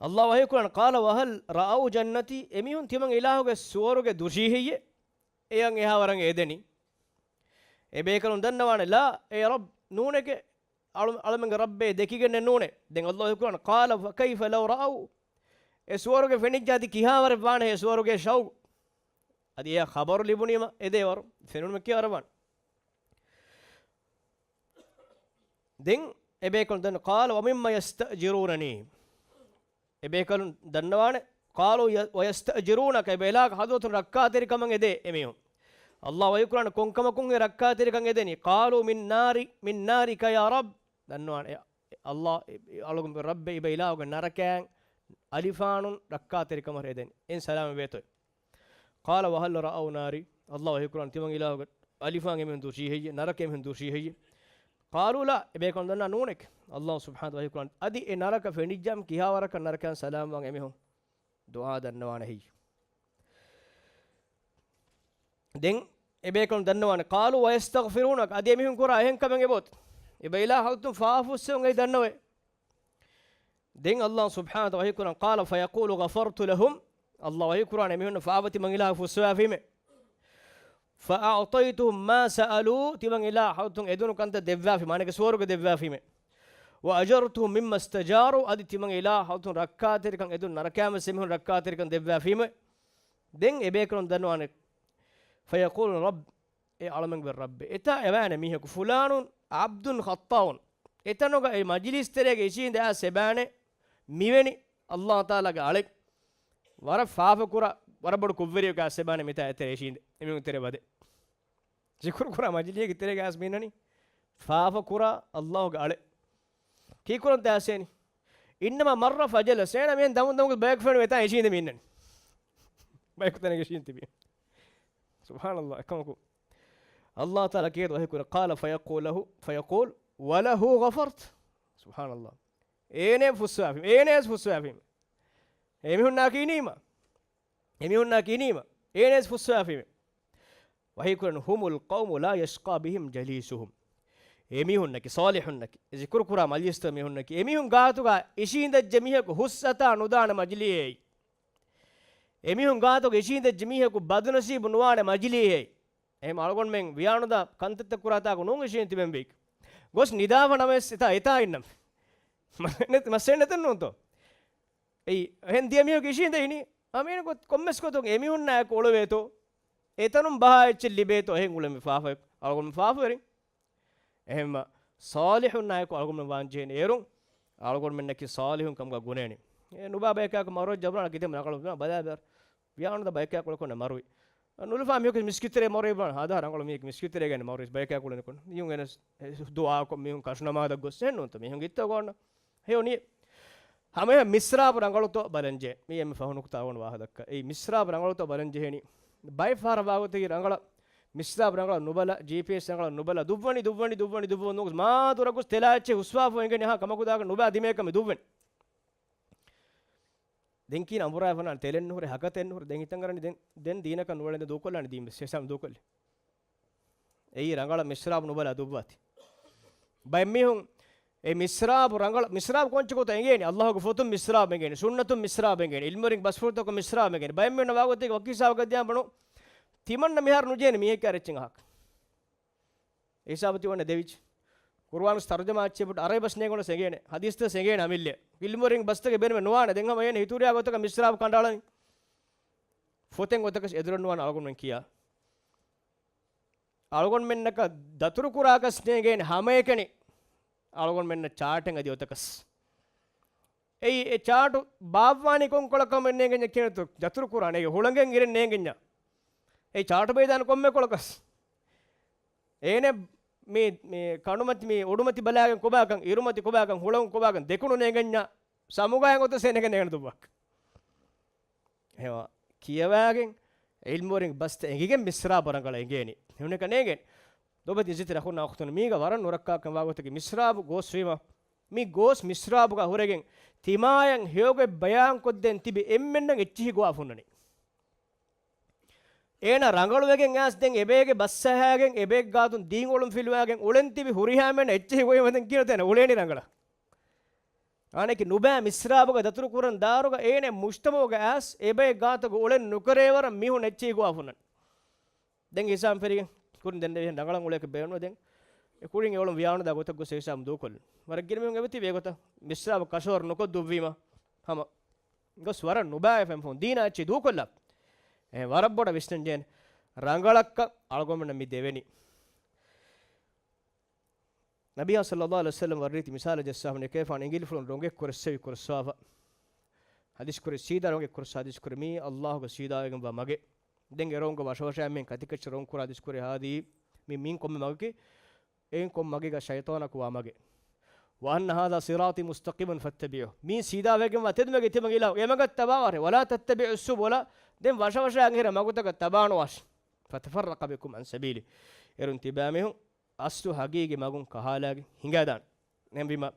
ﷲ ވަޙީ ކުރާނެ، قال وهل رأوا جنتي؟ އެމީހުން ތިމަން އިލާހުގެ ސުވަރުގެ ދުށީ ހެއްޔޭ؟ އެޔަށް އެހާވަރަށް އެދެނީ. އެބޭކަލުން ދަންނަވާނެ، لا، އޭ رب، ނޫނެކޭ، އަޅު-، އަޅަމެންގެ ރައްބޭ، ދެކިގެންނެއް ނޫނޭ. ދެން ﷲ ވަޙީ ކުރާނެ، قال فكيف لو رأوا؟ އެ ސުވަރުގެ ފެނިއްޖާ އަދި ކިހާވަރެއް ވާނެހޭ ސުވަރުގެ ޝައުގު؟ އަދި އެޔާ ޚަބަރު ލިބުނީމަ އެދޭވަރު ފެނުނުމެއް ކިހާވަރެއް ވާނެ؟ ދެން އެބޭކަލުން ދަން، قال ومما يستأجرونني؟ އެބޭކަލުން ދަންނަވާނެ، قالوا ي-، ويستأجرونك، އިބަ އިލާހުގެ ޙަޟްރަތުން ރައްކާތެރިކަމަށް އެދޭ އެމީހުން. ﷲ ވަޙީ ކުރާނެ، ކޮންކަމަކުންހޭ ރައްކާތެރިކަން އެދެނީ؟ قالوا من نار، من نارك يا رب. ދަންނަވާނެ، އެ، އެ، ﷲ، އެ، އަޅުގަނޑު ރައްބޭ، އިބަ އިލާހުގެ ނަރަކައިން އަލިފާނުން ރައްކާތެރިކަމަށް އެދެނީ. އެއިން ސަލާމަތް ވޭތޯ. قال وهل رأوا ناري؟ ﷲ ވަޙީ ކުރާނެ، ތިމަން އިލާހުގެ އަލިފާން އެމީހުން ދުށީ ހެއްޔޭ؟ ނަރަކަ އެމީހުން ދުށީ ހެއްޔޭ؟ قالوا لا، އެބޭކަލުން ދަންނަވާ ނޫނެކޭ. ﷲ ސުބްޙާނަހޫ ވަތަޢާލާ ވަޙީ ކުރާނެ، އަދި އެ ނަރަކަ ފެނިއްޖާމަ ކިހާވަރަކަށް ނަރަކައިން ސަލާމަތްވާން އެމީހުން ދުޢާ ދަންނަވާނެ ހެއްޔޭ؟ ދެން އެބޭކަލުން ދަންނަވާނެ، قالوا ويستغفرونك، އަދި އެމީހުން ކުރާ އެހެން ކަމެއް އެބައޮތް. އިބަ އިލާހު ޙަޟްރަތުން ފާފަ ފުއްސެވުން އެއީ ދަންނަވައޭ. ދެން ﷲ ސުބްޙާނަހޫ ވަތަޢާލާ ވަޙީ ކުރާނެ، قال فيقول غفرت لهم. ﷲ ވަޙީ ކުރާނެ، އެމީހުންނަށް ފާފަ ތިމަން އިލާހަށް ފުއްސަވާފީމޭ. فأعطيتهم ما سألوا، ތިމަން އިލާހު ޙަޟްރަތުން އެދުނު ކަންތައް ދެއްވާފީމޭ، މާނައަކީ ސުވަރުގެ ދެއްވާފީމޭ. وأجرتهم مما استجاروا، އަދި ތިމަން އިލާހު ޙަޟްރަތުން ރައްކާތެރިކަން އެދުނު ނަރަކައިން ވެސް އެމީހުން ރައްކާތެރިކަން ދެއްވާފީމޭ. ދެން އެބޭކަލުން ދަންނަވާނެ، فيقول رب، އޭ އަޅަމެންގެ ރައްބޭ، އެތާ އެވާނެ މީހަކު، ފުލާނުން ޢަބްދުން ޚައްޠާއުން، އެތަނުގަ އެ މަޖިލިސް ތެރޭގަ އިށީނދެ އައިސް އެބާނެ މިވެނި ﷲ ތަޢާލާގެ އަޅެއް، ވަރަށް ފާފަ ކުރާ، ވަރަށް ބޮޑު ކުށްވެރިއެއްގަ އައިސް އެބާނެ މިތާ އެތެރޭ އިށީނދެ، އެމީހުން ތެރޭ ވަދެ. ޒިކުރު ކުރާ މަޖިލީގެ ތެރޭގަ އައިސް މި އިންނަނީ ފާފަ ކުރާ ﷲ ގެ އަޅެއް. ކީކުރަންތަ އައިސް އެނީ؟ إنما مر فجلس. އޭނަ މިހެން ދަމުން ދަމުން ބަޔަކު ފެނުނު އެތާ އިށީނދެ މި އިންނަނީ. ބަޔަކު ތަނެއްގަ އިށީނދެ ތިބި. ސުބްޙާނަﷲ، އެކަމަކު. އައްލާހު ތަޢާލާ ކީރިތި ވަޙީކުރޭ، قال فيقول له، فيقول وله غفرت. ސުބްޙާނައްލާހް. އޭނަޔަށް ފުއްސާފީމަ، އޭނަޔަށް ފުއްސާފީމަ. އެމީހުންނާ ކިނީމަ. އެމީހުންނާ ކިނީމަ. އޭނަޔަށް ފުއްސާފީމަ. ވަޙީކުރަން، هم القوم لا يشقى بهم جليسهم. އެމީހުންނަކީ، ޞާލިޙުންނަކީ، ޒިކުރު ކުރާ މަޖިލިސްތައް މީހުންނަކީ، އެމީހުން ގާތުގަ އިށީނދެއްޖެ މީހަކު ހުސްއަތާ ނުދާނެ މަޖިލީހެއް. އެމީހުން ގާތުގަ އިށީނދެއްޖެ މީހަކު ބަދުނަސީބު ނުވާނެ މަޖިލީހެއް. އެހެން އަޅުގަނޑުމެން ވިޔާނުދާ ކަންތައްތައް ކުރާތާކު ނޫން އިށީނދެ ތިބެން ބީކު. ގޮސް ނިދާފަ ނަމަވެސް އެތާ، އެތާ އިންނަން. މަސައްކަތް ނެތް، މަސައްކަތް ނެތެއް ނޫންތޯ؟ އެއީ، އެހެން ދިޔަ މީހަކު އިށީނދެ އިނީ. އަމީނަކު ކޮންމެސް ގޮތުން އެމީހުންނާއެކު އުޅެވޭތޯ؟ އެތަނުން ބަހާ އެއްޗެއް ލިބޭތޯ؟ އެހެން އުޅެން ފާފަ، އަޅުގަނޑު ފާފަވެރިން. އެހެންމަ ޞާލިޙުންނާއެކު އަޅުގަނޑު ވާން ޖެހޭނެ އޭރުން، އަޅުގަނޑުމެންނަކީ ޞާލިޙުން ކަމުގަ ގުނޭނެ. އެ ނުބާ ބަޔަކާއެކު މަރުވެއްޖެ ބުނާ ކިތަންމެ ރަނގަޅު ބަލާބަ. ވިޔާނުދާ ބަޔަކާ ކުޅަކޮން މަރުވި. ނުލަފާ މީހަކު މިސްކިތްތެރޭ މަރުވި ބުނާ، ހާދަ ރަނގަޅު މީހަކު މިސްކިތްތެރޭގައި މަރުވި ބަޔަކާ ކުޅެނިކޮން. މީހުން އެނަސް ދުޢާކޮށް މީހުން ކަށުނަމާދަށް ގޮސް އެހެން ނޫންތަ؟ މީހުން ގިއްތޯ ގޯންނަ. ހެޔޮ ނިޔަ. ހަމަ މިސްރާބު ރަނގަޅުތޯ ބަލަންޖެ. މީ އެންމެ ފަހު ނުކުތާ އަޅުގަނޑު ވާހަކަ ދައްކާ. އެއީ މިސްރާބު ރަނގަޅުތޯ ބަލަން ޖެހޭނީ. ބައެއް ފަހަރަށް ވާގޮތަކީ ރަނގަޅަށް، މިސްރާބު ރަނގަޅަށް ނުބަލާ، ޖީޕީއެސް ރަނގަޅަށް ނުބަލާ، ދުއްވަނީ، ދުއްވަނީ، ދުއްވަނީ، ދުއްވަނީ ދުއްވަނީ ދުއްވަނީ ދުއްވަނީ ދުއްވަނީ ދުއްވަނީ ދުއްވަނީ ނުވަސް މާ ދުރަށް ގޮސް ތެލާ އެއްޗެއް ހުސްވާފަ އެނގެނީ ހާ ކަމަކު ދާކަށް ނުބާ ދިމޭކަމެއް ދުއްވަނީ. ދެން ކީން އަނބުރާ ފަނާން ތެލެއް ނުހުރޭ، ހަކަތެއް ނުހުރޭ. ދެން ހިތަށް އަރަނީ ދެން، ދެން ދީނަކަށް ނުވަޅެން ދޫކޮށްލާނީ ދީން ވެސް ހިސާބު ދޫކޮށްލި. އެއީ ރަނގަޅަށް މިސްރާބު ނުބަލާ ދުއްވާތި. ބައެއް މީހުން އެ މިސްރާބު ރަނގަޅަށް، މިސްރާބު ކޮންޗެއް ގޮތަށް އެނގޭނީ؟ އައްލާހުގެ ފޮތުން މިސްރާބު އެނގޭނީ، ސުންނަތުން މިސްރާބު އެނގޭނީ، އިލްމުވެރިން ބަސްފުޅުތަކުން މިސްރާބު އެނގޭނީ. ބައެއް މީހުންނަށް ވާގޮތެއް ވަކި ހިސާބަކަށް ދިޔާ ބުނު، ތިމަންނަ މިހާރު ނުޖޭނެ މީހެއް އަރެއްޗިން އަހަކަށް. އެ ހިސާބު ތި ވަންނަ ދެވިއްޖެ. ޤުރުއާނު ތަރުޖަމާ އެއްޗެއް ބުނު އަރަބި ބަސް ނޭނގުނަސް އެނގޭނެ. ޙަދީޘްތައް އެނގޭނެ އަމިއްލަ. ޢިލްމުވެރިން ބަސްތަކެއް ބޭނުމެއް ނުވާނެ. ދެން ހަމަ އޭނަ ހިތުރިޔާ ގޮތަކަށް މިސްރާބު ކަނޑައަޅަނީ. ފޮތެއް ގޮތަކަށް އެދުރެއް ނުވާނެ އަޅުގަނޑުމެން ކިޔާ. އަޅުގަނޑުމެންނަކަށް ދަތުރުކުރާކަސް ނޭނގޭނެ ހަމައެކަނި އަޅުގަނޑުމެންނަށް ޗާޓެއް އަދި އޮތަކަސް. އެއީ އެ ޗާޓު ބާއްވާނީ ކޮންކޮޅަކަށް ނޭނގެންޏާ ކިޔަންތޯ؟ ދަތުރުކުރާނެ އެ ހުޅަނގެން އިރެއް ނޭނގެންޏާ. އެ ޗާޓު ބެއިދާނެ ކޮންމެ ކޮޅަކަސް. އޭނަ މި، މި ކަނޑުމަތި މި އުޑުމަތި ބަލާގެން ކޮބާކަން، އިރުމަތި ކޮބާކަން، ހުޅަނގު ކޮބާކަން ދެކުނު ނޭނގެންޏާ ސަމުގާއި އޮތަސް ނޭނގެން ނޭނގެން ދުއްވާކަށް. ހެމަ ކިޔަވާގެން ޢިލްމުވެރިން ބަސްތައް އެނގިގެން މިސްރާބު ރަނގަޅަށް އެނގޭނީ. ހެންނެކަ ނޭނގެން. ދޮބެތި ޒިތި ރަހުން އަޚުތުން މީގަ ވަރަށް ނުރައްކާކަން ވާގޮތަކީ މިސްރާބު ގޯސްވީމަ. މި ގޯސް މިސްރާބުގަ ހުރެގެން ތިމާޔަށް ހެޔޮގޮތް ބަޔާންކޮށްދޭން ތިބި އެންމެންނަށް އެއްޗިހި ގޮވާ ފުންނަނީ. އޭނަ ރަނގަޅުވެގެން އައިސް ދެން އެބޭގެ ބަސް އަހާގެން އެބޭގެ ގާތުން ދީން އޮޅުން ފިލުވާގެން އުޅެން ތިބި ހުރިހާ މީހުންނަށް އެއްޗިހި ގޮވީމަ ދެން ކިޔަންތޯ އޭނަ އުޅޭނީ ރަނގަޅަށް. އާނއެކި ނުބައި މިސްރާބުގަ ދަތުރު ކުރަން ދާއިރުގަ އޭނަ މުޖްތަމަޢުގަ އައިސް އެބައެއް ގާތަކު އުޅެން ނުކެރޭވަރަށް މީހުން އެއްޗެހި ގޮވާ ފުންނަން. ދެން ހިސާބު ފެރިގެން ކުރިން ދެން ދެވިހެން ރަނގަޅަށް އުޅޭކަށް ބޭނުން ދެން އެ ކުރިން އެ އުޅުން ވިޔާނުދާ ގޮތަށް ގޮސް ހިސާބު ދޫކޮށްލުން. ވަރަށް ގިނަ މީހުން އެބަތިބި އެގޮތަށް މިސްރާބު ކަށަވަރު ނުކޮށް ދުއްވީމަ ހަމަ ގޮސް ވަރަށް ނުބައި ފެންފުން ދީނާ އެއްޗެހި ދޫކޮށްލާ. އެ ވަރަށް ބޮޑަށް ވިސްނަން ޖެހޭނެ ރަނގަޅަށްކަން އަޅުގަނޑުމެންނަށް މި ދެވެނީ. ނަބިއްޔާ ޞައްލައްލާހު ޢަލައިހި ވަސައްލަމަ ވަރަށް ރީތި މިސާލެއް ޖައްސާފަ ނެތް ކިޔާފަ އިނގިލިފުޅުން ރޮނގެއް ކުރެއްސެވި ކުރެއްސާފަ. ޙަދީޘް ކުރެއް ސީދާ ރޮނގެއް ކުރެއްސާ ޙަދީޘް ކުރެއް މީ އައްލާހުގެ ސީދާވެގެންވާ މަގެއް. ދެން އެ ރޮނގު ވަށަވަށައި މިހެން ކަތިކައްޗަށް ރޮނގު ކުރާ ޙަދީޘް ކުރެއް ހާދީ މި މީން ކޮންމެ މަގަކީ އެއިން ކޮން މަގެއްގަ ޝައިޠާނަކު ވާ މަގެއް. وأن هذا صراطي مستقيما فاتبعوه. މީ ސީދާވެގެންވާ ތެދުމެގެ ތިބަ އިލާހު އެ މަގަށް ތަބާވާށޭ. ولا تتبعوا السبل. ދެން ވަށަވަށައި އަންހެރި މަގުތަކަށް ތަބާނުވާށޭ. فتفرق بكم عن سبيله. އޭރުން ތިބާމީހުން އަސްލު ހަގީގީ މަގުން ކަހާލާގެން ހިނގާދާނެ. އެހެންވީމަ،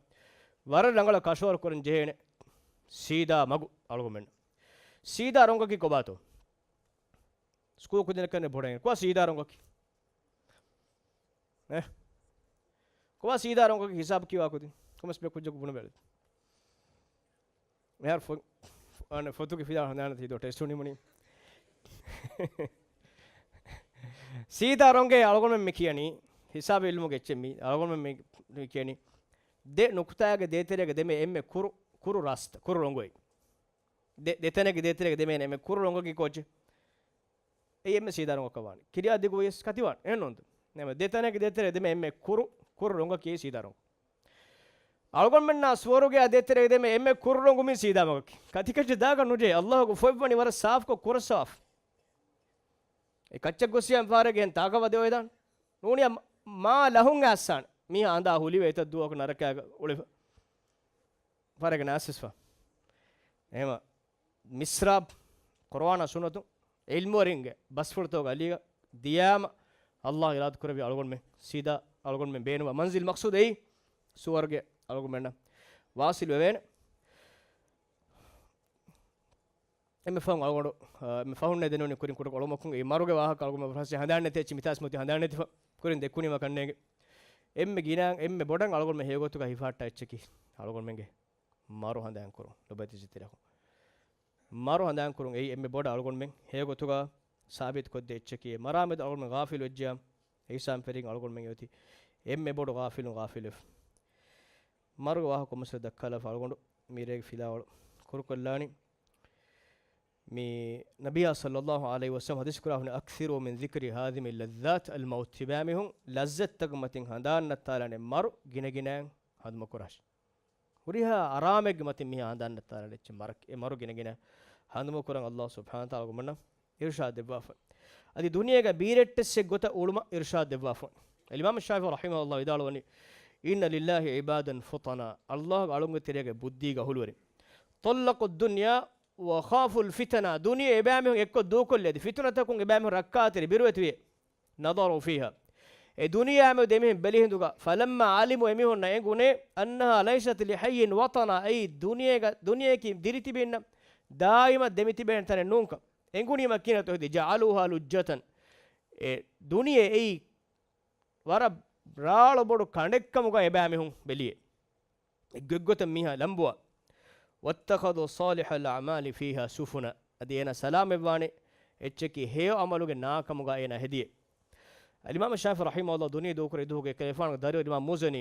ވަރަށް ރަނގަޅަށް ކަށަވަރު ކުރަން ޖެހޭނެ ސީދާ މަގު އަޅުގަނޑުމެންނަށް. ސީދާ ރޮނގަކީ ކޮބާތޯ؟ ސްކޫލް ކުދިންނަކަށް ބޮޑަށް ކޮބާ ސީދާ ރޮނގަކީ؟ އެ؟ ކޮބާ ސީދާ ރޮނގަކީ ހިސާބު ކިޔުވާ ކުދިން؟ ކޮމެސް ބޭ ކުއްޖަކު ބުނު ބެލެ. މިހާރު ފޮ-، ފޮ-، އަނެ ފޮތުގެ ފިލާ ހަނދާނަށް ތި ދޯ ޓެސްޓު ނިމުނީ. ސީދާ ރޮނގޭ އަޅުގަނޑުމެން މި ކިޔަނީ، ހިސާބު އިލްމުގެ އެއްޗެއް މީ، އަޅުގަނޑުމެން މި ކިޔަނީ، ދެ ނުކުތާގެ ދޭތެރޭގަ ދެމޭ އެންމެ ކުރު، ކުރު ރަސްތައް، ކުރު ރޮނގު އެއް. ދެ، ދެތަނެއްގެ ދޭތެރޭގަ ދެމޭ އެންމެ ކުރު ރޮނގަކީ ކޯޗެއް؟ އެއީ އެންމެ ސީދާ ރޮނގަކަށް ވާނެ. ކިރިޔާ ދިގު ވިޔަސް ކަތިވާނެ. އެހެން ނޫންތަ؟ ނަމަ ދެތަނެއްގެ ދޭތެރޭ ދެމޭ އެންމެ ކުރު، ކުރު ރޮނގަކީ ސީދާ ރޮނގު. އަޅުގަނޑުމެންނާ ސުވަރުގެއާ ދޭތެރޭ ދެމޭ އެންމެ ކުރު ރޮނގު މީ ސީދާ މަގަކީ. ކަތިކައްޗެއް ދާކަށް ނުޖެހޭ. އައްލާހުގެ ފޮތްވަނީ ވަރަށް ސާފުކޮށް ކުރައްސަވާފަ. އެ ކައްޗަށް ގޮސް ޔާން ފާރެއްގެ އެހެން ތާކަށް ވަދެ އޮވެދާނެ. ނޫނީ މާ ލަހުން އައްސާނެ. މީހާ އަނދާ ހުލިވެ އެތައް ދުވަހަކު ނަރަކައިގަ އުޅެފަ. ފާރެއްގަ ނާސިސްފަ. އެހެމަ މިސްރާބް، ޤުރުއާނާ ސުންނަތު، ޢިލްމުވެރިންގެ ބަސްފުޅުތަކުގެ އަލީގަ ދިޔާމަ، އައްލާހު އިރާދަ ކުރެއްވި އަޅުގަނޑުމެން ސީދާ އަޅުގަނޑުމެން ބޭނުންވާ މަންޒިލް މަޤްޞޫދު އެއީ ސުވަރުގެ އަޅުގަނޑުމެންނަށް ވާސިލް ވެވޭނެ. އެންމެ ފަހުން އަޅުގަނޑު، އާ، އެންމެ ފަހުންނޭ ދެންނެވުނީ ކުރިން ކުޑަ އޮޅުމަކުން އެ މަރުގެ ވާހަކަ އަޅުގަނޑު ފަހަސް ހަނދާން ނެތި އެއްޗި މިތާސް މުތި ހަނދާން ނެތިފަ ކުރިން ދެއްކުނީމަ ކަންނޭނގެ. އެންމެ ގިނަ، އެންމެ ބޮޑަށް އަޅުގަނޑުމެން ހެޔޮގޮތުގަ ހިފާއްޓާ އެއްޗަކީ އަޅުގަނޑުމެންގެ މަރު ހަނދާން ކުރުން. ލޮބުވެތި ޖިތިރަކުން މަރު ހަނދާން ކުރުން އެއީ އެންމެ ބޮޑަށް އަޅުގަނޑުމެން ހެޔޮގޮތުގަ ސާބިތު ކޮށްދޭ އެއްޗަކީ. އެ މަރާމެދު އަޅުގަނޑުމެން ޣާފިލު ވެއްޖެޔާ، އެހިސާބުން ފެށިގެން އަޅުގަނޑުމެން އޮތީ އެންމެ ބޮޑު ޣާފިލުން ޣާފިލުވެފަ. މަރުގެ ވާހަކަ ކޮންމެސް ދައްކާލާފަ އަޅުގަނޑު މިރޭގެ ފިލާވަޅު ކުރުކޮށްލާނީ. މި ނަބިއްޔާ ޞައްލައްލާހު ޢަލައިހި ވަސައްލަމަ ޙަދީޘް ކުރާ ހުންނަ، "أكثروا من ذكر هذه اللذات الموت." އެބައިމީހުން ލައްޒަތްތަކުގެ މަތިން ހަނދާން ނައްތާލާނެ މަރު ގިނަގިނައިން ހަނދުމަކުރާށި. ހުރިހާ އަރާމެއްގެ މަތިން މީހާ ހަނދާން ނައްތާލާނެ އެއްޗެއް މަރަކީ. އެ މަރު ގިނަގިނައިން ހަނދުމަކުރަން އައްލާހު ސުބްޙާނަހޫ ވަތަޢާލާ އަޅުގަނޑުމެންނަށް އިރުޝާދު ދެއްވާފަ. އަދި ދުނިޔޭގަ ބީރައްޓެއްސެއް ގޮތަށް އުޅުމަށް އިރުޝާދު ދެއްވާފަ. އިމާމު ޝާފިޢީ ރަޙިމަހުﷲ ވިދާޅުވަނީ، "إن لله عبادا فطنا." އައްލާހުގެ އަޅުންގެ ތެރޭގެ ބުއްދީގެ އަހުލުވެރިން. "طلقوا الدنيا وخافوا الفتن." ދުނިޔެ އެބައިމީހުން އެއްކޮށް ދޫކޮށްލި އަދި ފިތުނަތަކުން އެބައިމީހުން ރައްކާތެރި ބިރުވެތިވި. "نظروا فيها." އެ ދުނިޔެއާމެދު އެމީހުން ބެލި ހިނދުގަ، "فلما علموا" އެމީހުންނަށް އެނގުނޭ، "أنها ليست لحي وطنا." އެއީ ދުނިޔޭގަ، ދުނިޔެއަކީ ދިރިތިބީންނަށް ދާއިމަށް ދެމިތިބޭނެ ތަނެއް ނޫންކަން. އެނގުނީމަ ކިހިނެއްތޯ ހެދީ، "جعلوها لجة." އެ ދުނިޔެ އެއީ ވަރަށް ރާޅު ބޮޑު ކަނޑެއްކަމުގަ އެބައިމީހުން ބެލިއޭ. އެއްގޮތްގޮތަށް މީހާ ލަނބުވާ. "واتخذوا صالح الأعمال فيها سفنا." އަދި އޭނާ ސަލާމަތްވާނެ އެއްޗަކީ ހެޔޮ އަމަލުގެ ނާކަމުގަ އޭނާ ހެދިޔޭ. އަލްއިމާމު ޝާފިޢީ ރަޙިމަހުﷲ ދުނިޔެ ދޫކުރި ދުވަހުގެ އެކަލޭފާނުގެ ދަރިވަރު އިމާމު މުޒަނީ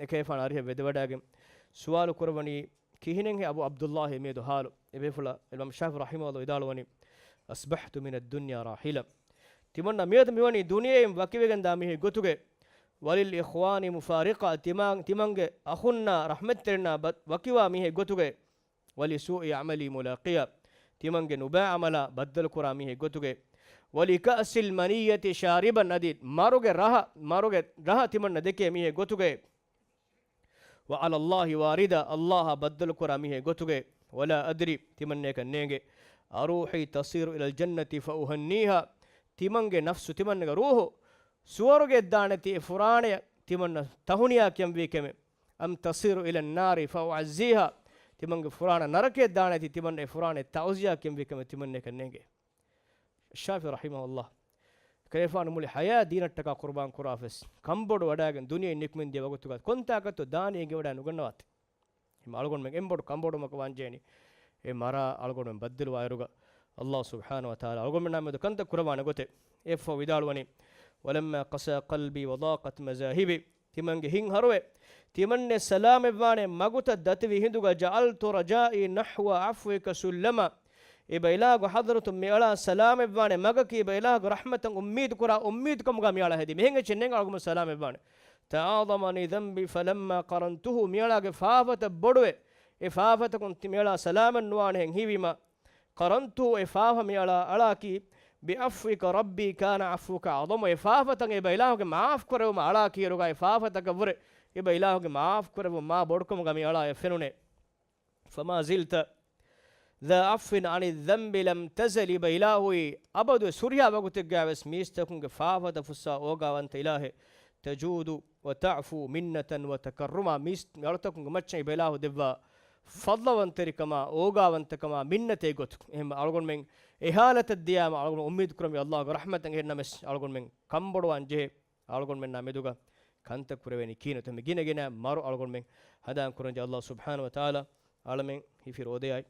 އެކަލޭފާނު އަރިހަށް ވެދެވަޑައިގެން ސުވާލު ކުރައްވަނީ، ކިހިނެއްހޭ އަބޫ ޢަބްދުﷲ މިއަދު ޙާލު؟ އެބޭފުޅާ އިމާމު ޝާފިޢީ ރަޙިމަހުﷲ ވިދާޅުވަނީ، "أصبحت من الدنيا راحلا." ތިމަންނަ މިއަދު މިވަނީ ދުނިޔެއިން ވަކިވެގެންދާ މީހެއް ގޮތުގައި، "وللإخوان مفارقا." ތިމާ-، ތިމަންގެ އަޚުންނާ ރަޙްމަތްތެރިންނާ ބަ-، ވަކިވާ މީހެއް ގޮތުގައި، "ولسوء عملي ملاقيا." ތިމަންގެ ނުބައި ޢަމަލާ ބައްދަލުކުރާ މީހެއް ގޮތުގައި، "ولكأس المنية شاربا." އަދި މަރުގެ ރަހަ، މަރުގެ ރަހަ ތިމަންނަ ދެކޭ މީހެއް ގޮތުގައި، "وعلى الله واردا." އައްލާހާ ބައްދަލުކުރާ މީހެއް ގޮތުގައި، "ولا أدري." ތިމަންނަޔަކަށް ނޭނގެ، "أروحي تصير إلى الجنة فأهنيها." ތިމަންގެ ނަފްސު، ތިމަންނަގެ ރޫޙު ސުވަރުގެއަށް ދާނެތީ އެ ފުރާނަޔަށް ތިމަންނަ ތަހުނިޔާ ކިޔަންވީ ކަމެއް. "أم تصير إلى النار فأعزيها." ތިމަންގެ ފުރާނަ ނަރަކަޔަށް ދާނެތީ ތިމަންނަ އެ ފުރާނަޔަށް ތަޢުޒިޔާ ކިޔަންވީ ކަމެއް ތިމަންނަޔަކަށް ނޭނގެ. ޝާފިޢީ ރަޙިމަހުﷲ ކަލޭފާނު މުޅި ޙަޔާތް ދީނަށްޓަކާ ޤުރުބާން ކުރާފަސް، ކަންބޮޑުވަޑައިގެން ދުނިޔެއިން ނިކުމެންދިޔަ ވަގުތުގަ ކޮންތާކަށްތޯ ދާނީ އެނގިވަޑައި ނުގަންނަވާތި. އެމަ އަޅުގަނޑުމެން އެންބޮޑު ކަންބޮޑުވުމަކަށް ވާންޖެހެނީ، އެ މަރާ އަޅުގަނޑުމެން ބައްދަލުވާއިރުގަ، އައްލާހު ސުބްޙާނަހޫ ވަތަޢާލާ އަޅުގަނޑުމެންނާ މެދު ކަންތައް ކުރައްވާނެ ގޮތެއް. އެއަށްފަހު ވިދާޅުވަނީ، "ولما قسا قلبي وضاقت مذاهبي." ތިމަންގެ ހިތް ހަރުވެ، ތިމަންނެ ސަލާމަތްވާނެ މަގުތައް ދަތިވި ހިނދުގަ، "جعلت رجائي نحو عفوك سلما." އެބަ އިލާހުގެ ޙަޟްރަތުން މިއަޅާ ސަލާމަތްވާނެ މަގަކީ، އެބަ އިލާހުގެ ރަޙްމަތަށް އުއްމީދު ކުރާ އުއްމީދުކަމުގަ މިއަޅާ ހެދީ. މިހެން އެއްޗެއް ނެތް އަޅުގަނޑު ސަލާމަތްވާނެ. "تعاظمني ذنبي فلما قرنته." މިއަޅާގެ ފާފަތައް ބޮޑުވެ، އެ ފާފަތަކުން ތި-، މިއަޅާ ސަލާމަތް ނުވާނެހެން ހީވީމަ، "قرنته." އެ ފާފަ މިއަޅާ އަޅާކީ، "بعفوك ربي كان عفوك أعظم." އެ ފާފަތައް އެބަ އިލާހުގެ މާފް ކުރެވުމަށް އަޅާކީއިރުގައި ފާފަތަކަށްވުރެ އެބަ އިލާހުގެ މާފް ކުރެވުން މާ ބޮޑުކަމުގަ މިއަޅާއަށް ފެނުނޭ. "فما زلت ذا عفو عن الذنب لم تزل." އެބަ އިލާހުއީ އަބަދުވެސް ހުރިހާ ވަގުތެއްގައިވެސް މީސްތަކުންގެ ފާފަތައް ފުއްސާ އޯގާވަންތަ އިލާހެއް. "تجود وتعفو منة وتكرما." މީސް އަޅުތަކުންގެ މައްޗަށް އެބަ އިލާހު ދެއްވާ ފަޟްލުވަންތެރިކަމާ، އޯގާވަންތަކަމާ، މިންނަތޭ ގޮތު. އެހެން އަޅުގަނޑުމެން އެ ހާލަތަށް ދިޔާމަ އަޅުގަނޑު އުއްމީދު ކުރަންވީ އައްލާހުގެ ރަޙްމަތަށް. އެހެންނަމަވެސް އަޅުގަނޑުމެން ކަންބޮޑުވާން ޖެހޭ. އަޅުގަނޑުމެންނާ މެދުގަ ކަންތައް ކުރެވޭނީ ކިހިނެއްތޯ؟ މި ގިނަ ގިނަ މަރު އަޅުގަނޑުމެން ހަނދާން ކުރަންޖެހޭ. އައްލާހު ސުބްޙާނަހޫ ވަތަޢާލާ އަޅަމެން ހިފި ރޯދަޔާއި،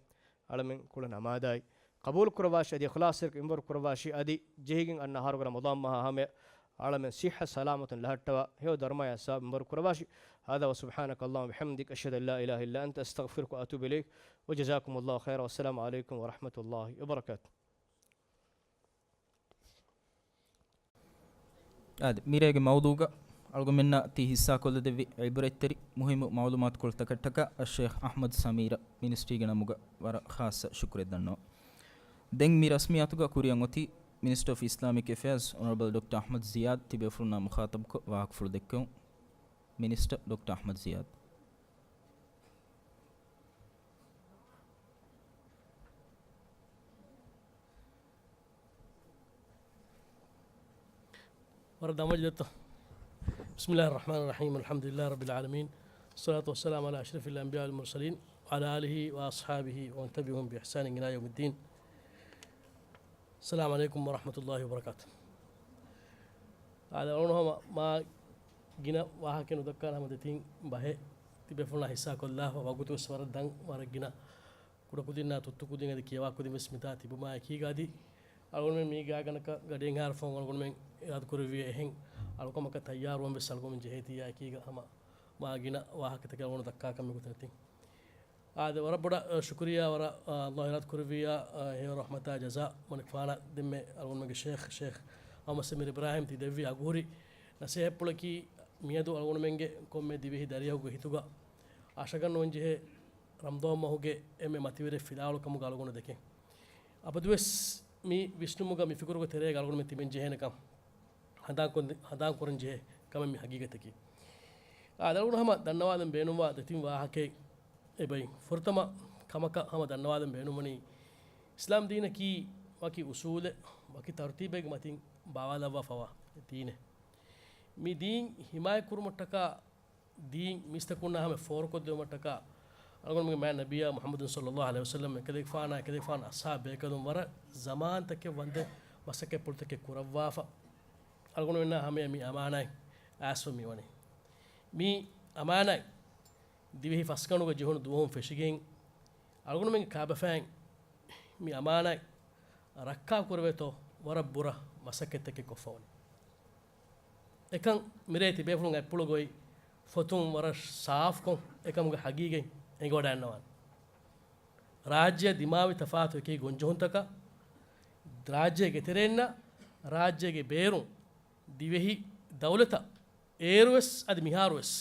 އަޅަމެން ކުޅަ ނަމާދާއި ޤަބޫލު ކުރައްވާށި، އަދި އިޚްލާޞްތެރިކޮށް މިންވަރު ކުރައްވާށި، އަދި ޖެހިގެން އަންނަ އަހަރުގެ ރަމަޟާން މަހާ ހަމަޔަށް އަޅަމެން ޞިއްޙަ ސަލާމަތުން ލަހައްޓަވާ ހެޔޮ ދަރުމަޔާ ސަބަބު މިންވަރު ކުރައްވާށި. هذا وسبحانك اللهم وبحمدك، أشهد أن لا إله إلا أنت، أستغفرك وأتوب إليك. وجزاكم الله خيرا، والسلام عليكم ورحمة الله وبركاته. އާދެ، މިރޭގެ މައުޟޫގަ އަޅުގަނޑުމެންނާ ތި ހިއްސާކޮށްލަދެއްވި ޢިބްރަތްތެރި މުހިއްމު މަޢުލޫމާތުކޮޅުތަކަށްޓަކާ އައްޝައިޚް އަޙްމަދު ސަމީރަށް މިނިސްޓްރީގެ ނަމުގަ ވަރަށް ޚާއްޞަ ޝުކުރެއް ދަންނަވަން. ދެން މި ރަސްމިއްޔާތުގަ ކުރިއަށް އޮތީ މިނިސްޓަރ އޮފް އިސްލާމިކް އެފެއާޒް އޮނަރަބަލް ޑޮކްޓަރ އަޙްމަދު ޒިޔާދު ތިބޭފުޅުންނާ މުޚާޠަބުކޮށް ވާހަކަފުޅު ދެއްކެވުން. މިނިސްޓަރ ޑޮކްޓަރ އަޙްމަދު ޒިޔާދު. ވަރަށް ދަމަޖެ ދެއްތޯ. بسم الله الرحمن الرحيم. الحمد لله رب العالمين. والصلاة والسلام على أشرف الأنبياء والمرسلين وعلى آله وأصحابه ومن تبعهم بإحسان إلى يوم الدين. السلام عليكم ورحمة الله وبركاته. އާދެ، އަޅުގަނޑު ހަމަ މާ ގިނަ ވާހަކަ ނުދައްކާނެ ހަމަ ދެތިން ބަހެއް ތިބޭފުޅުންނާ ހިއްސާކޮށްލާފަ، ވަގުތުވެސް ވަރަށް ދަން، ވަރަށް ގިނަ ކުޑަކުދިންނާ ތުއްތުކުދިން އަދި ކިޔަވާކުދިން ވެސް މިތާ ތިބުމާ އެކީގަ އަދި އަޅުގަނޑުމެން މީގާ ގަނޑަކަށް ގަޑިއެއްހާއިރު ފަހުން އަޅުގަނޑުމެން އިރާދަކުރެއްވިޔާ އެހެން އަޅުކަމަކަށް ތައްޔާރުވަން ވެސް އަޅުގަނޑުމެން ޖެހޭތީ އެކީގަ ހަމަ މާ ގިނަ ވާހަކަތަކެއް އަޅުގަނޑު ދައްކާކަށް މިގޮތަށް ތި. އާދެ، ވަރަށް ބޮޑަށް، އަ، ޝުކުރިއްޔާ ވަރަށް، އަ، ﷲ އިރާދަ ކުރެއްވިއްޔާ، އަ، ހެޔޮ ރަޙްމަތާ ޖަޒާ މަނިކުފާނަށް ދެންމެ އަޅުގަނޑުމެންގެ ޝޭޚް، ޝޭޚް އަޙްމަދު ސަމީރު އިބްރާހިމް ތި ދެއްވި އަގުހުރި ނަސޭހަތްޕުޅަކީ މިއަދު އަޅުގަނޑުމެންގެ ކޮންމެ ދިވެހި ދަރިއަކުގެ ހިތުގަ އަށަގަންނަވަންޖެހޭ ރަމަޟާން މަހުގެ އެންމެ މަތިވެރި ފިލާވަޅު ކަމުގަ އަޅުގަނޑު ދެކެން. އަބަދުވެސް މި ވިސްނުމުގަ މި ފިކުރުގެ ތެރޭގަ އަޅުގަނޑުމެން ތިބެން ޖެހޭނެކަން ހަނދާންކޮށް-، ހަނދާންކުރަން ޖެހޭ ކަމެއް މި ހަގީގަތަކީ. އާދެ، އަޅުގަނޑު ހަމަ ދަންނަވާލަން ބޭނުންވާ ދެތިން ވާހަކައެއް އެބައި. ފުރަތަމަ ކަމަކަށް ހަމަ ދަންނަވާލަން ބޭނުންވަނީ، އިސްލާމް ދީނަކީ ވަކި އުސޫލެއް، ވަކި ތަރުތީބެއްގެ މަތިން ބާވާލައްވާފަވާ ދީނެއް. މި ދީން ހިމާޔަތްކުރުމަށްޓަކާ ދީން މީސްތަކުންނާ ހަމަ ފޯރުކޮށްދެވުމަށްޓަކާ، އަޅުގަނޑުމެންގެ މާތް ނަބިއްޔާ މުޙައްމަދު ޞައްލައްލާހު ޢަލައިހި ވަސައްލަމް އެކަލޭގެފާނާ އެކަލޭގެފާނު އަޞްޙާބު ބޭކަލުން ވަރަށް ޒަމާންތަކެއް ވަންދެން މަސައްކަތްޕުޅުތަކެއް ކުރައްވާފަ. އަޅުގަނޑުމެންނާ ހަމަޔަށް މި އަމާނާތް އައިސްފަ މިވަނީ. މި އަމާނާތް ދިވެހި ފަސްގަނޑުގަ ޖެހުނު ދުވަހުން ފެށިގެން، އަޅުގަނޑުމެންގެ ކާބަފައިން މި އަމާނާތް ރައްކާކުރެވޭތޯ ވަރަށް ބުރަ މަސައްކަތްތަކެއް ކޮށްފަވަނީ. އެކަން މިރޭ ތިބޭފުޅުން އަތްޕުޅުގައި ފޮތުން ވަރަށް ސާފުކޮށް އެކަމުގެ ހަގީގަތް އެނގިވަޑައިގަންނަވާނެ. ރާއްޖެއަށް ދިމާވި ތަފާތު އެކި ގޮންޖެހުންތަކަށް، ރާއްޖޭގެ ތެރެއިންނަށް، ރާއްޖޭގެ ބޭރުން، ދިވެހި ދައުލަތަށް އޭރުވެސް އަދި މިހާރުވެސް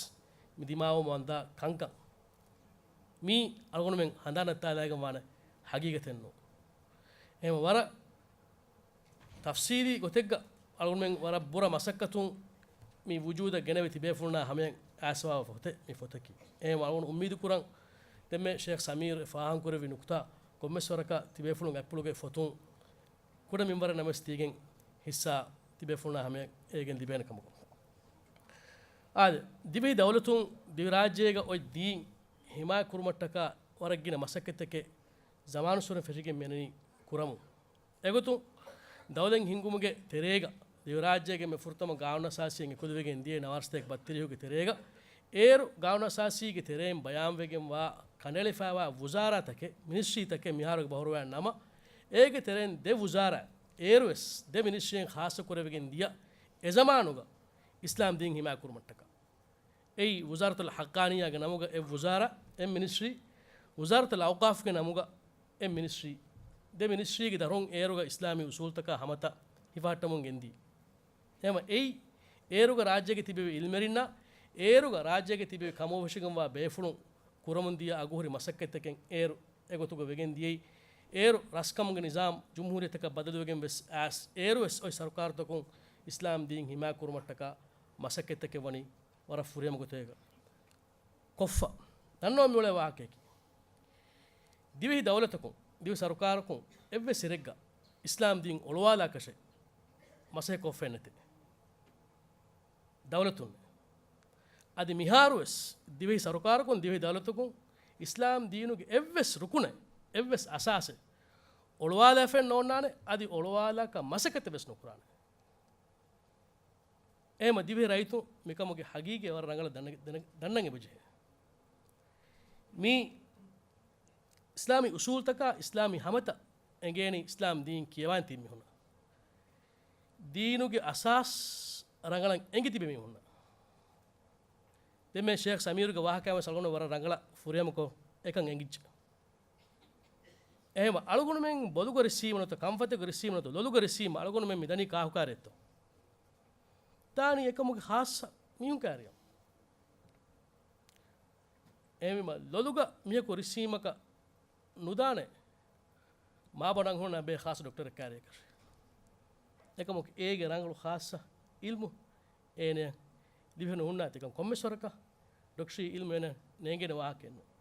މި ދިމާވަމުން ވަންދާ ކަންކަން މީ އަޅުގަނޑުމެން ހަނދާން ނައްތާލައިގެން ވާނެ ހަގީގަތެއް ނޫން. އެހެން ވަރަށް ތަފްސީލީ ގޮތެއްގަ އަޅުގަނޑުމެން ވަރަށް ބުރަ މަސައްކަތުން މި ވުޖޫދަށް ގެނެވި ތިބޭފުޅުންނާ ހަމަޔަށް އައިސްފަވާ ފޮތެއް މި ފޮތަކީ. އެހެން އަޅުގަނޑު އުއްމީދު ކުރަން ދެންމެ ޝޭޚް ސަމީރު އެ ފާހަގަކުރެއްވި ނުކުތާ ކޮންމެސް ވަރަކަށް ތިބޭފުޅުން އަތްޕުޅުގައި ފޮތުން ކުޑަ މިންވަރެއް ނަމަވެސް ދީގެން ހިއްސާ ތިބޭފުޅުންނާ ހަމަޔަށް އޭގެން ލިބޭނެ ކަމަކު. އާދެ، ދިވެހި ދައުލަތުން ދިވެހިރާއްޖޭގަ އޮތް ދީން ހިމާޔަތްކުރުމަށްޓަކާ ވަރަށް ގިނަ މަސައްކަތްތަކެއް ޒަމާނުއްސުރެން ފެށިގެން މިއަންނަނީ ކުރަމުން. އެގޮތުން ދައުލަތް ހިންގުމުގެ ތެރޭގަ ދިވެހިރާއްޖޭގެ މި ފުރަތަމަ ގާނޫނުއަސާސީއިން އެކުލެވިގެން ދިޔަ ނަވާރަ ސަތޭކަ ބައްތިރީހުގެ ތެރޭގަ އޭރު ގާނޫނުއަސާސީގެ ތެރެއިން ބަޔާންވެގެންވާ ކަނޑައެޅިފައިވާ ވުޒާރާތަކެއް، މިނިސްޓްރީތަކެއް މިހާރުގެ ބަހުރުވައި ނަމަ، އޭގެ ތެރެއިން ދެ ވުޒާރާ އޭރުވެސް ދެ މިނިސްޓްރީއިން ޚާއްޞަކުރެވިގެން ދިޔަ އެޒަމާނުގަ އިސްލާމް ދީން ހިމާޔަތްކުރުމަށްޓަކާ. އެއީ ވުޒާރަތުލް ޙައްޤާނިއްޔާގެ ނަމުގަ އެއް ވުޒާރާ، އެއް މިނިސްޓްރީ، ވުޒާރަތުލް އައުޤާފްގެ ނަމުގަ އެއް މިނިސްޓްރީ، ދެ މިނިސްޓްރީގެ ދަށުން އޭރުގަ އިސްލާމީ އުސޫލުތަކާ ހަމަތައް ހިފަހައްޓަމުން ގެންދީ. އެހެންވެ އެއީ އޭރުގަ ރާއްޖޭގަ ތިބެވި އިލްމެރިންނާ، އޭރުގަ ރާއްޖޭގަ ތިބެވި ކަމުވެށިގެންވާ ބޭފުޅުން ކުރަމުން ދިޔަ އަގުހުރި މަސައްކަތްތަކެއް އޭރު އެގޮތުގަ ވެގެން ދިޔައީ. އޭރު ރަސްކަމުގެ ނިޒާމް ޖުމްހޫރިއްޔަތަކަށް ބަދަލުވެގެން ވެސް އައިސް، އޭރު ވެސް އޮތް ސަރުކާރުތަކުން އިސްލާމް ދީން ހިމާޔަތް ކުރުމަށްޓަކާ މަސައްކަތްތަކެއް ވަނީ ވަރަށް ފުރިހަމަ ގޮތެއްގަ ކޮށްފަ. ދަންނަވަން މިއުޅޭ ވާހަކައަކީ، ދިވެހި ދައުލަތަކުން، ދިވެހި ސަރުކާރަކުން އެއްވެސް އިރެއްގަ އިސްލާމް ދީން އޮޅުވާލާކަށެއް މަސައްކަތް ކޮށްފައެއް ނެތޭ. ދައުލަތުން. އަދި މިހާރުވެސް ދިވެހި ސަރުކާރަކުން، ދިވެހި ދައުލަތަކުން އިސްލާމް ދީނުގެ އެއްވެސް ރުކުނެއް، އެއްވެސް އަސާސެއް އޮޅުވާލާފައެއް ނޯންނާނެ، އަދި އޮޅުވާލާކަށް މަސައްކަތެއް ވެސް ނުކުރާނެ. އެހެންމަ ދިވެހި ރައްޔިތުން މިކަމުގެ ހަގީގަތް ވަރަށް ރަނގަޅަށް ދަންނަ-، ދަންނަ-، ދަންނަން އެބަޖެހޭ. މީ އިސްލާމީ އުސޫލުތަކާ އިސްލާމީ ހަމަތައް އެނގޭނީ އިސްލާމް ދީން ކިޔަވާން ތިބި މީހުންނަށް. ދީނުގެ އަސާސް ރަނގަޅަށް އެނގި ތިބި މީހުންނަށް. ދެންމެ ޝޭޚް ސަމީރުގެ ވާހަކައިން ވެސް އަޅުގަނޑު ވަރަށް ރަނގަޅަށް ފުރިހަމަކޮށް އެކަން އެނގިއްޖެ. އެހެންވެ އަޅުގަނޑުމެން ބޮލުގަ ރިއްސީމަ ނުވަތަ ކަންފަތެއްގަ ރިއްސީމަ ނުވަތަ ލޮލުގަ ރިއްސީމަ އަޅުގަނޑުމެން މި ދަނީ ކާކުކާރިއެއްތޯ؟ ދާނީ އެކަމުގެ ޚާއްޞަ މީހުން ކާރިއަށް. އެހެންވީމަ ލޮލުގަ މީހަކު ރިއްސީމަކަށް ނުދާނެ މާބޮޑަށް ހުންނަ ބޭ ޚާއްޞަ ޑޮކްޓަރެއް ކާރިއަކަށް. އެކަމަކު އޭގެ ރަނގަޅު ޚާއްޞަ އިލްމު އޭނަޔަށް ލިބި ނުހުންނާތި. އެކަން ކޮންމެސް ވަރަކަށް ޑޮކްޓަރީ އިލްމު އޭނަ ނޭނގޭނެ ވާހަކައެއް ނޫން.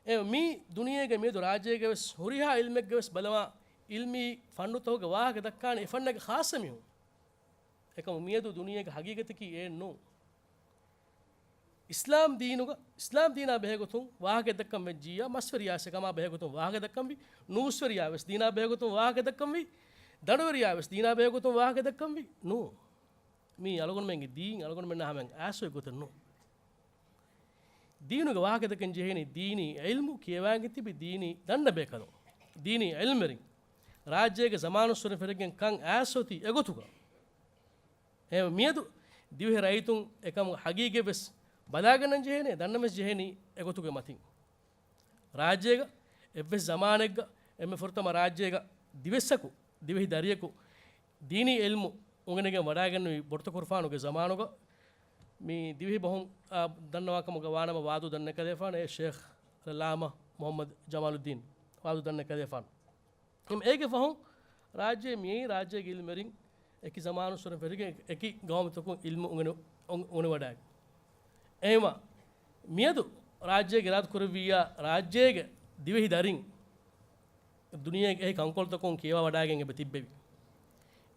އެ މީ ދުނިޔޭގެ މިއަދު ރާއްޖޭގެ ވެސް ހުރިހާ އިލްމެއްގެ ވެސް ބަލަމާ އިލްމީ ފަންނުތަކުގެ ވާހަކަ ދައްކާނެ އެ ފަންނަގެ ޚާއްޞަ މީހުން. އެކަމު މިއަދު ދުނިޔޭގެ ހަގީގަތަކީ އެއެއް ނޫން. އިސްލާމް ދީނުގަ، އިސްލާމް ދީނާ ބެހޭގޮތުން ވާހަކަ ދައްކަން ވެއްޖިއްޔާ، މަސްވެރިޔާ އެކަމާ ބެހޭގޮތުން ވާހަކަ ދައްކަންވީ، ނޫސްވެރިޔާ ވެސް ދީނާ ބެހޭގޮތުން ވާހަކަ ދައްކަންވީ، ދަނޑުވެރިޔާ ވެސް ދީނާ ބެހޭގޮތުން ވާހަކަ ދައްކަންވީ ނޫން. މީ އަޅުގަނޑުމެންގެ ދީން އަޅުގަނޑުމެންނާ ހަމައަށް އައިސްފައި ގޮތެއް ނޫން. ދީނުގެ ވާހަކަ ދެކެން ޖެހޭނީ ދީނީ އިލްމު ކިޔަވާގެން ތިބި ދީނީ ދަންނަ ބޭކަލުން، ދީނީ އިލްމުވެރިން، ރާއްޖޭގެ ޒަމާނުއްސުރެ ފެށިގެން ކަން އައިސް އޮތީ އެގޮތުގަ. އެހެން މިއަދު ދިވެހި ރައްޔިތުން އެކަމުގެ ހަގީގަތް ވެސް ބަލާގަންނަން ޖެހޭނެ، ދަންނަން ވެސް ޖެހޭނީ އެގޮތުގެ މަތިން. ރާއްޖޭގަ އެއްވެސް ޒަމާނެއްގަ އެންމެ ފުރަތަމަ ރާއްޖޭގަ ދިވެއްސަކު ދިވެހި ދަރިޔަކު ދީނީ އިލްމު އުނގެނިގެން ވަޑާގެންނެވީ ބޮޑުތަކުރުފާނުގެ ޒަމާނުގަ. މި ދިވެހި ބަހުން، އާ، ދަންނަވާ ކަމުގަ ވާނަމަ ވާދޫ ދަންނަ ކަލޭފާނު އެ ޝޭޚް އަލްއައްލާމާ މުޙައްމަދު ޖަމާލުއްދީން ވާދޫ ދަންނަ ކަލޭފާނު. އެހެން އޭގެ ފަހުން ރާއްޖޭ މިއީ ރާއްޖޭގެ އިލްމުވެރިން އެކި ޒަމާނުއްސުރެން ފެށިގެން އެކި ގައުމުތަކުން އިލްމު އުނގެނު-، އުނގެ-، އުނގެނިވަޑާގެން. އެހެންވީމަ މިއަދު ރާއްޖޭގެ އިރާދަކުރެއްވިއްޔާ ރާއްޖޭގެ ދިވެހި ދަރިން ދުނިޔޭގެ އެހެން ކަންކޮޅުތަކުން ކިޔަވާ ވަޑާގެން އެބަ ތިއްބެވި.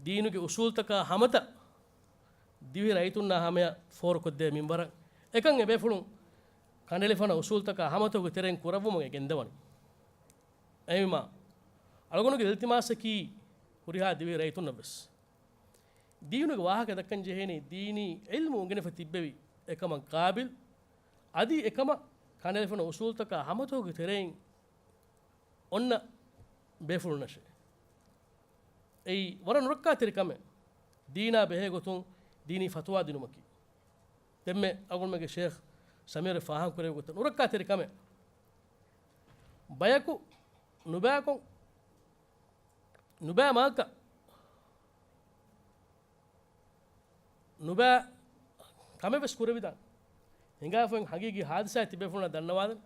ދީނުގެ އުސޫލުތަކާ ހަމަތައް ދިވެހި ރައްޔިތުންނާ ހަމަޔަށް ފޯރުކޮށްދޭ މިންވަރަށް އެކަން އެބޭފުޅުން ކަނޑައެޅިފަނަ އުސޫލުތަކާ ހަމަތަކުގެ ތެރެއިން ކުރައްވުމަށް އެ ގެންދަވަނީ. އެހެންވީމާ، އަޅުގަނޑުގެ އިލްތިމާސަކީ ހުރިހާ ދިވެހި ރައްޔިތުންނަށް ވެސް ދީނުގެ ވާހަކަ ދައްކަން ޖެހޭނީ ދީނީ އިލްމު އުނގެނިފަ ތިއްބެވި އެކަމަށް ޤާބިލް، އަދި އެކަމަށް ކަނޑައެޅިފަނަ އުސޫލުތަކާ ހަމަތަކުގެ ތެރެއިން އޮންނަ ބޭފުޅުންނަށޭ. އެއީ ވަރަށް ނުރައްކާތެރި ކަމެއް. ދީނާ ބެހޭ ގޮތުން ދީނީ ފަތުވާ ދިނުމަކީ. ދެންމެ އަޅުގަނޑުމެންގެ ޝޭޚް ސަމީރު ފާހަގަކުރެއްވި ގޮތަށް ނުރައްކާތެރި ކަމެއް. ބަޔަކު ނުބައިކޮށް، ނުބައި މާކަށް ނުބައި ކަމެއް ވެސް ކުރެވިދާނެ. ހިނގާފައި ހަގީގީ ހާދިސާއެއް ތިބޭފުޅުންނަށް ދަންނަވާލަން.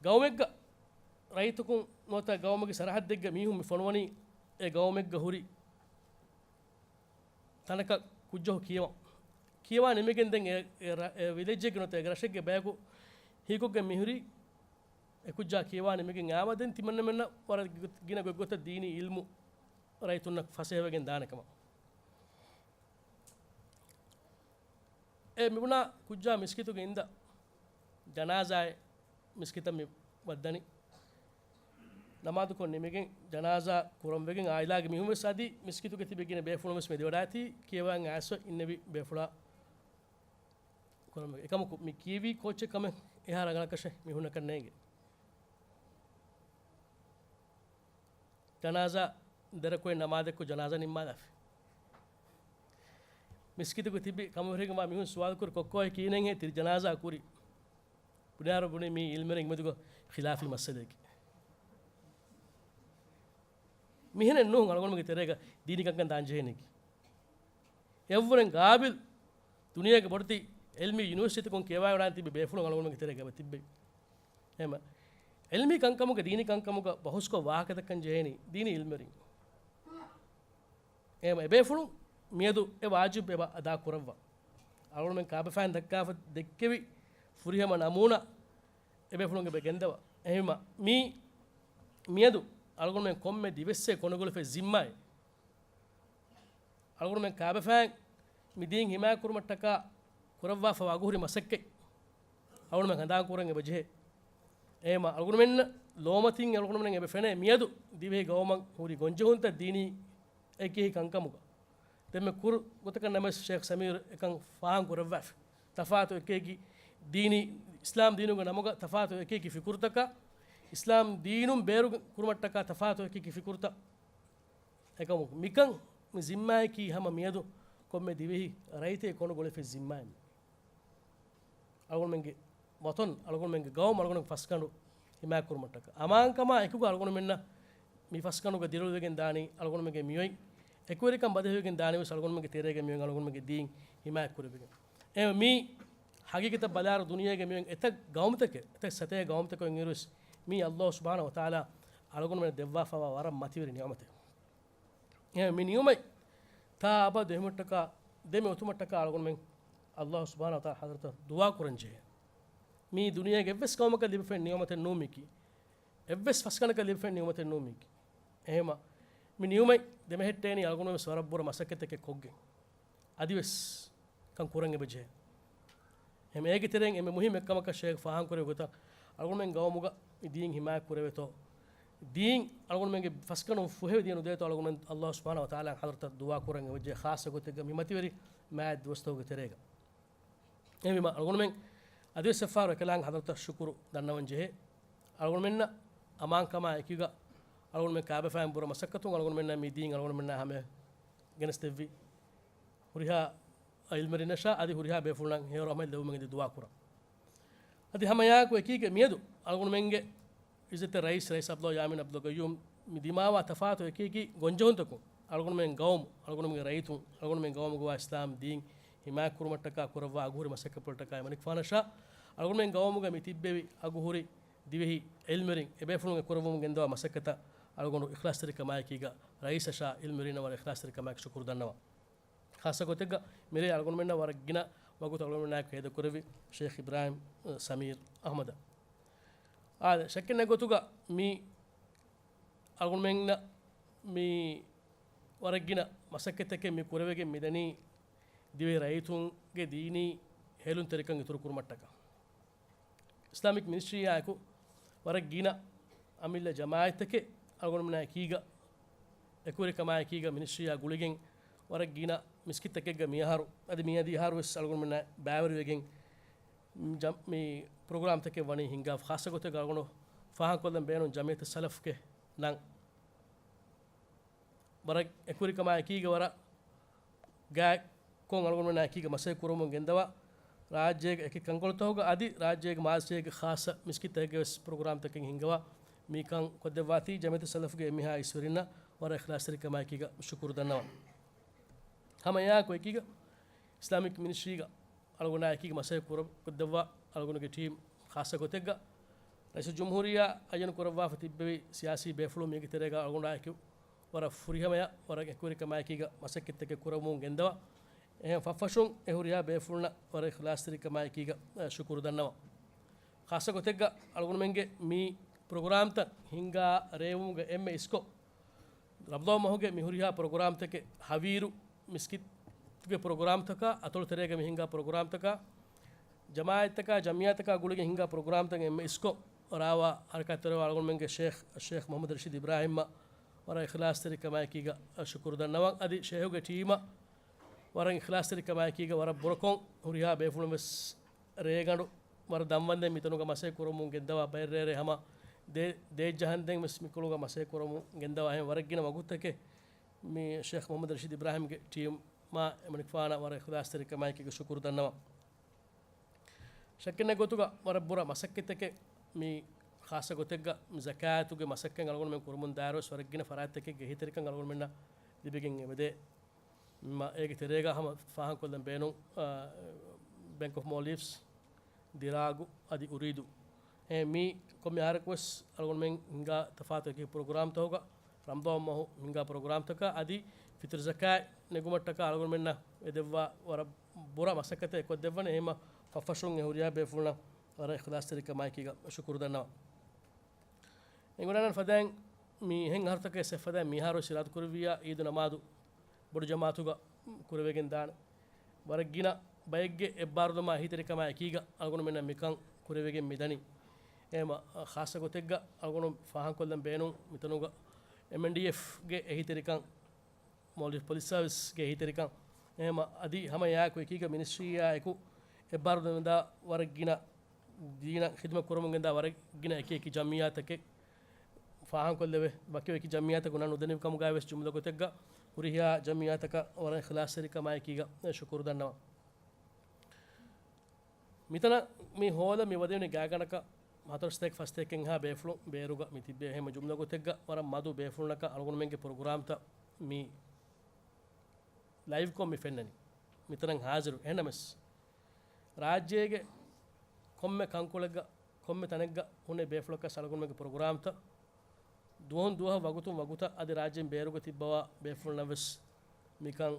ގައުމެއްގަ ރައްޔިތަކުން ނުވަތަ ގައުމުގެ ސަރަހައްދެއްގަ މީހުން މި ފޮނުވަނީ އެ ގައުމެއްގަ ހުރި ތަނަކަށް ކުއްޖަކު ކިޔަވަން. ކިޔަވާ ނިމިގެން ދެން އެ، އެ ރަ-، އެ ވިލެޖެއްގެ ނުވަތަ އެ ރަށެއްގެ ބަޔަކު ހީކޮށްގެން މިހުރީ އެ ކުއްޖާ ކިޔަވާ ނިމިގެން އާމަ ދެން ތިމަންނަމެންނަށް ވަރަށް ގިނަ ގޮތްގޮތަށް ދީނީ އިލްމު ރައްޔިތުންނަށް ފަސޭހަވެގެން ދާނެ ކަމަށް. އެ މިބުނާ ކުއްޖާ މިސްކިތުގެ އިންދަ ޖަނާޒާއެއް މިސްކިތަށް މި ވައްދަނީ. ނަމާދުކޮށް ނިމިގެން ޖަނާޒާ ކުރަން ވެގެން އާއިލާގެ މީހުން ވެސް އަދި މިސްކިތުގެ ތިބި ގިނަ ބޭފުޅުން ވެސް މެދުވެވަޑައިގަތީ ކިޔަވަން އައިސް އިންނެވި ބޭފުޅާ ކުރަން ވެގެން. އެކަމަކު މި ކީއްވީ ކޯއްޗެއް ކަމެއް އެހާ ރަނގަޅަކަށެއް މީހުންނަކަށް ނޭނގެ. ޖަނާޒާ ދެރަކުއެއް ނަމާދެއްކޮށް ޖަނާޒާ ނިންމާލާފި. މިސްކިތުގަ ތިބި ކަމަށް ހުރެގެންވާ މީހުން ސުވާލުކުރި ކޮއްކޮއޭ ކިހިނެއްހޭ ތި ޖަނާޒާ ކުރީ؟ ބުނާއިރު ބުނީ މީ އިލްމުވެރިން މެދުގަ ޚިލާފީ މައްސަލައެކޭ. މިހެނެއް ނޫން އަޅުގަނޑުމެންގެ ތެރޭގަ ދީނީ ކަންކަން ދާން ޖެހޭނެކީ. އެއަށްވުރެން ގާބިލް ދުނިޔޭގެ ބޮޑެތި އިލްމީ ޔުނިވަރސިޓީތަކުން ކިޔަވާވަޑާން ތިބި ބޭފުޅުން އަޅުގަނޑުމެންގެ ތެރޭގަ ތިއްބެވި. އެހެން އިލްމީ ކަންކަމުގަ ދީނީ ކަންކަމުގަ ބަހުސްކޮށް ވާހަކަދައްކަން ޖެހޭނީ ދީނީ އިލްމުވެރިން. އެހެން އެބޭފުޅުން މިއަދު އެ ވާޖިބު އެބަ އަދާ ކުރައްވާ. އަޅުގަނޑުމެން ކާބަފައިން ދައްކާފަ ދެއްކެވި ފުރިހަމަ ނަމޫނާ އެބޭފުޅުން އެބަ ގެންދަވާ. އެހެންވީމަ މީ މިއަދު އަޅުގަނޑުމެން ކޮންމެ ދިވެއްސެއް ކޮނުގައި އުފެދި ޒިންމާއެއް. އަޅުގަނޑުމެން ކާބަފައިން މި ދީން ހިމާޔަތްކުރުމަށްޓަކާ ކުރައްވާފަވާ އަގުހުރި މަސައްކަތް އަޅުގަނޑުމެން ހަނދާންކުރަން އެބަ ޖެހޭ. އެހެންވީމަ އަޅުގަނޑުމެންނަށް ލޯމަތިން އަޅުގަނޑުމެން އެބަ ފެނޭ މިއަދު ދިވެހި ގައުމަށް ހުރި ގޮންޖެހުންތައް ދީނީ އެކި ކަންކަމުގަ. ދެންމެ ކުރު ގޮތަކަށް ނަމަވެސް ޝޭޚް ސަމީރު އެކަން ފާހަގަ ކުރައްވާފި. ތަފާތު އެކި އެކި ދީނީ، އިސްލާމް ދީނުގެ ނަމުގަ ތަފާތު އެކި އެކި ފިކުރުތަކާ، އިސްލާމް ދީނުން ބޭރު ކުރުމަށްޓަކާ ތަފާތު އެކި އެކި ފިކުރުތައް. އެކަމު މިކަން މި ޒިންމާއަކީ ހަމަ މިއަދު ކޮންމެ ދިވެހި ރައްޔިތެއް ކޮނޑު ގޮޅިފި ޒިންމާއެއް. އަޅުގަނޑުމެންގެ ވަތަން، އަޅުގަނޑުމެންގެ ގައުމު، އަޅުގަނޑުގެ ފަސްގަނޑު ހިމާޔަތްކުރުމަށްޓަކާ. އަމާންކަމާ އެކުގަ އަޅުގަނޑުމެންނަށް މި ފަސްގަނޑުގަ ދިރިއުޅެވިގެން ދާނީ، އަޅުގަނޑުމެންގެ މިއޮތް އެކުވެރިކަން ބަދަހިވެގެން ދާނީ ވެސް އަޅުގަނޑުމެންގެ ތެރޭގަ މިއޮތް އަޅުގަނޑުމެންގެ ދީން ހިމާޔަތްކުރެވިގެން. އެ މީ ހަގީގަތަށް ބަލާއިރު ދުނިޔޭގެ މިއޮތް އެތައް ގައުމުތަކެއް، އެތައް ސަތޭކަ ގައުމުތަކެއް އިނގިރުވެސް މީ ﷲ ސުބްޙާނަހޫ ވަތަޢާލާ އަޅުގަނޑުމެންނަށް ދެއްވާފަވާ ވަރަށް މަތިވެރި ނިޢުމަތެއް. އެ މި ނިޢުމަތް ތާ އަބަދު އެހުމަށްޓަކާ، ދެމެ އޮތުމަށްޓަކާ އަޅުގަނޑުމެން ﷲ ސުބްޙާނަހޫ ވަތަޢާލާ ޙަޟްރަތަށް ދުޢާ ކުރަން ޖެހޭ. މީ ދުނިޔޭގެ އެއްވެސް ގައުމަކަށް ލިބިފައި ނިޢުމަތެއް ނޫން މީކީ. އެއްވެސް ފަސްގަނޑަކަށް ލިބިފައި ނިޢުމަތެއް ނޫން މީކީ. އެހެންވީމަ، މި ނިޢުމަތް ދެމެހެއްޓޭނީ އަޅުގަނޑު ވެސް ވަރަށް ބުރަ މަސައްކަތްތަކެއް ކޮށްގެން. އަދިވެސް ކަން ކުރަން އެބަޖެހޭ. އެހެން އޭގެ ތެރެއިން އެންމެ މުހިއްމު އެއްކަމަކަށް ޝޭޚް ފާހަގަކުރެއްވި ގޮތަށް، އަޅުގަނޑުމެން ގައުމުގަ މި ދީން ހިމާޔަތް ކުރެވޭތޯ، ދީން އަޅުގަނޑުމެންގެ ފަސްގަނޑުން ފުހެވި ދިޔަ ނުދޭތޯ، އަޅުގަނޑުމެން ﷲ ސުބްޙާނަހޫ ވަތަޢާލާ ޙަޟްރަތަށް ދުޢާ ކުރަން އެބަޖެހޭ، ޚާއްޞަ ގޮތެއްގަ މި މަތިވެރި މާތް ދުވަސްތަކުގެ ތެރޭގަ. އެހެންވީމަ، އަޅުގަނޑުމެން އަދިވެސް އެއްފަހަރު އެކަލާނގެ ޙަޟްރަތަށް ޝުކުރު ދަންނަވަން ޖެހޭ. އަޅުގަނޑުމެންނަށް އަމާންކަމާ އެކީގަ، އަޅުގަނޑުމެން ކާބަފައިން ބުރަ މަސައްކަތުން އަޅުގަނޑުމެންނަށް މި ދީން އަޅުގަނޑުމެންނާ ހަމަޔަށް ގެނެސްދެއްވި. ހުރިހާ އިލްމެރިންނަށާ އަދި ހުރިހާ ބޭފުޅުންނަށް ހެޔޮ ރަޙްމަތް ލެއްވުމެއް އެދި ދުޢާ ކުރަން. އަދި ހަމައެއާއެކު އެކީގެ މިއަދު އަޅުގަނޑުމެންގެ އިއްޒަތްތެރި ރައީސް، ރައީސް ޢަބްދުﷲ ޔާމީން ޢަބްދުލް ޤައްޔޫމް މި ދިމާވާ ތަފާތު އެކިއެކި ގޮންޖެހުންތަކުން އަޅުގަނޑުމެން ގައުމު، އަޅުގަނޑުމެންގެ ރައްޔިތުން، އަޅުގަނޑުމެން ގައުމުގަވާ އިސްލާމް ދީން ހިމާޔަތްކުރުމަށްޓަކާ ކުރައްވާ އަގުހުރި މަސައްކަތްޕުޅަށްޓަކާ އެމަނިކުފާނަށާ އަޅުގަނޑުމެން ގައުމުގަ މި ތިއްބެވި އަގުހުރި ދިވެހި އިލްމެރިން އެބޭފުޅުން އެކުރައްވަމުން ގެންދަވާ މަސައްކަތަށް އަޅުގަނޑު އިޚްލާޞްތެރިކަމާއެކީގަ ރައީސަށާ އިލްމެރީންނަށް ވަރަށް އިޚްލާޞްތެރިކަމާއެކު ޝުކުރު ދަންނަވަން. ޚާއްޞަ ގޮތެއްގަ މިރޭ އަޅުގަނޑުމެންނަށް ވަރަށް ގިނަ ވަގުތު އަޅުގަނޑުމެންނާއެކު ހޭދަކުރެއްވި ޝޭޚް އިބްރާހިމް، އަ، ސަމީރް އަޙްމަދަށް. އާދެ، ޝައްކެއް ނެތް ގޮތުގަ މި އަޅުގަނޑުމެންނަށް މި ވަރަށް ގިނަ މަސައްކަތްތަކެއް މި ކުރެވިގެން މިދަނީ ދިވެހި ރައްޔިތުންގެ ދީނީ ހޭލުންތެރިކަން އިތުރުކުރުމަށްޓަކާ. އިސްލާމިކް މިނިސްޓްރީއާއެކު ވަރަށް ގިނަ އަމިއްލަ ޖަމާޢަތްތަކެއް އަޅުގަނޑުމެންނާ އެކީގަ، އެކުވެރިކަމާއެކީގަ މިނިސްޓްރީއާ ގުޅިގެން ވަރަށް ގިނަ މިސްކިތްތަކެއްގަ މިއަހަރު އަދި މިއަދި އަހަރުވެސް އަޅުގަނޑުމެންނާ ބައިވެރިވެގެން ޖަ-، މި ޕްރޮގްރާމްތަކެއް ވަނީ ހިންގާ. ޚާއްޞަ ގޮތެއްގަ އަޅުގަނޑު ފާހަގަކޮށްލަން ބޭނުން ޖަމިއްޔަތު ސަލަފްގެ ނަން ވަރަށް އެކުވެރިކަމާއެކީގަ ވަރަށް ގާތްކޮށް އަޅުގަނޑުމެންނާ އެކީގަ މަސައްކަތް ކުރަމުން ގެންދަވާ، ރާއްޖޭގެ އެކި ކަންކޮޅުތަކުގަ އަދި ރާއްޖޭގެ މާޒީގެ ޚާއްޞަ މިސްކިތްތަކެއްގެ ވެސް ޕްރޮގްރާމްތަކެއް ހިންގަވާ، މިކަން ކޮށްދެއްވާތީ ޖަމިއްޔަތު ސަލަފްގެ އެންމެހާ އިސްވެރިންނަށް ވަރަށް އިޚްލާޞްތެރިކަމާއެކީގަ ޝުކުރު ދަންނަވަން. ހަމައެއާއެކު އެކީގަ އިސްލާމިކް މިނިސްޓްރީގަ އަޅުގަނޑާ އެކީގަ މަސައްކަތް ކުރަ-، ކޮށްދެއްވާ އަޅުގަނޑުގެ ޓީމް، ޚާއްޞަ ގޮތެއްގަ ރައީސުލްޖުމްހޫރިއްޔާ އައްޔަނު ކުރައްވާފަ ތިއްބެވި ސިޔާސީ ބޭފުޅުން މީގެ ތެރޭގަ އަޅުގަނޑާއެކު ވަރަށް ފުރިހަމަޔަށް ވަރަށް އެކުވެރިކަމާއެކީގަ މަސައްކަތްތަކެއް ކުރަމުން ގެންދަވާ. އެހެން ފަށްފަށުން އެ ހުރިހާ ބޭފުޅުންނަށް ވަރަށް އިޚްލާޞްތެރިކަމާއެކީގަ، އަ، ޝުކުރު ދަންނަވަން. ޚާއްޞަ ގޮތެއްގަ އަޅުގަނޑުމެންގެ މި ޕްރޮގްރާމްތައް ހިންގާ ރޭވުމުގެ އެންމެ އިސްކޮށް، ރަމަޟާން މަހުގެ މި ހުރިހާ ޕްރޮގްރާމްތަކެއް ހަވީރު މިސްކިތުގެ ޕްރޮގްރާމްތަކާ، އަތޮޅު ތެރޭގަ މި ހިންގާ ޕްރޮގްރާމްތަކާ، ޖަމާޢަތްތަކާ، ޖަމްޢިއްޔާތަކާ ގުޅިގެން ހިންގާ ޕްރޮގްރާމްތައް އެންމެ އިސްކޮށް ރާވާ ހަރަކާތްތެރިވާ އަޅުގަނޑުމެންގެ ޝޭޚް، ޝޭޚް މުޙައްމަދު ރަޝީދު އިބްރާހިމްއަށް ވަރަށް އިޚްލާޞްތެރިކަމާއެކީގަ ޝުކުރު ދަންނަވަން. އަދި ޝޭޚުގެ ޓީމަށް ވަރަށް އިޚްލާޞްތެރިކަމާއެކީގަ ވަރަށް ބުރަކޮށް ހުރިހާ ބޭފުޅުން ވެސް ރޭގަނޑު ވަރަށް ދަންވަންދެން މިތަނުގަ މަސައްކަތް ކުރަމުން ގެންދަވާ، ބައެއް ރޭރޭ ހަމަ ދޭ-، ދޭއްޖަހަންދެން ވެސް މިކޮޅުގަ މަސައްކަތް ކުރަމުން ގެންދަވާ. އެހެން ވަރަށް ގިނަ ވަގުތުތަކެއް މި ޝޭޚް މުޙައްމަދު ރަޝީދު އިބްރާހިމްގެ ޓީމާ އެމަނިކުފާނަށް ވަރަށް އިޚްލާޞްތެރިކަމާއެކީގަ ޝުކުރު ދަންނަވަން. ޝައްކެއް ނެތް ގޮތުގަ ވަރަށް ބުރަ މަސައްކަތްތަކެއް މި ޚާއްޞަ ގޮތެއްގަ މި ޒަކާތުގެ މަސައްކަތް އަޅުގަނޑުމެން ކުރަމުން ދާއިރުވެސް ވަރަށް ގިނަ ފަރާތްތަކެއްގެ އެހީތެރިކަން އަޅުގަނޑުމެންނަށް ލިބިގެން އެބަދޭ. މަ-، އޭގެ ތެރޭގަ ހަމަ ފާހަގަކޮށްލަން ބޭނުން، އާ، ބެންކް އޮފް މޯލްޑިވްސް، ދިރާގު އަދި އުރީދު. އެ، މި ކޮންމެ އަހަރަކުވެސް އަޅުގަނޑުމެން ހިންގާ ތަފާތު އެކި ޕްރޮގްރާމްތަކުގަ ރަމަޟާން މަހު ހިންގާ ޕްރޮގްރާމްތަކާ އަދި ފިތުރު ޒަކާތް ނެގުމަށްޓަކާ އަޅުގަނޑުމެންނަށް ވެދެއްވާ ވަރަށް ބުރަ މަސައްކަތެއް ކޮށްދެއްވަނީ. އެހެންމަ ފަށްފަށުން އެ ހުރިހާ ބޭފުޅުންނަށް ވަރަށް އިޚްލާޞްތެރިކަމާއެކީގަ ޝުކުރު ދަންނަވަން. އެނގުނާނަން ފަދައިން މި އެހެން އަހަރުތަކެއް ސެފަދައިން މިހާރު ސިރާތު ކުރެއްވިއްޔާ އީދު ނަމާދު ބޮޑު ޖަމާއަތުގަ ކުރެވިގެން ދާނެ. ވަރަށް ގިނަ ބައެއްގެ އެއްބާރުލުމާ އެހީތެރިކަމާ އެކީގަ އަޅުގަނޑުމެންނަށް މިކަން ކުރެވިގެން މިދަނީ. އެހެމަ ޚާއްޞަ ގޮތެއްގަ އަޅުގަނޑު ފާހަގަކޮށްލަން ބޭނުން މިތަނުގަ އެމްއެންޑީއެފްގެ އެހީތެރިކަން، މޯލްޑިވްސް ޕޮލިސް ސާވިސްގެ އެހީތެރިކަން، އެހެމަ އަދި ހަމަ އެއާއެކު އެކީގަ މިނިސްޓްރީއާއެކު އެއްބާރުލުމުންދާ ވަރަށް ގިނަ ދީނަށް ޚިދުމަތް ކުރަމުން ގެންދާ ވަރަށް ގިނަ އެކި އެކި ޖަމްއިއްޔާތަކެއް ފާހަގަކޮށްލެވޭ. ވަކިވެކި ޖަމްއިއްޔާތަކުން ނަން ނުދެނިވި ކަމުގައި ވެސް ޖުމްލަ ގޮތެއްގަ ހުރިހާ ޖަމްއިއްޔާތަކަށް ވަރަށް އިޚްލާޞްތެރިކަމާއެކީގަ ޝުކުރު ދަންނަވަން. މިތަނަށް މި ހޯލަށް މި ވަދެވުނީ ގާތްގަނޑަކަށް ހަތަރު ސަތޭކަ ފަސް ސަތޭކައެއްހާ ބޭފުޅުން ބޭރުގަ މި ތިއްބެވި. އެހެން ޖުމްލަ ގޮތެއްގަ ވަރަށް މަދު ބޭފުޅުންނަކަށް އަޅުގަނޑުމެންގެ ޕްރޮގްރާމްތައް މި ލައިވްކޮށް މި ފެންނަނީ. މިތަނަށް ހާޒިރު. އެހެންނަމަވެސް، ރާއްޖޭގެ ކޮންމެ ކަންކޮޅެއްގަ، ކޮންމެ ތަނެއްގަ ހުންނަ ބޭފުޅަކަށް އަޅުގަނޑުމެންގެ ޕްރޮގްރާމްތައް ދުވަހުން ދުވަހަށް ވަގުތުން ވަގުތަށް އަދި ރާއްޖޭން ބޭރުގަ ތިއްބަވާ ބޭފުޅުންނަށް ވެސް މިކަން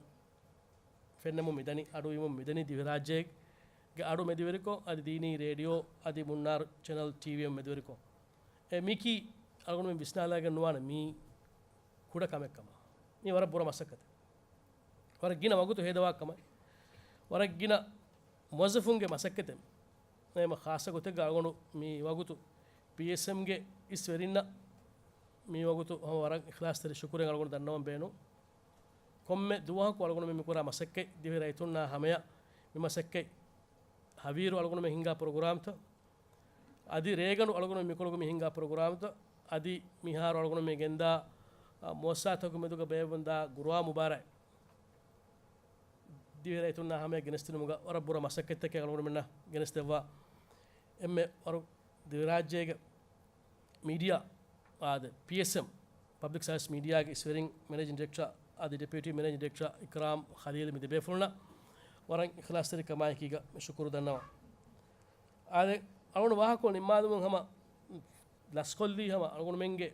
ފެންނަމުން މިދަނީ، އަޑުއިވުމުން މިދަނީ ދިވެހިރާއްޖޭގެ އަޑު މެދުވެރިކޮށް، އަދި ދީނީ ރޭޑިއޯ އަދި މުންނާރު ޗެނަލް ޓީވީއަށް މެދުވެރިކޮށް. އެ މީކީ އަޅުގަނޑުމެން ވިސްނާލައިގެން ނުވާނެ މީ ކުޑަ ކަމެއް ކަމަށް. މީ ވަރަށް ބުރަ މަސައްކަތެއް. ވަރަށް ގިނަ ވަގުތު ހޭދަވާ ކަމެއް. ވަރަށް ގިނަ މުވައްޒަފުންގެ މަސައްކަތެއް. އެހެމަ ޚާއްޞަ ގޮތެއްގަ އަޅުގަނޑު މި ވަގުތު ޕީއެސްއެމްގެ އިސް ވެރިންނަށް މި ވަގުތު ހަމަ ވަރަށް އިޚްލާޞްތެރި ޝުކުރެއް އަޅުގަނޑު ދަންނަވަން ބޭނުން. ކޮންމެ ދުވަހަކު އަޅުގަނޑު މި ކުރާ މަސައްކަތް ދިވެހި ރައްޔިތުންނާ ހަމަޔަށް މި މަސައްކަތް ހަވީރު އަޅުގަނޑުމެން ހިންގާ ޕްރޮގްރާމްތައް، އަދި ރޭގަނޑު އަޅުގަނޑު މިކޮޅުގަ މި ހިންގާ ޕްރޮގްރާމްތައް، އަދި މިހާރު އަޅުގަނޑު މި ގެންދާ، އާ، މުއައްސަސާތަކުގެ މެދުގަ ބޭއްވަންދާ ގުރުއާ މުބާރާތް ދިވެހި ރައްޔިތުންނާ ހަމަޔަށް ގެނެސްދިނުމުގަ ވަރަށް ބުރަ މަސައްކަތްތަކެއް އަޅުގަނޑުމެންނަށް ގެނެސްދެއްވާ. އެންމެ ވަރު ދިވެހިރާއްޖޭގެ މީޑިއާ އާދެ، ޕީއެސްއެމް، ޕަބްލިކް ސާވިސް މީޑިއާގެ އިސްވެރިން މެނޭޖިން ޑިރެކްޓަރ އަދި ޑެޕިއުޓީ މެނޭޖިން ޑިރެކްޓަރ އިކްރާމް ޚަލީލް މި ދެބޭފުޅުންނަށް ވަރަށް އިޚްލާޞްތެރިކަމާއެކީގަ ޝުކުރު ދަންނަވަން. އާދެ، އަޅުގަނޑު ވާހަކަ ނިންމާލުމުން ހަމަ ލަސްކޮށްލީ ހަމަ އަޅުގަނޑުމެންގެ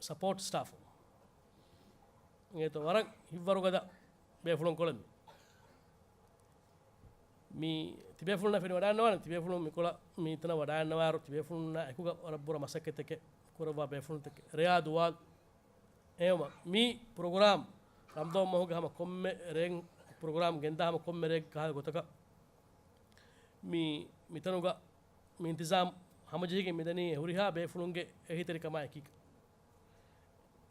ސަޕޯޓް ސްޓާފް. އޭތޯ ވަރަށް ހިތްވަރުގަދަ ބޭފުޅުން ކޮޅެއް މި. މި ތިބޭފުޅުންނަށް ފެނި ވަޑާންނަވާނެ، ތިބޭފުޅުން މިކޮޅަށް މިތަނަށް ވަޑާންނަވާއިރު، ތިބޭފުޅުންނާ އެކުގަ ވަރަށް ބުރަ މަސައްކަތްތަކެއް ކުރައްވާ ބޭފުޅުންތަކެއް، ރެޔާ ދުވާލު. އެހެމަ މި ޕްރޮގްރާމް ރަމަޟާން މަހުގެ ހަމަ ކޮންމެ ރޭން ޕްރޮގްރާމް ގެންދާ ހަމަ ކޮންމެ ރޭގެ ކަހަލަ ގޮތަކަށް މި، މިތަނުގަ މި އިންތިޒާމް ހަމަޖެހިގެން މިދަނީ ހުރިހާ ބޭފުޅުންގެ އެހީތެރިކަމާއެކީގަ.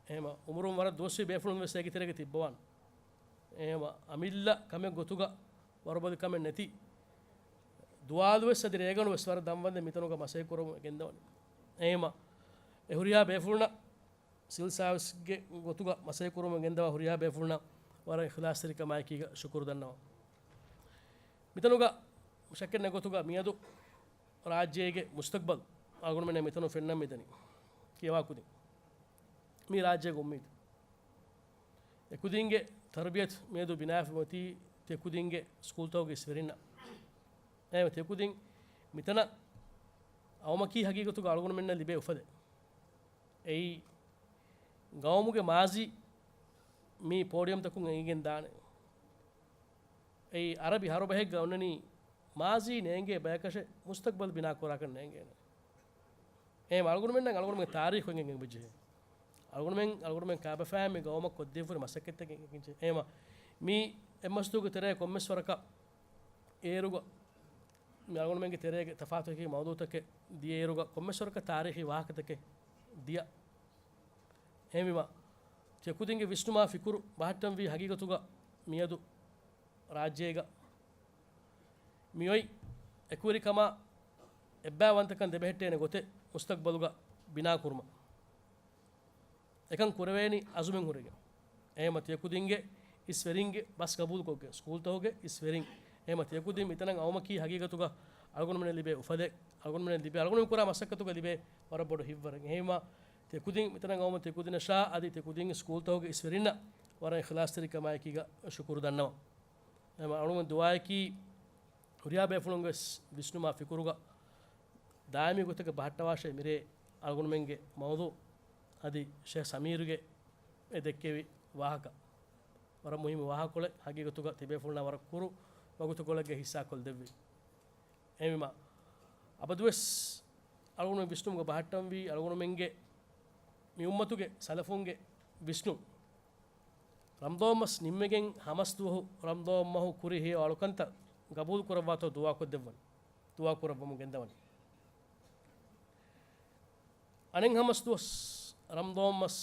އެހެމަ އުމުރުން ވަރަށް ދުވަސްވީ ބޭފުޅުން ވެސް އޭގެ ތެރޭގަ ތިއްބަވާނެ. އެހެމަ އަމިއްލަ ކަމެއް ގޮތުގަ ވަރުބަލި ކަމެއް ނެތި ދުވާލު ވެސް އަދި ރޭގަނޑު ވެސް ވަރަށް ދަންވަންދެން މިތަނުގަ މަސައްކަތް ކުރަމުން ގެންދަވަނީ. އެހެމަ އެ ހުރިހާ ބޭފުޅުންނަށް ސިވިލް ސާވިސްގެ ގޮތުގަ މަސައްކަތް ކުރަމުން ގެންދަވާ ހުރިހާ ބޭފުޅުންނަށް ވަރަށް އިޚްލާޞްތެރިކަމާއެކީގަ ޝުކުރު ދަންނަވަން. މިތަނުގަ ޝައްކެއް ނެތް ގޮތުގަ މިއަދު ރާއްޖޭގެ މުސްތަޤްބަލް އަޅުގަނޑުމެންނަށް މިތަނުން ފެންނަން މިދަނީ. ކިޔަވާ ކުދިން. މީ ރާއްޖޭގެ އުއްމީދު. ތިޔަ ކުދިންގެ ތަރުބިޔަތު މިއަދު ބިނާވެފަ އޮތީ ތިޔަ ކުދިންގެ ސްކޫލްތަކުގެ އިސްވެރިންނަށް. އެހެންވެ ތިޔަ ކުދިން މިތަނަށް އައުމަކީ ހަގީގަތުގަ އަޅުގަނޑުމެންނަށް ލިބޭ އުފަލެއް. އެއީ ގައުމުގެ މާޒީ މި ޕޯޑިއަމްތަކުން އެނގިގެން ދާނެ. އެއީ އަރަބި ހަރުބަހެއްގަ އޮންނަނީ މާޒީ ނޭނގޭ ބަޔަކަށެއް މުސްތަޤްބަލް ބިނާކުރާކަށް ނޭނގޭނެ. އެހެން އަޅުގަނޑުމެންނަށް އަޅުގަނޑުމެން ތާރީޚު އެނގެން އެބަޖެހޭ. އަޅުގަނޑުމެން، އަޅުގަނޑުމެން ކާބަފައި މި ގައުމަށް ކޮށްދީފަ ހުރި މަސައްކަތްތަކެއް އެނގެން ޖެހޭ. އެހެން މި އެއްމަސްތުގެ ތެރޭ ކޮންމެސް ވަރަކަށް އޭރުގަ މި އަޅުގަނޑުމެންގެ ތެރޭގެ ތަފާތު މައުޟޫޢުތަކެއް ދިޔައިރުގަ ކޮންމެސް ވަރަކަށް ތާރީޚީ ވާހަކަތަކެއް ދިޔަ. އެހެންވީމަ، ތިޔަ ކުދިންގެ ވިސްނުމާ ފިކުރު ބަހައްޓަންވީ ހަގީގަތުގަ މިއަދު ރާއްޖޭގަ މިއޮތް އެކުވެރިކަމާ އެއްބައިވަންތަކަން ދެބަހެއްޓޭނެ ގޮތެއް މުސްތަޤްބަލުގަ ބިނާކުރުމަށް. އެކަން ކުރެވޭނީ އަޒުމެއް ހުރެގެން. އެހެމަ ތިޔަ ކުދިންގެ އިސްވެރިންގެ ބަސް ގަބޫލުކޮށްގެން، ސްކޫލްތަކުގެ އިސްވެރިން. އެހެމަ ތިޔަ ކުދިން މިތަނަށް އައުމަކީ ހަގީގަތުގަ އަޅުގަނޑުމެންނަށް ލިބޭ އުފަލެއް، އަޅުގަނޑުމެންނަށް ލިބޭ، އަޅުގަނޑުމެން ކުރާ މަސައްކަތުގަ ލިބޭ ވަރަށް ބޮޑު ހިތްވަރެއް. އެހެމަ ތިޔަ ކުދިން މިތަނަށް އައުމަށް ތިޔަ ކުދިންނަށާ އަދި ތިޔަ ކުދިން ސްކޫލްތަކުގެ އިސްވެރިންނަށް ވަރަށް އިޚްލާޞްތެރިކަމާއެކީގަ ޝުކުރު ދަންނަވަން. އެހެމަ އަޅުގަނޑު ދުޢާއަކީ ހުރިހާ ބޭފުޅުންގެ ވިސްނުމާ ފިކުރުގަ ދާއިމީ ގޮތަކަށް ބަހައްޓަވާށޭ މިރޭ އަޅުގަނޑުމެންގެ މައުޟޫޢު އަދި ޝޭޚް ސަމީރުގެ އެ ދެއްކެވި ވާހަކަ. ވަރަށް މުހިއްމު ވާހަކަކޮޅެއް، ހަގީގަތުގަ ތިބޭފުޅުންނާ ވަރަށް ކުރު ވަގުތުކޮޅެއްގެ ހިއްސާކޮށްދެއްވި. އެހެންވީމަ، އަބަދުވެސް އަޅުގަނޑުމެން ވިސްނުމުގަ ބަހައްޓަންވީ އަޅުގަނޑުމެންގެ މި އުއްމަތުގެ ސަލަފުންގެ ވިސްނުން. ރަމަޟާން މަސް ނިންމެގެން ހަމަސް ދުވަހު ރަމަޟާން މަހު ކުރި ހެޔޮ އަޅުކަންތައް ގަބޫލު ކުރައްވާތޯ ދުޢާ ކޮށްދެއްވަން، ދުޢާ ކުރައްވަމުން ގެންދަވަން. އަނެއް ހަމަސް ދުވަސް ރަމަޟާން މަސް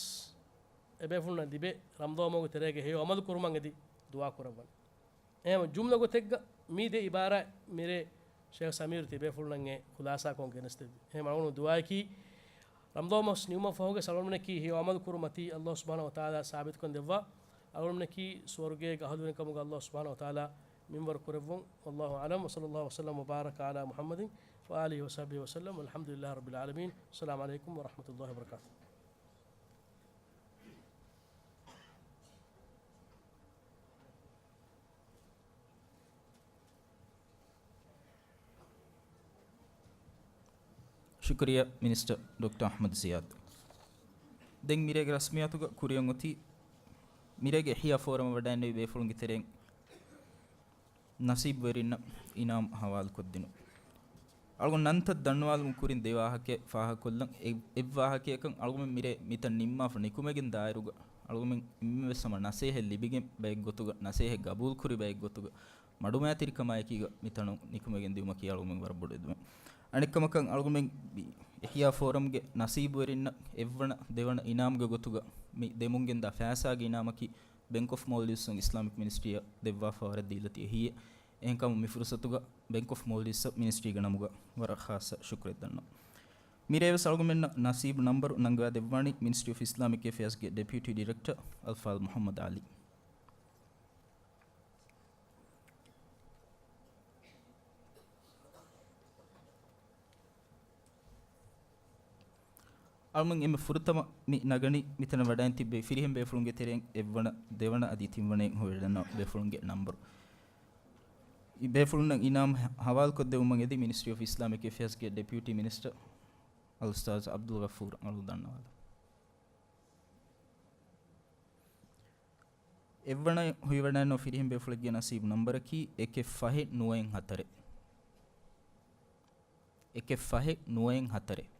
އެބޭފުޅުންނަށް ލިބޭ، ރަމަޟާން މަހުގެ ތެރޭގަ ހެޔޮ އަމަލު ކުރުމަށް އެދި ދުޢާ ކުރައްވަން. އެހެން ޖުމްލަ ގޮތެއްގަ މި ދެ އިބާރާތް މިރޭ ޝޭޚް ސަމީރު ތިބޭފުޅުންނަށް އެ ޚުލާޞާކޮށް ގެނެސްދެއްވި. އެހެން އަޅުގަނޑު ދުޢާއަކީ ރަމަޟާން މަސް ނިމުމަށް ފަހުގެ އަޅުގަނޑުމެންނަކީ ހެޔޮ އަމަލު ކުރުމަތީ އައްލާހު ސުބްޙާނަހޫ ވަތަޢާލާ ސާބިތުކޮށްދެއްވާ، އަޅުގަނޑުމެންނަކީ ސުވަރުގޭގެ އަހުލުވެރިކަމުގަ އައްލާހު ސުބްޙާނަހޫ ވަތަޢާލާ މިންވަރު ކުރެއްވުން. ވައްލާހު އަޢްލަމް، ވަޞައްލައްލާހު ވަސައްލަމް ވަބާރަކަ ޢަލާ މުޙައްމަދިން ވައާލިހި ވަޞަޙްބިހި ވަސައްލަމް، ވަލްޙަމްދުލިއްލާހި ރައްބިލް ޢާލަމީން. އައްސަލާމު ޢަލައިކުމް ވަރަޙްމަތުﷲި ވަބަރަކާތުހު. ޝުކުރިއްޔާ މިނިސްޓަރ ޑޮކްޓަރ އަޙްމަދު ޒިޔާދު. ދެން މިރޭގެ ރަސްމިއްޔާތުގަ ކުރިއަށް އޮތީ މިރޭގެ އިޙްޔާ ފޯރަމަށް ވަޑައިންނެވި ބޭފުޅުންގެ ތެރެއިން ނަސީބުވެރިންނަށް އިނާމް ހަވާލުކޮށްދިނުން. އަޅުގަނޑު ނަންތައް ދަންނަވާލުމުގެ ކުރިން ދެ ވާހަކައެއް ފާހަގަކޮށްލަން. އެއް، އެއް ވާހަކައަކަށް އަޅުގަނޑު މިރޭ މިތަން ނިންމާފަ ނިކުމެގެން ދާއިރުގަ އަޅުގަނޑުމެން އެންމެ ވެސް ހަމަ ނަސޭހަތް ލިބިގެން ބައެއް ގޮތުގަ، ނަސޭހަތް ގަބޫލުކުރި ބައެއް ގޮތުގަ މަޑުމައިތިރިކަމާއެކީގަ މިތަނުން ނިކުމެގެން ދިއުމަކީ އަޅުގަނޑުމެން ވަރަށް ބޮޑު އެދުމެއް. އަނެއްކަމަކަށް އަޅުގަނޑުމެން އިޙްޔާ ފޯރަމްގެ ނަސީބުވެރިންނަށް އެއްވަނަ ދެވަނަ އިނާމުގެ ގޮތުގަ މި ދެމުންގެންދާ ފައިސާގެ އިނާމަކީ ބެންކް އޮފް މޯލްޑިވްސްއިން އިސްލާމިކް މިނިސްޓްރީއަށް ދެއްވާފަ ވަރަށް ދީލަތި އެހީއެއް. އެހެންކަމުން މި ފުރުސަތުގަ ބެންކް އޮފް މޯލްޑިވްސްއަށް މިނިސްޓްރީގެ ނަމުގަ ވަރަށް ޚާއްޞަ ޝުކުރެއް ދަންނަވަން. މިރޭވެސް އަޅުގަނޑުމެންނަށް ނަސީބު ނަންބަރު ނަންގަވާ ދެއްވާނީ މިނިސްޓްރީ އޮފް އިސްލާމިކް އެފެއާސްގެ ޑެޕިއުޓީ ޑިރެކްޓަރ އަލްފާޟިލް މުޙައްމަދު ޢަލީ. އަޅުގަނޑު އެންމެ ފުރަތަމަ މި ނަގަނީ މިތަނަށް ވަޑައިން ތިއްބެވި ފިރިހެން ބޭފުޅުންގެ ތެރެއިން އެއްވަނަ، ދެވަނަ އަދި ތިންވަނައިން ހޮވިވަޑައިގަންނަވާ ބޭފުޅުންގެ ނަންބަރު. އި ބޭފުޅުންނަށް އިނާމު ހަ-، ހަވާލުކޮށްދެވުމަށް އެދި މިނިސްޓްރީ އޮފް އިސްލާމިކް އެފެއާސްގެ ޑެޕިއުޓީ މިނިސްޓަރ އަލްއުސްތާޛު ޢަބްދުލްޣަފޫރު އަޅު ދަންނަވާލަން. އެއްވަނަ ހޮވިވަޑައިގަންނަވާ ފިރިހެން ބޭފުޅެއްގެ ނަސީބު ނަންބަރަކީ އެކެއް ފަހެއް ނުވައެއް ހަތަރެއް. އެކެއް ފަހެއް ނުވައެއް ހަތަރެއް.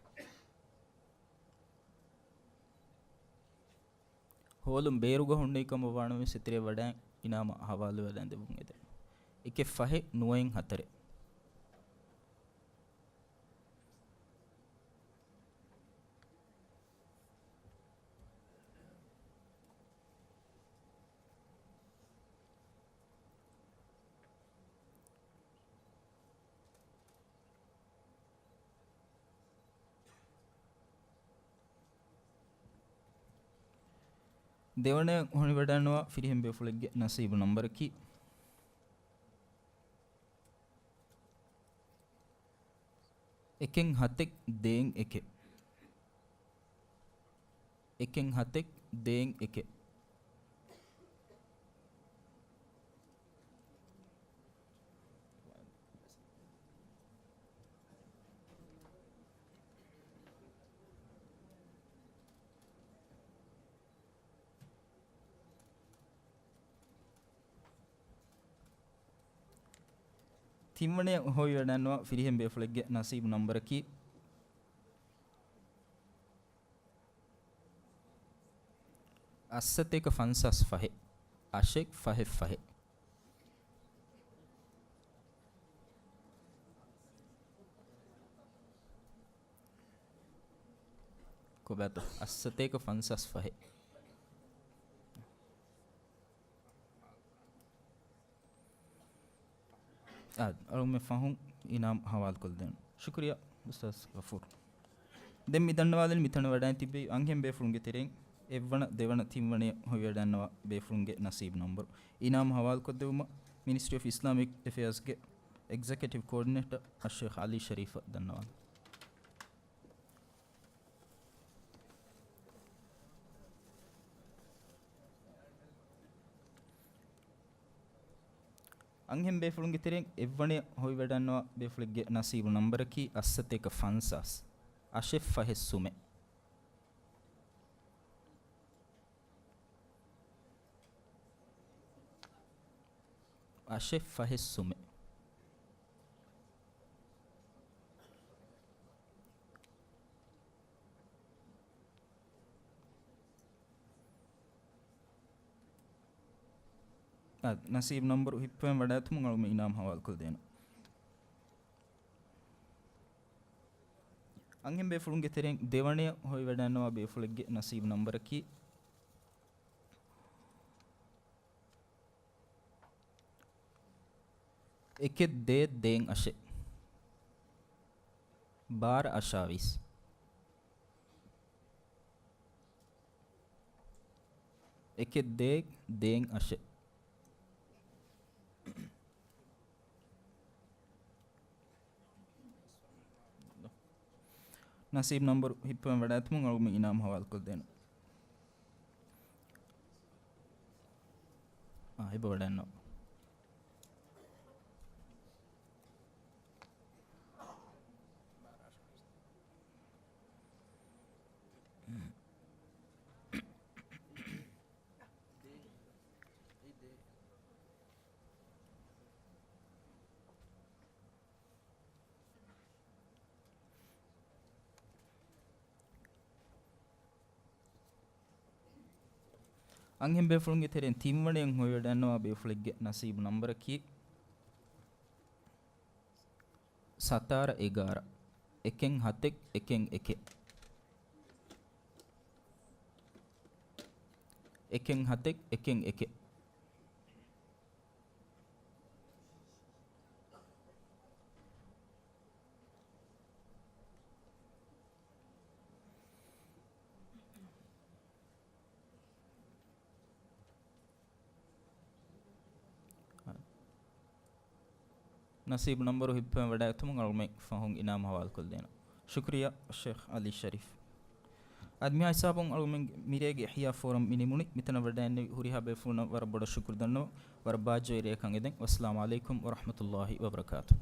ހޯލުން ބޭރުގަ ހުންނެވި ކަމަށް ވާނަމަވެސް އެތެރޭ ވަޑައި އިނާމަށް ހަވާލުވެވަޑައިގެން ދެއްވުން އެދެން. އެކެއް ފަހެއް ނުވައެއް ހަތަރެއް. ދެވަނައަށް ހޮވިވަޑައިގަންނަވާ ފިރިހެން ބޭފުޅެއްގެ ނަސީބު ނަންބަރަކީ އެކެއް ހަތެއް ދޭއް އެކެއް. އެކެއް ހަތެއް ދޭއް އެކެއް. ތިންވަނައަށް ހޮވިވަޑައިގަންނަވާ ފިރިހެން ބޭފުޅެއްގެ ނަސީބު ނަންބަރަކީ އަށްސަތޭކަ ފަންސާސް ފަހެއް. އަށެއް ފަހެއް ފަހެއް. ކޮބާތޯ؟ އަށްސަތޭކަ ފަންސާސް ފަހެއް. އާ، އަޅުގަނޑުމެން ފަހުން އިނާމު ހަވާލުކޮށްދޭން. ޝުކުރިއްޔާ އުސްތާޛު ޣަފޫރު. ދެން މި ދަންނަވާލަނީ މިތަނަށް ވަޑައިން ތިއްބެވި އަންހެން ބޭފުޅުންގެ ތެރެއިން އެއްވަނަ، ދެވަނަ، ތިންވަނައަށް ހޮވިވަޑައިގަންނަވާ ބޭފުޅުންގެ ނަސީބު ނަންބަރު. އިނާމު ހަވާލުކޮށްދެވުމަށް މިނިސްޓްރީ އޮފް އިސްލާމިކް އެފެއާސްގެ އެގްޒެކެޓިވް ކޯޑިނޭޓަރ އައްޝޭޚް ޢަލީ ޝަރީފަށް ދަންނަވާލަން. އަންހެން ބޭފުޅުންގެ ތެރެއިން އެއްވަނައަށް ހޮވިވަޑައިގަންނަވާ ބޭފުޅެއްގެ ނަސީބު ނަންބަރަކީ އަށްސަތޭކަ ފަންސާސް. އަށެއް ފަހެއް ސުމެއް. އަށެއް ފަހެއް ސުމެއް. އާ، ނަސީބު ނަންބަރު ހިއްޕަވަން ވަޑައިގަތުމުން އަޅުގަނޑު އިނާމު ހަވާލުކޮށްދޭނަން. އަންހެން ބޭފުޅުންގެ ތެރެއިން ދެވަނައަށް ހޮވިވަޑައިގަންނަވާ ބޭފުޅެއްގެ ނަސީބު ނަންބަރަކީ އެކެއް ދޭއް ދޭއް އަށެއް. ބާރަ އަށާވީސް. އެކެއް ދޭއް ދޭއް އަށެއް. ނަސީބު ނަންބަރު ހިއްޕަވަން ވަޑައިގަތުމުން އަޅުގަނޑު އިނާމު ހަވާލުކޮށްދޭނަން. އާ، ހިއްޕަވަޑައިގަންނަވާ. އަންހެން ބޭފުޅުންގެ ތެރެއިން ތިންވަނައަށް ހޮވިވަޑައިގަންނަވާ ބޭފުޅެއްގެ ނަސީބު ނަންބަރަކީ ސަތާރަ އެގާރަ. އެކެއް ހަތެއް އެކެއް އެކެއް. އެކެއް ހަތެއް އެކެއް އެކެއް. ނަސީބު ނަންބަރު ހިއްޕަވަން ވަޑައިގަތުމުން އަޅުގަނޑުމެން ފަހުން އިނާމު ހަވާލުކޮށްދޭނަން. ޝުކުރިއްޔާ ޝޭޚް އަލީ ޝަރީފް. އަދި މިހާ ހިސާބުން އަޅުގަނޑުމެން މިރޭގެ އިޙްޔާ ފޯރަމް މި ނިމުނީ. މިތަނަށް ވަޑައިގެންނެވި ހުރިހާ ބޭފުޅުންނަށް ވަރަށް ބޮޑަށް ޝުކުރު ދަންނަވަން. ވަރަށް ބާއްޖަވެރި ރެއަކަށް އެދެން. ވައްސަލާމު ޢަލައިކުމް ވަރަޙްމަތުﷲި ވަބަރަކާތުހު.